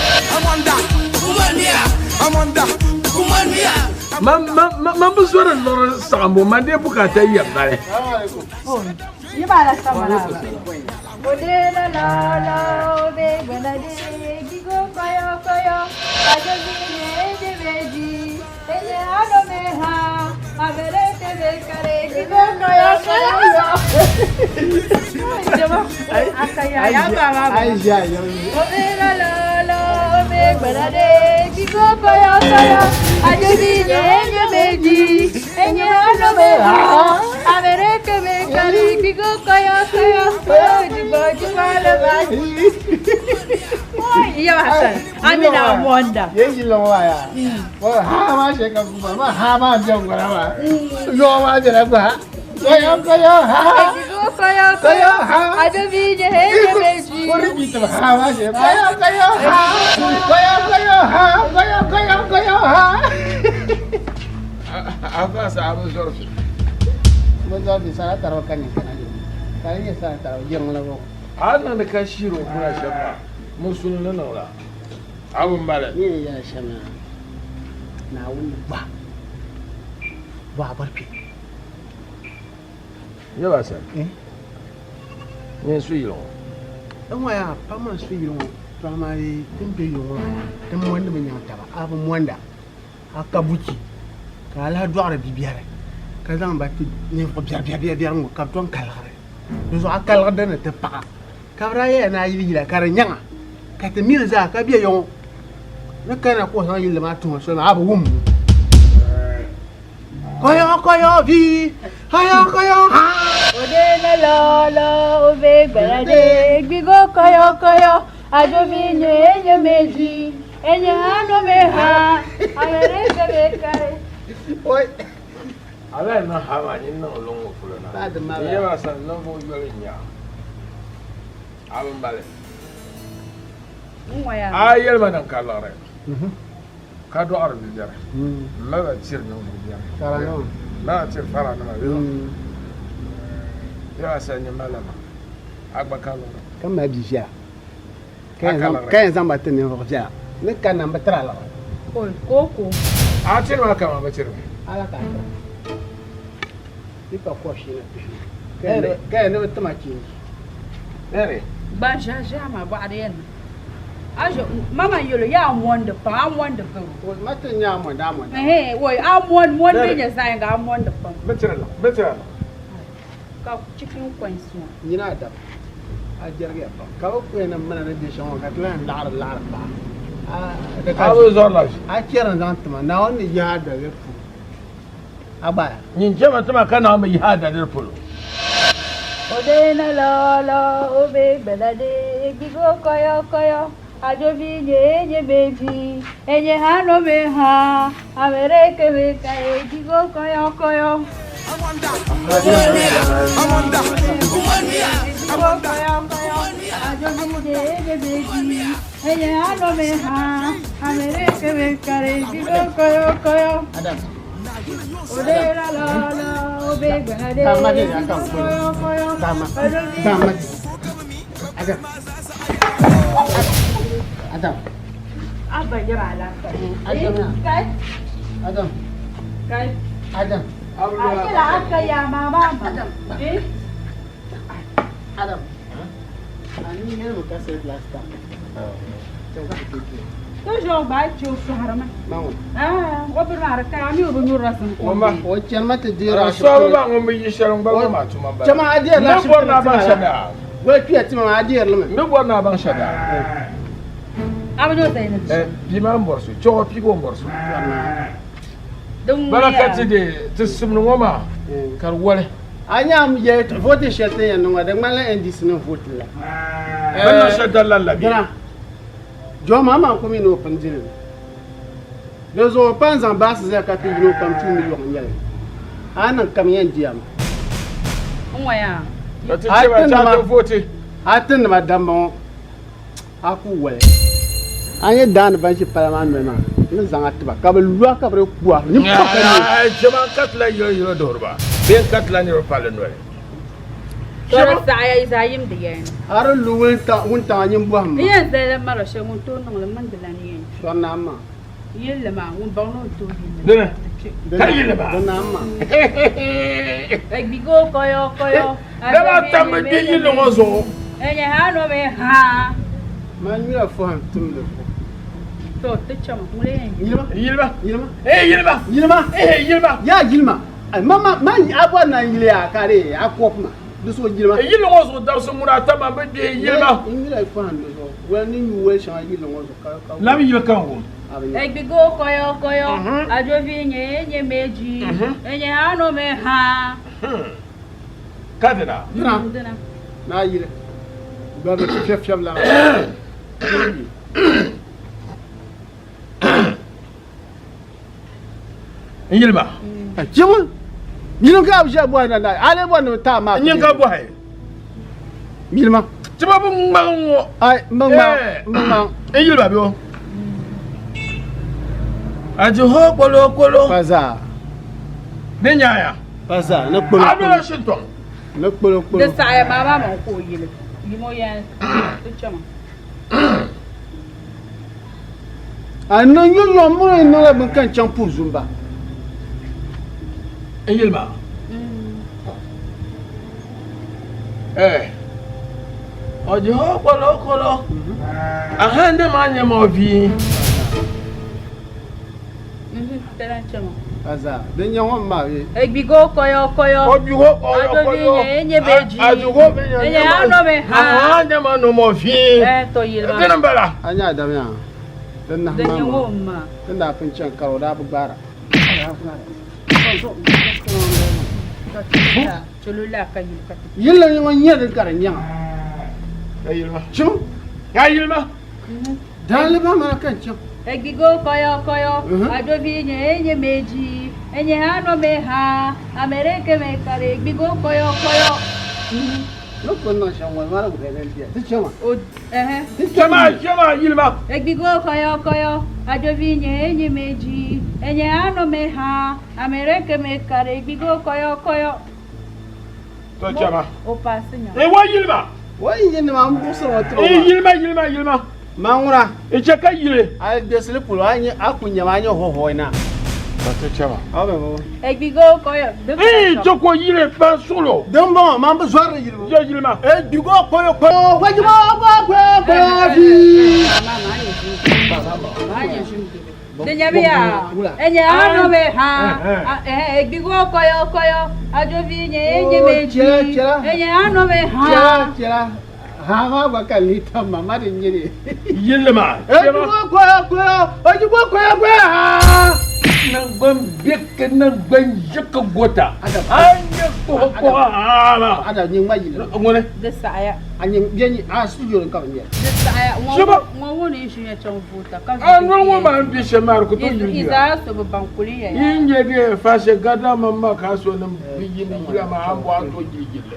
Man bi zɔri liɣiri saɣimbu, man dee bukaata ya mali. Amina Wonder. Yeji lo wa ya. Wa ha ma she ka kuma ma ha ma je ngora ma. Yo ma je la ba. Koyo koyo ha. Koyo koyo ha. Adobi je he je meji. Kori bi to ha ma she. Koyo koyo ha. Koyo koyo ha. Koyo koyo koyo ha. A fa sa abu zɔri fi. Mo zo bi sara taro kan ni kana ni. Ka ni sara taro jeng la bo. A niŋdi ka shiri o kuna shɛm maa, musuli ni niŋ la. A bi mali. Ni yɛn yɛli shɛm maa, Naawuni gba bɔ a bɔri kpe. Nyɛ ba sani. Nyɛ n su yili ŋɔ. N ŋɔ yaa pa ma n su yili ŋɔ to amaa din be yili ŋɔ maa yaa din mondi mi nyaŋ taba a bi monda a ka buchi ka a lahi dɔɣiri bibiɛri ka zaŋ ba ti ninvuɣ biɛri biɛri biɛri ŋɔ ka bɛ tom kaligiri di zuɣu a kaligi di ni ti paɣa ka bɛ daa yɛya ni a yili yila ka di nyaŋa ka ti mili zaa ka be ya ŋɔ ni kana ka o zaŋ yilli maa tuhi soli maa a bi wum koyo koyo vi koyo koyo ha. Odena lolo obe gbalade gbigo koyo koyo ajobi nye enye meji enye ano me ha amere kebe kare. Oi. Ala yi niŋ ha maa nyin niŋ luŋ ŋɔ polo na. Ba di mali. N yɛba sani ninvuɣ yoli n-nyɛ a. A bi mali. A yɛli ma niŋ ka liɣiri ka dɔɣiri bibiɛri. M ma ba tiri ninvuɣ biɛri. M ma ba tiri faranima bee? Yɛba sani nyin malila ma. A gba ka liɣiri. Ka mali bi viɛla. Ka yɛn zaŋ ba ti ninvuɣ viɛla ni ka na m-bi tiri a liɣiri. Kooko. A tiri ma kaman bi tiri mi. Ala ka a tiri. Yi pa kɔbishii ni pihinu ka yɛn ni bi ti ma chinji. Mary. Gban ʒiɛhi ʒiɛhi maa bɔɣa di yɛn niŋ. A ʒe mama n yɛlo yaa mondi pam a mondi pam. Ma ti nya a mondi a mondi. Ɛhɛn woi a mondi mondi bɛ nyɛ zaɣ yinga a mondi pam. Bɛ tiri la. Ka chicken coins ŋɔ. Nyini a daba a jɛrigiya pam ka bɛ kpuya ni mana ni bɛ shɛm ŋɔ ka ti lahi laɣiri laɣiri paɣa. A bi zɔrila ʒi. A chɛri n zaŋ tima Naawuni ni yihi a daliri polo a gbaaya. Nyin chɛmi tima ka Naawuni bi yihi a daliri polo. Odena lolo obe gbelade egbigo koyo koyo ajovi nye enye meji enye ha no me ha amere ke me ka egbigo koyo koyo. Egbigo koyo koyo ajovi nye enye meji enye ha no me ha amere ke me ka egbigo koyo koyo. Adam. Odena lolo obe gbelade Dama de ya egbigo kan koyo koyo Dama. ajovi Dama. Adam. Adam. Abba jira alaka. Adam ya. Kai. Adam. Kai. Adam. Akila aka ya mama. Adam. Eh? Adam. Ani ne mo ka said last time. To jo ba cho suharama. Mawo. Ah, o bir mara ka mi o bu nyura sun ko. Wamba. O chɛni ti deeri A sɔrɔ maa ŋun bi yi shɛli n gba ŋɔ maa tuma n bala. Chama a deeri la N ni bɔri ni a baŋ shɛm yaa. Wala kpiya tima maa a deeri li mi. N ni bɔri ni a baŋ shɛm yaa. Aba jo sai ni. Eh, bia maa n bɔri so, chɔɣɔ piibu n bɔri so. Din Bala ka ti de ti simdi ŋɔ maa ka di wali. A nya yɛ voting shɛli ti yɛn niŋ ŋɔ di ŋmanila NDC nim vote la. Bɛ niŋ shɛli dali la la bee? Dina. Jɔn maa maa ku mi ni o pun dili mi. Di zuɣu pa n zaŋ baasi zali ka ti yino kam 2 million nyɛli. A niŋ kam yɛn diya mi. N ŋɔ yaa. Ka ti chɛ ba chaŋ ti vote. A ti nima damba ŋɔ a ku wali. A nyɛ daani ban ʒi pala maa noli maa n ni zaŋ a tiba ka bɛ lu a ka bɛ di ku a. Nyin pa ka nyin. Ai chɛ ba n karitila yino yino duhiri ba bee n karitila niriba palli noli. To di saɣaya yi zaa yim di yɛn. A di lu wuntaŋa nyin bɔhim ma. N yɛn zali la mara shɛli ŋun tooi niŋ li mini di lan yɛn kpi. Sɔri naa ma. Yilli maa ŋun baŋ ni o tooi yilli Dini? Ti kpi. Ka yilli maa? Di naa ma. Egbigo koyo koyo. Dama tam bi gbi yilli ŋɔ zuɣu. Enye ha no me ha. Man nyula fɔhim timdi ko. To ti chama ŋun yɛn Yilima. Yilima. Yilima. Eh yilima. Yilima. Eh yilima. Ya yilima. Ai ma ma ma a bɔri na yili ya ka di a kɔp ma di so yilima. Yilli ŋɔ zuɣu dabisi ŋuna a tam bi gbi yilima. N nyula fɔhim di zuɣu wali ni nyu wali shɛŋa yilli ŋɔ zuɣu ka ka. Labi yili kan wum. A bi nya. Egbigo koyo koyo. Ajovi nye enye meji. Enye ha no me ha. Ka dina. Dina. Dina. Naa yili. Gba bi fiɛb fiɛb la. N yilima. Chimu. Yili ka bi ʒiya bɔhi na na a lee bɔri ni bi taai maa. N nyin ka bɔhi. Yilima. Tiba bi ŋmaŋ ŋɔ. Ai n bi ŋmaŋ n bi ŋmaŋ. N yilima bɛ o. A ji ho kolo kolo. Pa zaa. Ni nyaaya. Pa zaa ni kpolo A kpolo. dola shintɔŋ. Ni kpolo kpolo. Di saɣaya maa maa man ka o yili. Yimo yɛn ti chama. A niŋ yɔyɔ muni niŋla bini ka n chaŋ puhi zumba. N yilima. Eh. O ji ho kolo kolo. Aha ne ma nye ma vi. Tana chama. Pa zaa din nyɛ ŋɔ maa bee. Egbigo koyo koyo. Ogbigo koyo koyo. Ajovi nye enye beji. Ajogo bi nye Enye ha no me ha. Aha ne ma no mo vi. Eh to yilima. Dini bala. A nyɛ Adam yaa. Din nahi Din maa nyɛ maa. ŋɔ maa. Din daa pun chaŋ kari o daa bi gbaara. Cholo la ka yili ka ti. Yilli ŋɔ nyɛ din ka di nyaŋa. Ka yilima. Chim. Ka yilima. Daali ba maa ka n chaŋ. Egbigo koyo koyo. Ajovi nye enye meji. Enye ha no me ha. Amere ke me kare. Egbigo koyo koyo. Ni pun niŋ shɛm ŋɔ maa di wuhiya ni n biya. Ti chama. O eh. Ti Chama chama yilima. Egbigo koyo koyo. Ajovi nye enye meji. Enye ha no me ha. Amere ke me kare. Egbigo koyo koyo. To chama. O paasi nya. E wa yilima. Wa yilima maa n buɣisiri ŋɔ tiri o E maa. yilima yilima yilima. Maa ŋuna. E che ka yili. A desili polo a nyɛ a ku nyɛma a nyɛ hɔhɔi na. Ka ti chɛma. Egbigo koyo. Ee, chɛ ka o yili ban suɣil o. Dimbɔŋɔ, man bi zɔri di yilibu. Yɛ yili maa. Egbigo koyo koyo. Wajibo koyo koyo vi. Di nyɛmiya, enye ano me ha, egbigo koyo koyo, ajovi nye enye me ji, enye ano me ha. Chɛla chɛla. Ha maa gba ka li tam ma, ma di nyɛ li. Yili maa. Egbigo koyo koyo, wajibo koyo koyo ha. Naŋgban bɛ ka naŋgban yiɣi gota. A nyɛ kpuɣi kpuɣi haa maa. Ada nyɛ ŋma yili. Ŋuni. Di saɣaya. A nyɛ bɛ nyɛ a studio ni ka bi nyɛ. Di saɣaya. Shɛba. Ŋɔ ŋɔ ni ʒiya chaŋ voota ka. A noli ŋɔ maa n bɛ shɛm maa di ku tooi yili Yi yila. zaa so bi baŋ kuli ya. Yi nyɛ di faashɛ gadama ma ka so nim bi yili yila maa a ni bɔ a tooi yili yilli.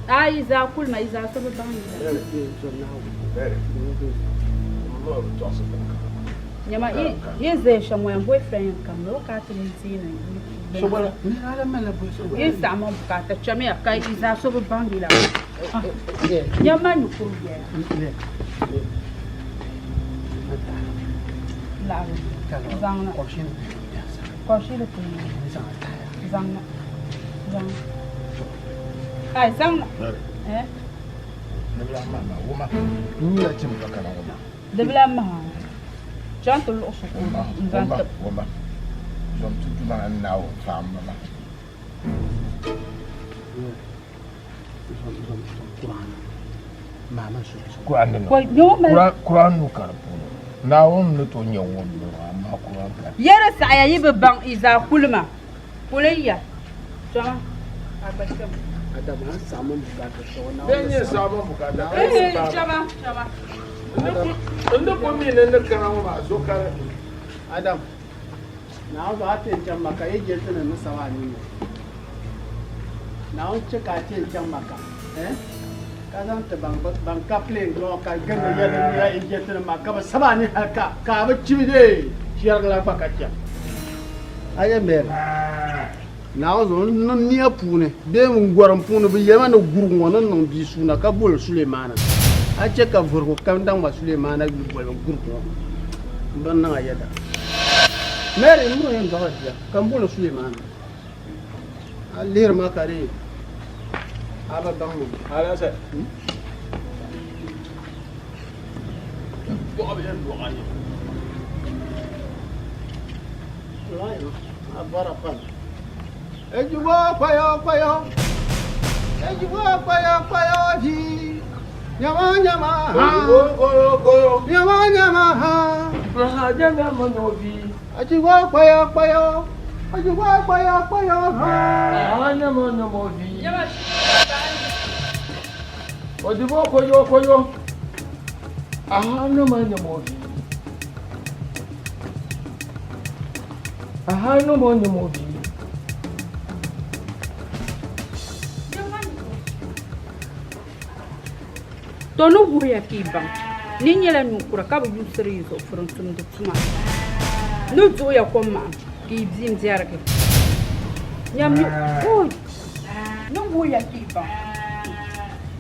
A yi zaa kuli ma yi zaa so bi baŋ yila. Nyama yi zaya shɛm ŋɔ yan boyfriend yɛn kam o ka ti ni diini yi saɣim o bukaata chamiya ka yi zaa so bi baŋ yila nyama ni kuri biɛla laɣiri zaŋna kɔbishili puuni zaŋna zaŋna ai zaŋna eh Di bi lahi maha chaŋ ti luɣi shikuru n-zaŋ tib. Yɛri saɣiya yi bi baŋ yi zaa kuli ma. Kuli ya. Chama a gba chama. Chama chama. N ni ku mi ni ni kana ŋɔ maa zo kari. Adam, Naawuni zuɣu a ti yɛn chaŋ Maka yi je ti ni ni saba a nini. Naawuni chɛ ka a ti yɛn chaŋ Maka, eh? Ka zaŋ ti ban ka plane zuɣu ka gindi yɛli ni nira yi je ti ni Maka bi saba a ni hali ka ka a bi chibi dee shɛrigi la gba ka chaŋ. A yɛ mɛri Naawuni zuɣu n nia puuni bee n gɔrim puuni bɛ yɛli ma ni gurugu ŋɔ ni niŋ bia suuna ka boli Sulemaana. A chɛ ka vurigu kam daŋ ma Sulemaana yuli bolibu gurugu ŋɔ m bi niŋ a yɛda. Mary m mi yɛn dɔɣila bia ka m boli Sulemaana. A lihiri ma ka di a bi baŋ ma. Ejibo kwayo kwayo Ejibo kwayo kwayo ji Nyama nyama ha Koyo koyo Nyama nyama ha Nyama nyama vi Ejibo kwayo kwayo Ejibo kwayo kwayo ha Nyama nyama vi Odibo koyo koyo Aha nyama nyama vi Aha nyama nyama vi To ni wuhiya ka yi baŋ ni yi nyɛla ninkura ka bi yuusiri yi zuɣu furintumdi tuma ni duɣiya kom mahim ka yi bia m-biɛrigi. Nyam ni oi! Ni wuhiya ka yi baŋ.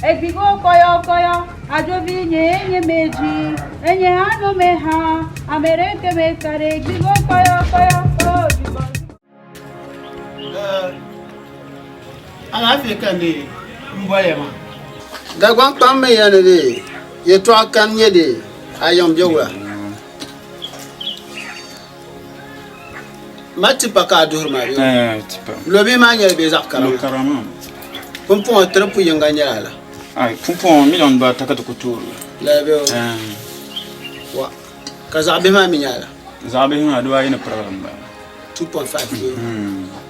Ebigo koyo koyo ajovi nye enye meji enye ano me ha amereke me kare ebigo koyo koyo ojibo. Alaafee ka n dee m boliya maa. Dagbaŋ kpam mi ya ni dee yɛtɔɣa kani nyɛ dee a yiŋ be wula? Ma tipa ka a duhiri maa bee? Lobihi maa nyɛla bee zaɣ kara maa? Pumpɔŋɔ tiripu yiŋga nyɛla ala? Pumpɔŋɔ miliɔn bibaata ka ti ku toori. Lala bee o? Wa ka zaɣ bihi maa mi nyɛ ala? Zaɣ bihi maa dibaayi ni pirigili m-bala. 2.5 bee?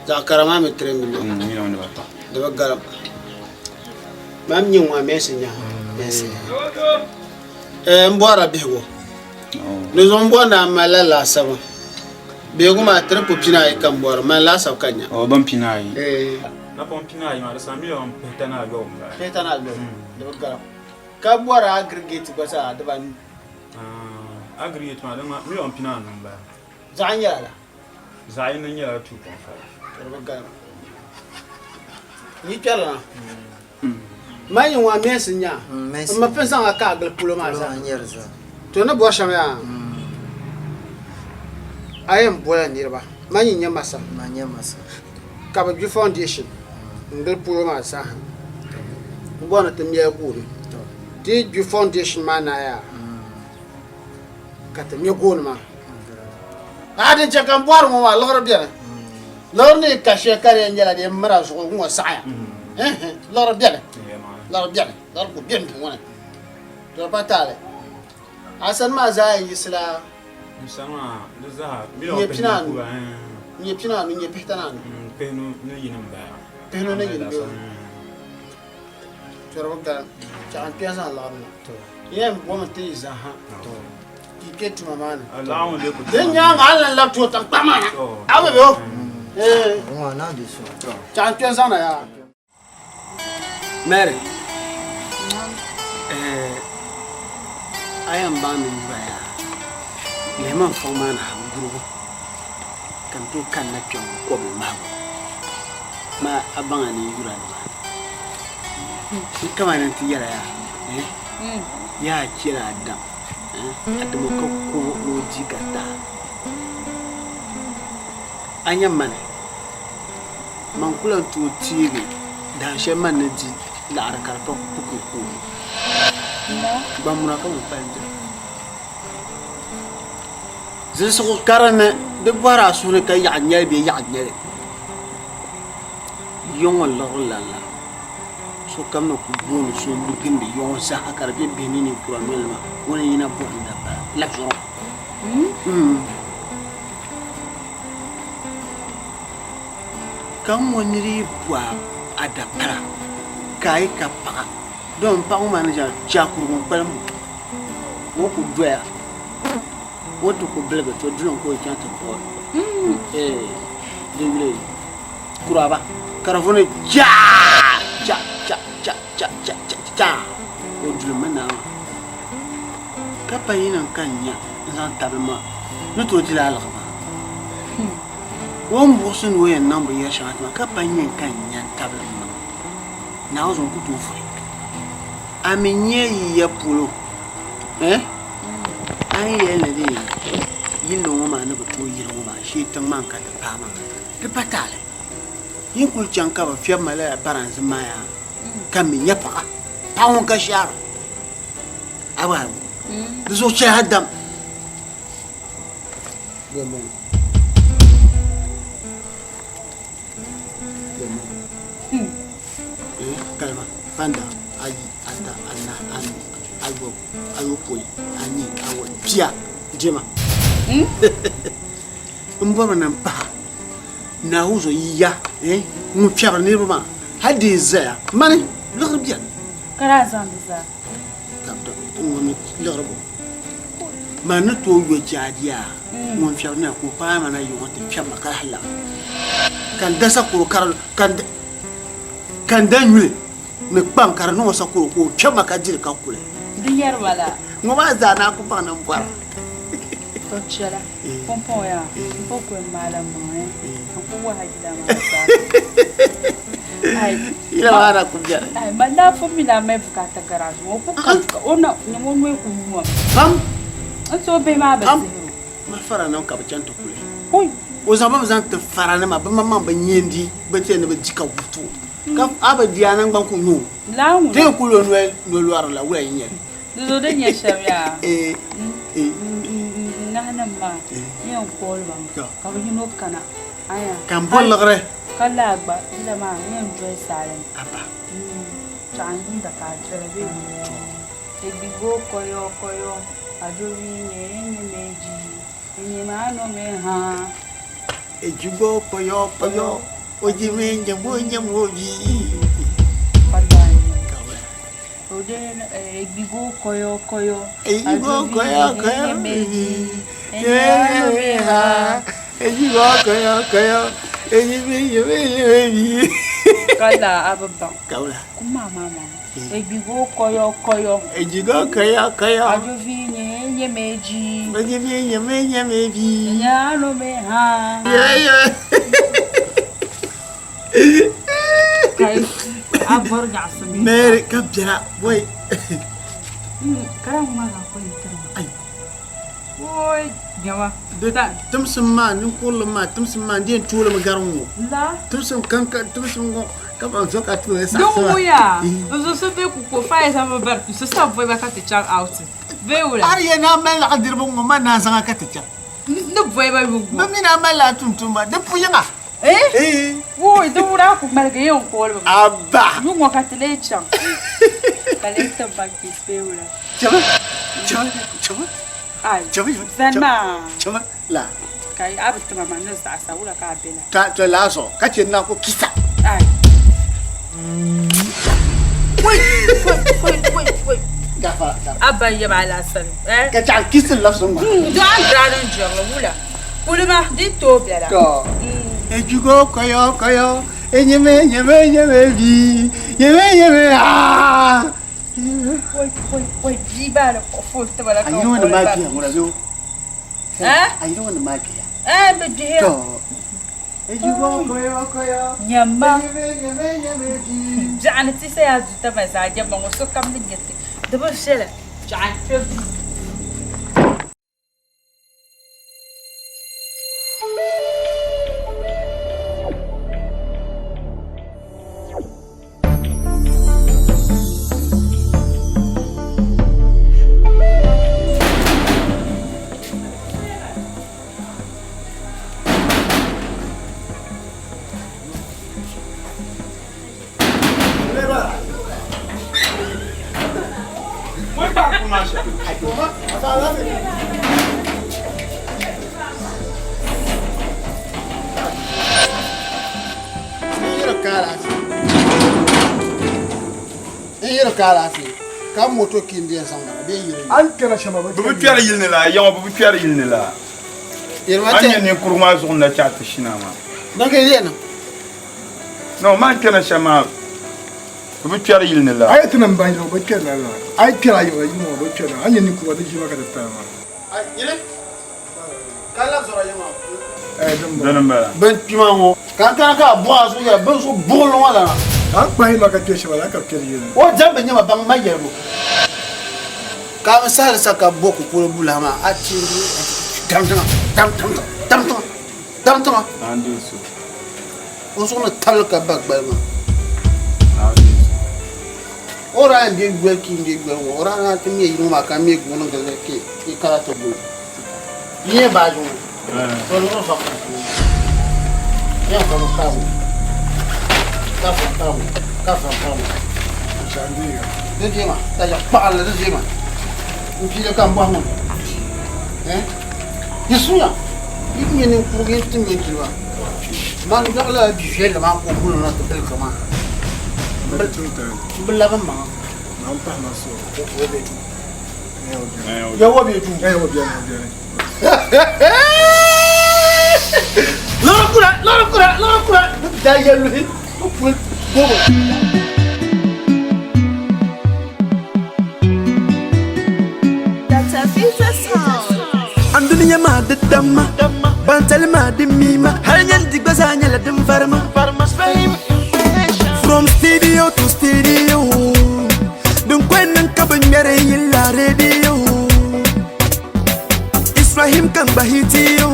Zaɣ kara maa mi 3 million. Miliɔn dibaata. Di bi galim. Mam nyɛ ŋɔ mɛsi nya. Mɛsi. Eh, n bɔrila bihigu. Ni zuɣu n bɔri ni a malila laasabu. Bihigu maa tiripu pinaayi ka n bɔri, mali laasabu ka nya. O bin pinaayi. Eh. Napɔŋ pinaayi maa di sa miliɔn pihita ni ayɔbu m-bala. Pihita ni ayɔbu. Di bi galim. Ka bɔri aggregate gba zaa dibanu. Aggregate maa di miliɔn pinaanu m-bala. Zaɣ nyɛla la? Zaɣ yini nyɛla 2.5. Di bi galim. Yi kpɛrila na. Man yi ŋɔ mɛnsi nya. N ma pun zaŋ a ka a gili polo maa zaa. To ni bɔri shɛm yaa. A yɛn bola niriba. Man yi nyɛ masa. Man nyɛ masa. Ka bɛ gbi foundation n-gili polo maa zaaha. N bɔri ni ti mɛli gooni. Ti yi gbi foundation maa naai yaa, ka ti mɛ gooni maa. A din chɛ ka m bɔhiri ŋɔ maa, liɣiri beni. Liɣiri ni yi ka shɛli ka di yɛn nyɛla di yɛn miri a zuɣu ŋ-ŋɔ saɣiya. Liɣiri beni. Liɣiri beni. Liɣiri kuli beni duu ŋɔ ni. Di bi pa taali. A sani maa zaa yɛn yiɣisila N sani maa di zaa n nyɛ pinaanu, n nyɛ pinaanu, n nyɛ pihitanaanu. Pihinu ni yini m-bala. Pihinu ni yini bee? Tɔri bi galim. Chaɣ n kpɛhi zaŋ liɣiri na. N yɛn bomi ti yi zaa ha ka yi kpe tuma maa ni. Din nyaaŋa a ni lan labi tooi taŋkpaɣu maa na. A bi be o? Chaɣ n kpɛhi zaŋ na yaa. Mary, eh, a yɛn baŋ ni yura yaa lihima n fɔŋ maa ni ha gurugu ka n tooi kanna kpɛŋ kɔbili mahigu maa a baŋ a ni yura ni maa n kama ni ti yɛla yaa eh, yaa chɛla a dam eh, a damo ka kubu ni o di ka taha a nya mani Man ku lan tooi teegi dahin shɛli man ni di laɣiri ka di pa puki kuuni. Gbaŋ muna ka bɛ kpalim dira. Zilisigu karinli di bɔhiri a suhu ni ka yaɣi nyɛli bee yaɣi nyɛli. Yɔŋɔ liɣiri lan la, sokam ni ku booni so lu gindi yɔŋɔ zaaha ka di be bihi ni ninkura noli maa, ŋuni n-yina bɔhim dabba la zuɣu. Ka ŋ-ŋɔ nir yi bɔh a dapala, ka a yi ka paɣa, dama paɣ ŋɔ maa ni chaŋ chaakurugu n-kpalim o ku doya, o ti ku biligi to duli n-ka o chaŋ ti kpuɣi di yuli kuraaba ka di vuni jaa cha cha cha cha cha cha cha o duli mi naa maa ka pa yi niŋ ka n nya n-zaŋ tabili ma ni tooi dila aligi maa. O ni buɣisi ni o yɛn niŋ binyɛr shɛŋa ti ma ka pa nyɛ ka n nya n-tabili m maŋa, Naawuni zuɣu n ku tooi vuhi. A mi nya yi ya polo, eh? A ni yɛli ni di yilli ŋɔ maa ni bi tooi yili ŋɔ maa shee tiŋ maa n-ka ti paai maa, di pa taali. Yi ni kul chaŋ ka bɛ fiɛbi ma lala baranzim maa yaa, ka m mi nya paɣa, paɣa ŋun ka shaara. A bahi ŋɔ, di zuɣu chɛli a dam. Kalima panda ayi ata anahi anu ayɔbu ayopɔin anii awɔi pia jema n bɔri ni n pahi Naawuni zuɣu yiya ŋun fiɛbiri niriba maa hali di yi zaya mani liɣiri beni. Ka daa zaŋ di zaa. Ka ŋun liɣiri bɔ man ni tooi yo jaadiya ŋun fiɛbi na ka o paai ma na yiŋɔ ti fiɛbi ma ka lahi laɣim ka n da sakoro ka n da nyuli ni kpam ka di niŋ o sakoro ka o fiɛbi ma ka diri ka kuli. Di yɛri ma la. Ŋɔ maa zaa naa ku baŋ ni n bɔra. To chɛla pumpɔŋɔ yaa m po kuli maala maŋa n ku wahi yila maa zaa. Yila maa na ku bɛni. Ai man daa pun mi daa mali bukaata garaaji ŋɔ o ku ka o na nyam o noli ku yuumi. Pam. N ti o bihi maa bi Pam. dihiri o. Ma fara niŋ ka bi chaŋ ti kuli. O zaŋ ba mi zaŋ ti faranima bɛ maŋmaŋ bi nyɛndi bɛ ti yɛn ni bi di ka wuti o. Ka a bi di a naŋgban ku nyo o. Laa ŋuna. Ti yɛn kuli o noli nolɔri la wula n-nyɛ li. Di zuɣu din nyɛ shɛm yaa. N ŋahinim maa n yɛn kooli ba mi ka bi yino kana. Aya. Ka n bo liɣiri. Ka laa gba yila maa n yɛn doli saali. Apa. Chaɣ n yinda ka a doli bee. Egbigo koyo koyo ajobi nye nye meji enye ma no me ha. Ejigbo koyo koyo oji me nye mo nye mo bi. Egbigo koyo koyo Ejigbo koyo koyo nye meji nye nye me ha. Ejigbo koyo koyo eji me nye me nye me bi. Ka laa a bi baŋ. Kawula. Kuma maa maa. Egbigo koyo koyo. Ejigbo koyo koyo. Ajovi nye nye meji. Oji me nye me nye me bi. Nye ano me ha. Ye ye. Kai a bɔri nyaɣisi mi. Mary ka biɛla wai. Kara ŋɔ maa ka kɔyi tiri ma. Ai. Woi, nyama. Timsim maa ninkurilim maa timsim maa n di yɛn tooli mi gari ŋ-ŋɔ. La. Timsim kanka timsim ŋɔ ka ban zo ka tuuli Din wuya n zo so be kuko faaya sa bi bari so sa bɔi ba ka ti chaŋ outing bee wula. Har ya naa mali laɣidiriba ŋ-ŋɔ man naa zaŋa ka ti chaŋ. Ni bɔi ba yuŋ ŋɔ. Bɛ mi naa mali la tumtumba di pu yiŋa. Eh? Woi di wura ku ŋmaligi yɛn kooli ba. Aba! Yuŋ ŋɔ ka ti lee chaŋ ka lee tim ba kiss bee wula. Chama chama chama. Ai Chama zani maa. Chama la. Ka a bi tima ma ni zaɣisa wula ka a be la. Ka to laa zuɣu ka chɛ naa ku kisa. Ai. Woi woi woi woi. Gafara gafara. A ba yaba alaasani. Eh? Ka chaɣ kisi labisi ŋma. Dɔɣi giraani n jirili wula. Kulima di tooi bela. To. Ejugo koyo koyo. Enyeme nyeme nyeme bi. Nyeme nyeme aa. Woi woi woi bia baa ni kpuɣi foon tiba la ka A yino ŋɔ ni maa biya ŋuna zo. Eh? A yino ŋɔ ni maa biya. Eh, bi bihiya. To. Ejugo koyo koyo. Nyama. Enyeme nyeme nyeme bi. Biɛɣuni ti saya du taba zaa jɛma ŋɔ sokam ni nyɛ ti di bi viɛla biɛɣuni kpe bia. Ka moto kindi yɛn zaŋ na bee yili An kpɛra shɛm Bɛ bi kpɛri yili ni la, yaŋɔ bɛ bi kpɛri yili ni la. Yɛlima An tɛ. nyɛ ninkurigu maa zuɣu n-na chaɣ ti shina maa. Ban ka yɛn niŋ? No, man kpɛna shɛm maa bɛ bi kpɛri yili ni la. A yi ti niŋ baŋ yili bɛ kpɛri la la. A yi kpɛri a yiŋa yili ŋɔ bɛ kpɛri la. A nyɛ ninkurigu di ʒima ka ti tali maa. Yili ka labi zɔra yiŋa. Dini m-bala. Bɛn kpima ŋɔ ka n kana ka a bɔhi a zuɣu yɛli bɛ zuɣu buɣili ŋɔ lana. A ni kpahi ma ka kpɛ shɛba la ka kpɛri yili ni. O diɛm bi nyɛma baŋ ma yɛligu ka a bi sahili sa ka bɔ kukoli bulahi maa a ti dam tiŋa dam tiŋa dam tiŋa dam tiŋa o zuɣu ni tabili ka ba gbali maa o daa yɛn bɛ yoli ka n bɛ yoli ŋɔ o daa naan ti ŋmɛ yino maa ka ŋmɛ guuni gili ki ki kala ti guli nyɛ baaji ŋɔ o ni fa yɛn fa ka ŋɔ ka fa ka ŋɔ ka fa ka ŋɔ di jema ka ya kpaɣali di jema n piili ka n bɔhi ŋɔ eh yi sunya yi nyɛ ninkurigu yi ti ŋmɛ jiliba man dɔɣila bi viɛlli maa ka o guli na ti biligi maa n bi labi n maŋa ya wo bɛ duu lɔri kura lɔri kura lɔri kura da yɛ luhi o puli gobo. An dunia maa di damma bantali maa di miima hali nyɛn di gba zaa nyɛla din varima. From studio to studio din kɔi niŋ ka bi ŋmɛri yilla radio. Israhim kan gba hitiyo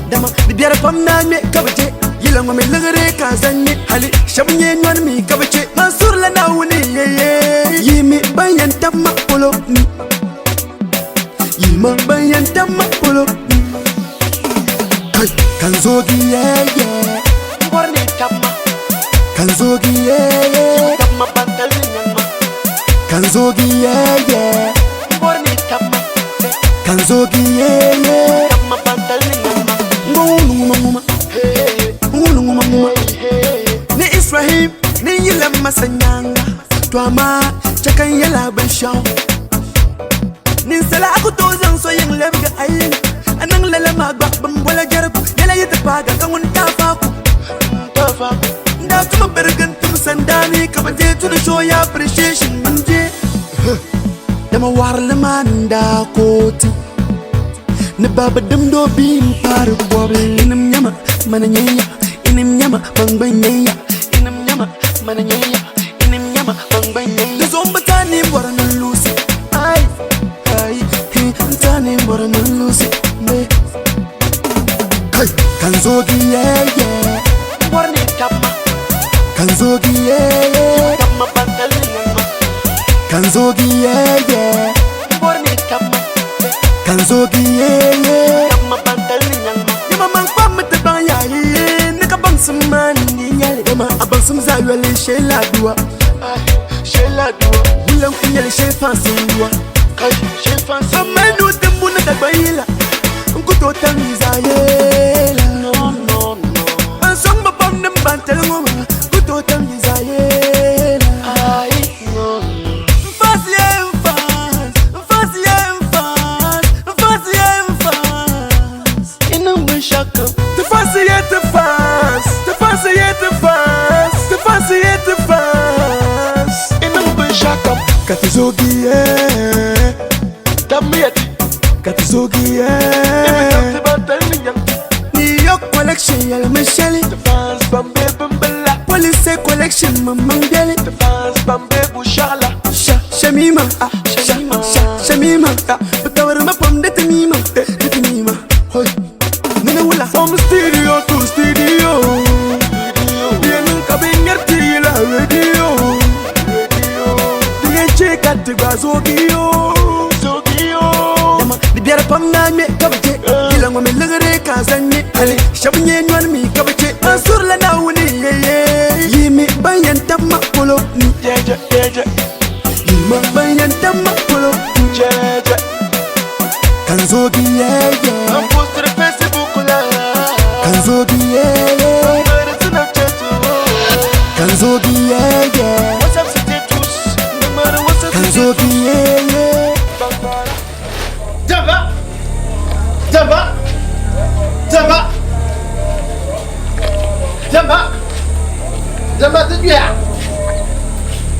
dama di biɛri pam naa ŋmɛ ka bi je yila ŋɔ mi liɣiri ka zaŋ ŋmɛ hali shɛba nyɛ nyɔni mi ka bi che Mansur la Naawuni yeye yimi ban yɛn tabi ma polo ni yima ban yɛn tabi ma polo ni kai kan zogi yeye bɔri ni tabi ma kan zogi yeye tabi ma ban tali nyaŋ ma kan zogi yeye bɔri ni tabi ma kan zogi yeye tabi ma ban tali nyaŋ ma ngunu nguma nguma ngunu nguma nguma ni Israhim ni yila masanyanga to amma chakan yala ban shaw ninsala aku to zaŋ so yiŋ lebigi a yiŋ a niŋ lala maa gba bin bola jɛrigu yɛla yi ti paaga ka ŋun taafaku n daa tuma birigi n tum sandaani ka bi deei tuni show ya appreciation min je dama waɣarili maa n daa kooti ni babi dimdo bia n paari bɔbili inim nyɛma mana nyɛya inim nyɛma ban gba nyɛya inim nyɛma mana nyɛya inim nyɛma ban gba nyɛya di zuɣu n bi taa nin bɔri ni luusi ai ai n Kanzogi yeah yeah. Bɔri ni tabma. Kanzogi yeah yeah. Tabma bantali nyama. Kanzogi yeah yeah. Bɔri ni tabma. Kanzogi yeah yeah. Tabma bantali nyama. Yama man kpam ti baŋ yaa ye ni ka baŋsim maa ni nyɛli dama a baŋsim zaa yoli shee la dua. Shee la dua. Wula n ku nyɛli shee fansi dua. Shee fansi. Amma nu dimbu ni Dagban yila n ku tooi tam yi zaa yeela. No no no. Ban sɔŋ ba pam ni ban tali ŋɔ maa ku tooi tam yi zaa yeela. Ai no no. N faasi ye n faas, n faasi ye n faas, n faasi ye n faas. I niŋ binshɛɣu kam. Ti faasi ye ti faas, ti faasi ye ti faas, ti faasi ye ti faas. I niŋ binshɛɣu kam. Ka ti zoogi ye. Dammiya ti. Ka ti zoogi ye. I bi tam ti ban tali ni nyaŋ. New York collection yɛlimi shɛli. Ti fans ban be bimbila. Police collection maŋmaŋ biɛli. Ti fans ban be bushɛɣu la. Sha shamima, ah, sha sha shamima, ah, bi tabirimi pam di ti mima, eh, di ti mima. Hoi, nini wula. From studio to studio. Di yɛn niŋ ka bɛ ŋmɛri ti yila radio. Di yɛn chɛ ka ti gba zoogi yo. Dama di biɛri pam na ŋmɛ ka bi chɛ. Yila ŋɔ mi liɣiri ka zaŋ ŋmɛ. Hali shɛba nyɛ nyɔni mi ka bi chɛ. Ban surila Naawuni yeye. Yi mi ban yɛn tabi ma polo ni. Yi mi ban yɛn tabi ma polo ni. Kanzogi yeah yeah. I'm posted to Facebook la. Kanzogi yeah yeah. Kanzogi yeah yeah. WhatsApp status. Kanzogi yeah yeah. Jaba! Jaba! Jaba! Jaba! Jaba ti duya!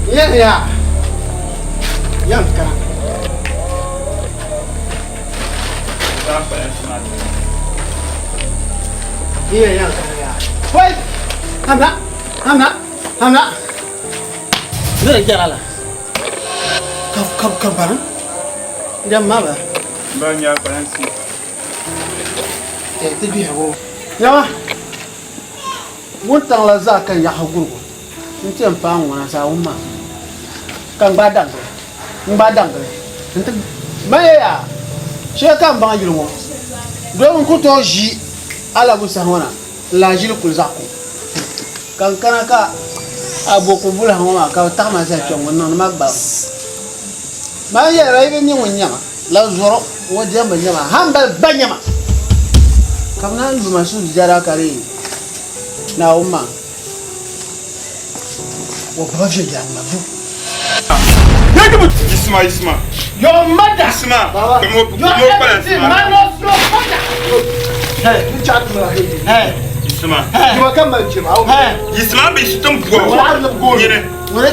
Yɛn ya! Yɛn kana. Yɛn yɛn kana ya. Wai! Hamna! Hamna! Hamna! Ne de jara la. Ka ka ka bana. Jama ba. Ba nya kpalansi. Eh, ti duya wo. Yawa. Wuntaŋ la zaa ka yaɣi gurigu n ti yɛn paai ŋuna zaa wum maa ka n gbaai daŋgili n gbaai daŋgili n ti mali yaa shɛli ka n baŋ yili ŋɔ doo n ku tooi ʒi alabu saha ŋɔ na n lahi ʒili kuli zaɣ kuŋ ka n kana ka a bo ku bulahi ŋɔ maa ka bi taɣi ma zali kpɛŋ ŋɔ n niŋdi ma gbaliŋ maa yɛlila yi bi mi ŋun nyɛma la zɔro ŋɔ diɛmbu nyɛma hambali gba nyɛma ka bi naan lu ma sujada ka di Naawuni maa o baba viɛnyɛliŋga bu. Yisima yisima. Your mother. Yisima. Baba. Your everything minus your mother. Hey, n chaɣi ti mala hey. Hey. Yisima. Jima ka mali jima. Hey. Yisima bi sitim buwa. Nyini. Nyini.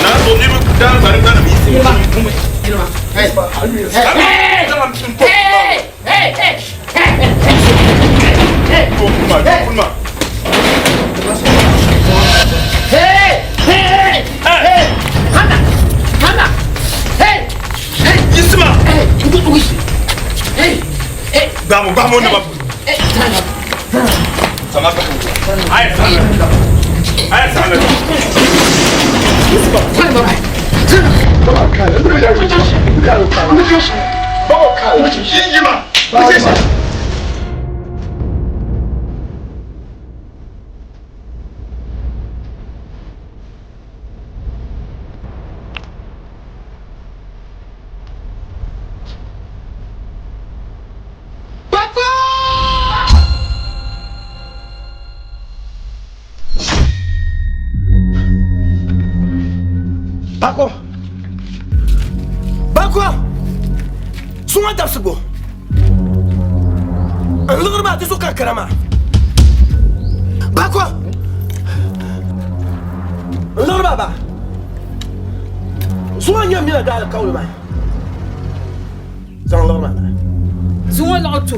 Na so niriba daa gbani gbani bi yisima. Yilima. Hey. Hey. Hey. Hey. Hey. Hey. Kulma, kulma. Hey. Hey. Hey. Hana. Hana. Hey. Hey. Yisima. Hey. Hey. Hey. Gbamu, gbamu naba. Hey. Tana. Sama ba. Ay, sama. Ay, sama. Yisima. Tana ba. Tana. Baba kala. Baba kala. Yisima. Bako! Bako! Suŋa dabisigu! N liɣiri maa ti so ka kara maa. Bako! N liɣiri maa ba. Suŋa nyɛ mina daa alikauli maa. Zaŋ liɣiri maa na. Suŋa lɔɣu to.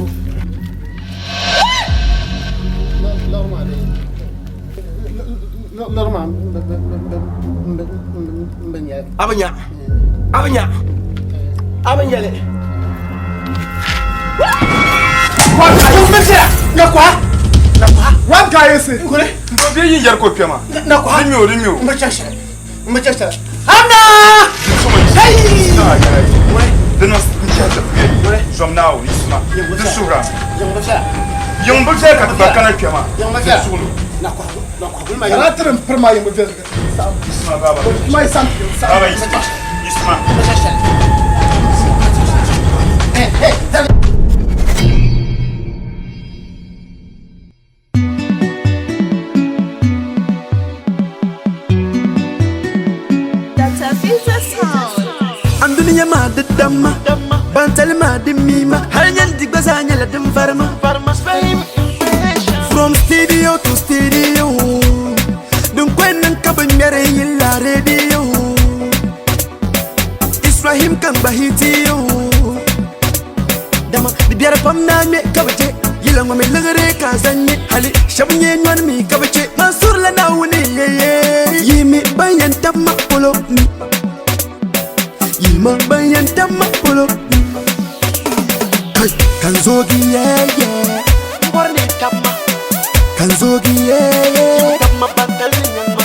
Liɣiri maa n bi nyɛli. A bi nya. A bi nya. A bi nyɛli. Na kwa. Na kwa. Wan ka yesi. Nkule. Mbo bi yin yar ko kpɛma. Na kwa. Di mi o, di mi o. Mba cha shɛli. Mba cha shɛli. Hamda! Hey! Di niŋ n chɛ ti zom Naawuni yisima di suhura. Yiŋ bi viɛli ka ti gba kana kpɛma. Di suɣulo. Kana tiri n piri ma yiŋ bi viɛli. Yisima baba. Ma yi sam. Baba yisima. Yisima. Hey, hey, Anduniya maa di damma bantali maa di miima hali nyɛn di gba zaa nyɛla din varima From studio to studio din kɔɛ niŋ ka bi ŋmɛri yilla radio Israhim kan gba hitiyo Dama di biɛri pam naa ŋmɛ ka bi je yila ŋɔ mi liɣiri ka a zaŋ ŋmɛ hali shɛba nyɛ nyɔni mi ka bi che man surila Naawuni yeye Yihimi ban yɛn tabi ma polo ni Yihima ban yɛn tabi ma polo ni Kai kan zoogi yeah yeah N bɔri ni n tabi ma Kan zoogi yeah yeah Tabi ma ban tali ni nyaŋ ma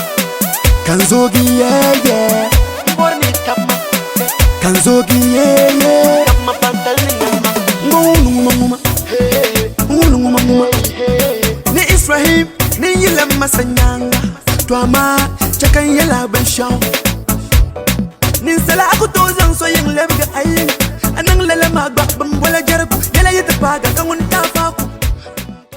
Kan zoogi yeah yeah N bɔri ni n tabi ma Kan zoogi yeah yeah Tabi ma ban tali ni nyaŋ ma Ŋunu ŋuma ŋuma Ŋunu ŋuma ŋuma Ni Israhim ni yila masa nyaaŋa To amaa chɛ ka n yɛl a binshɛɣu Ninsala a ku tooi zaŋ so yiŋ lɛbigi a yiŋa A niŋ lala maa gba bɛn bola Jɛriko yɛla yi ti paag a ka ŋun taai faai ku.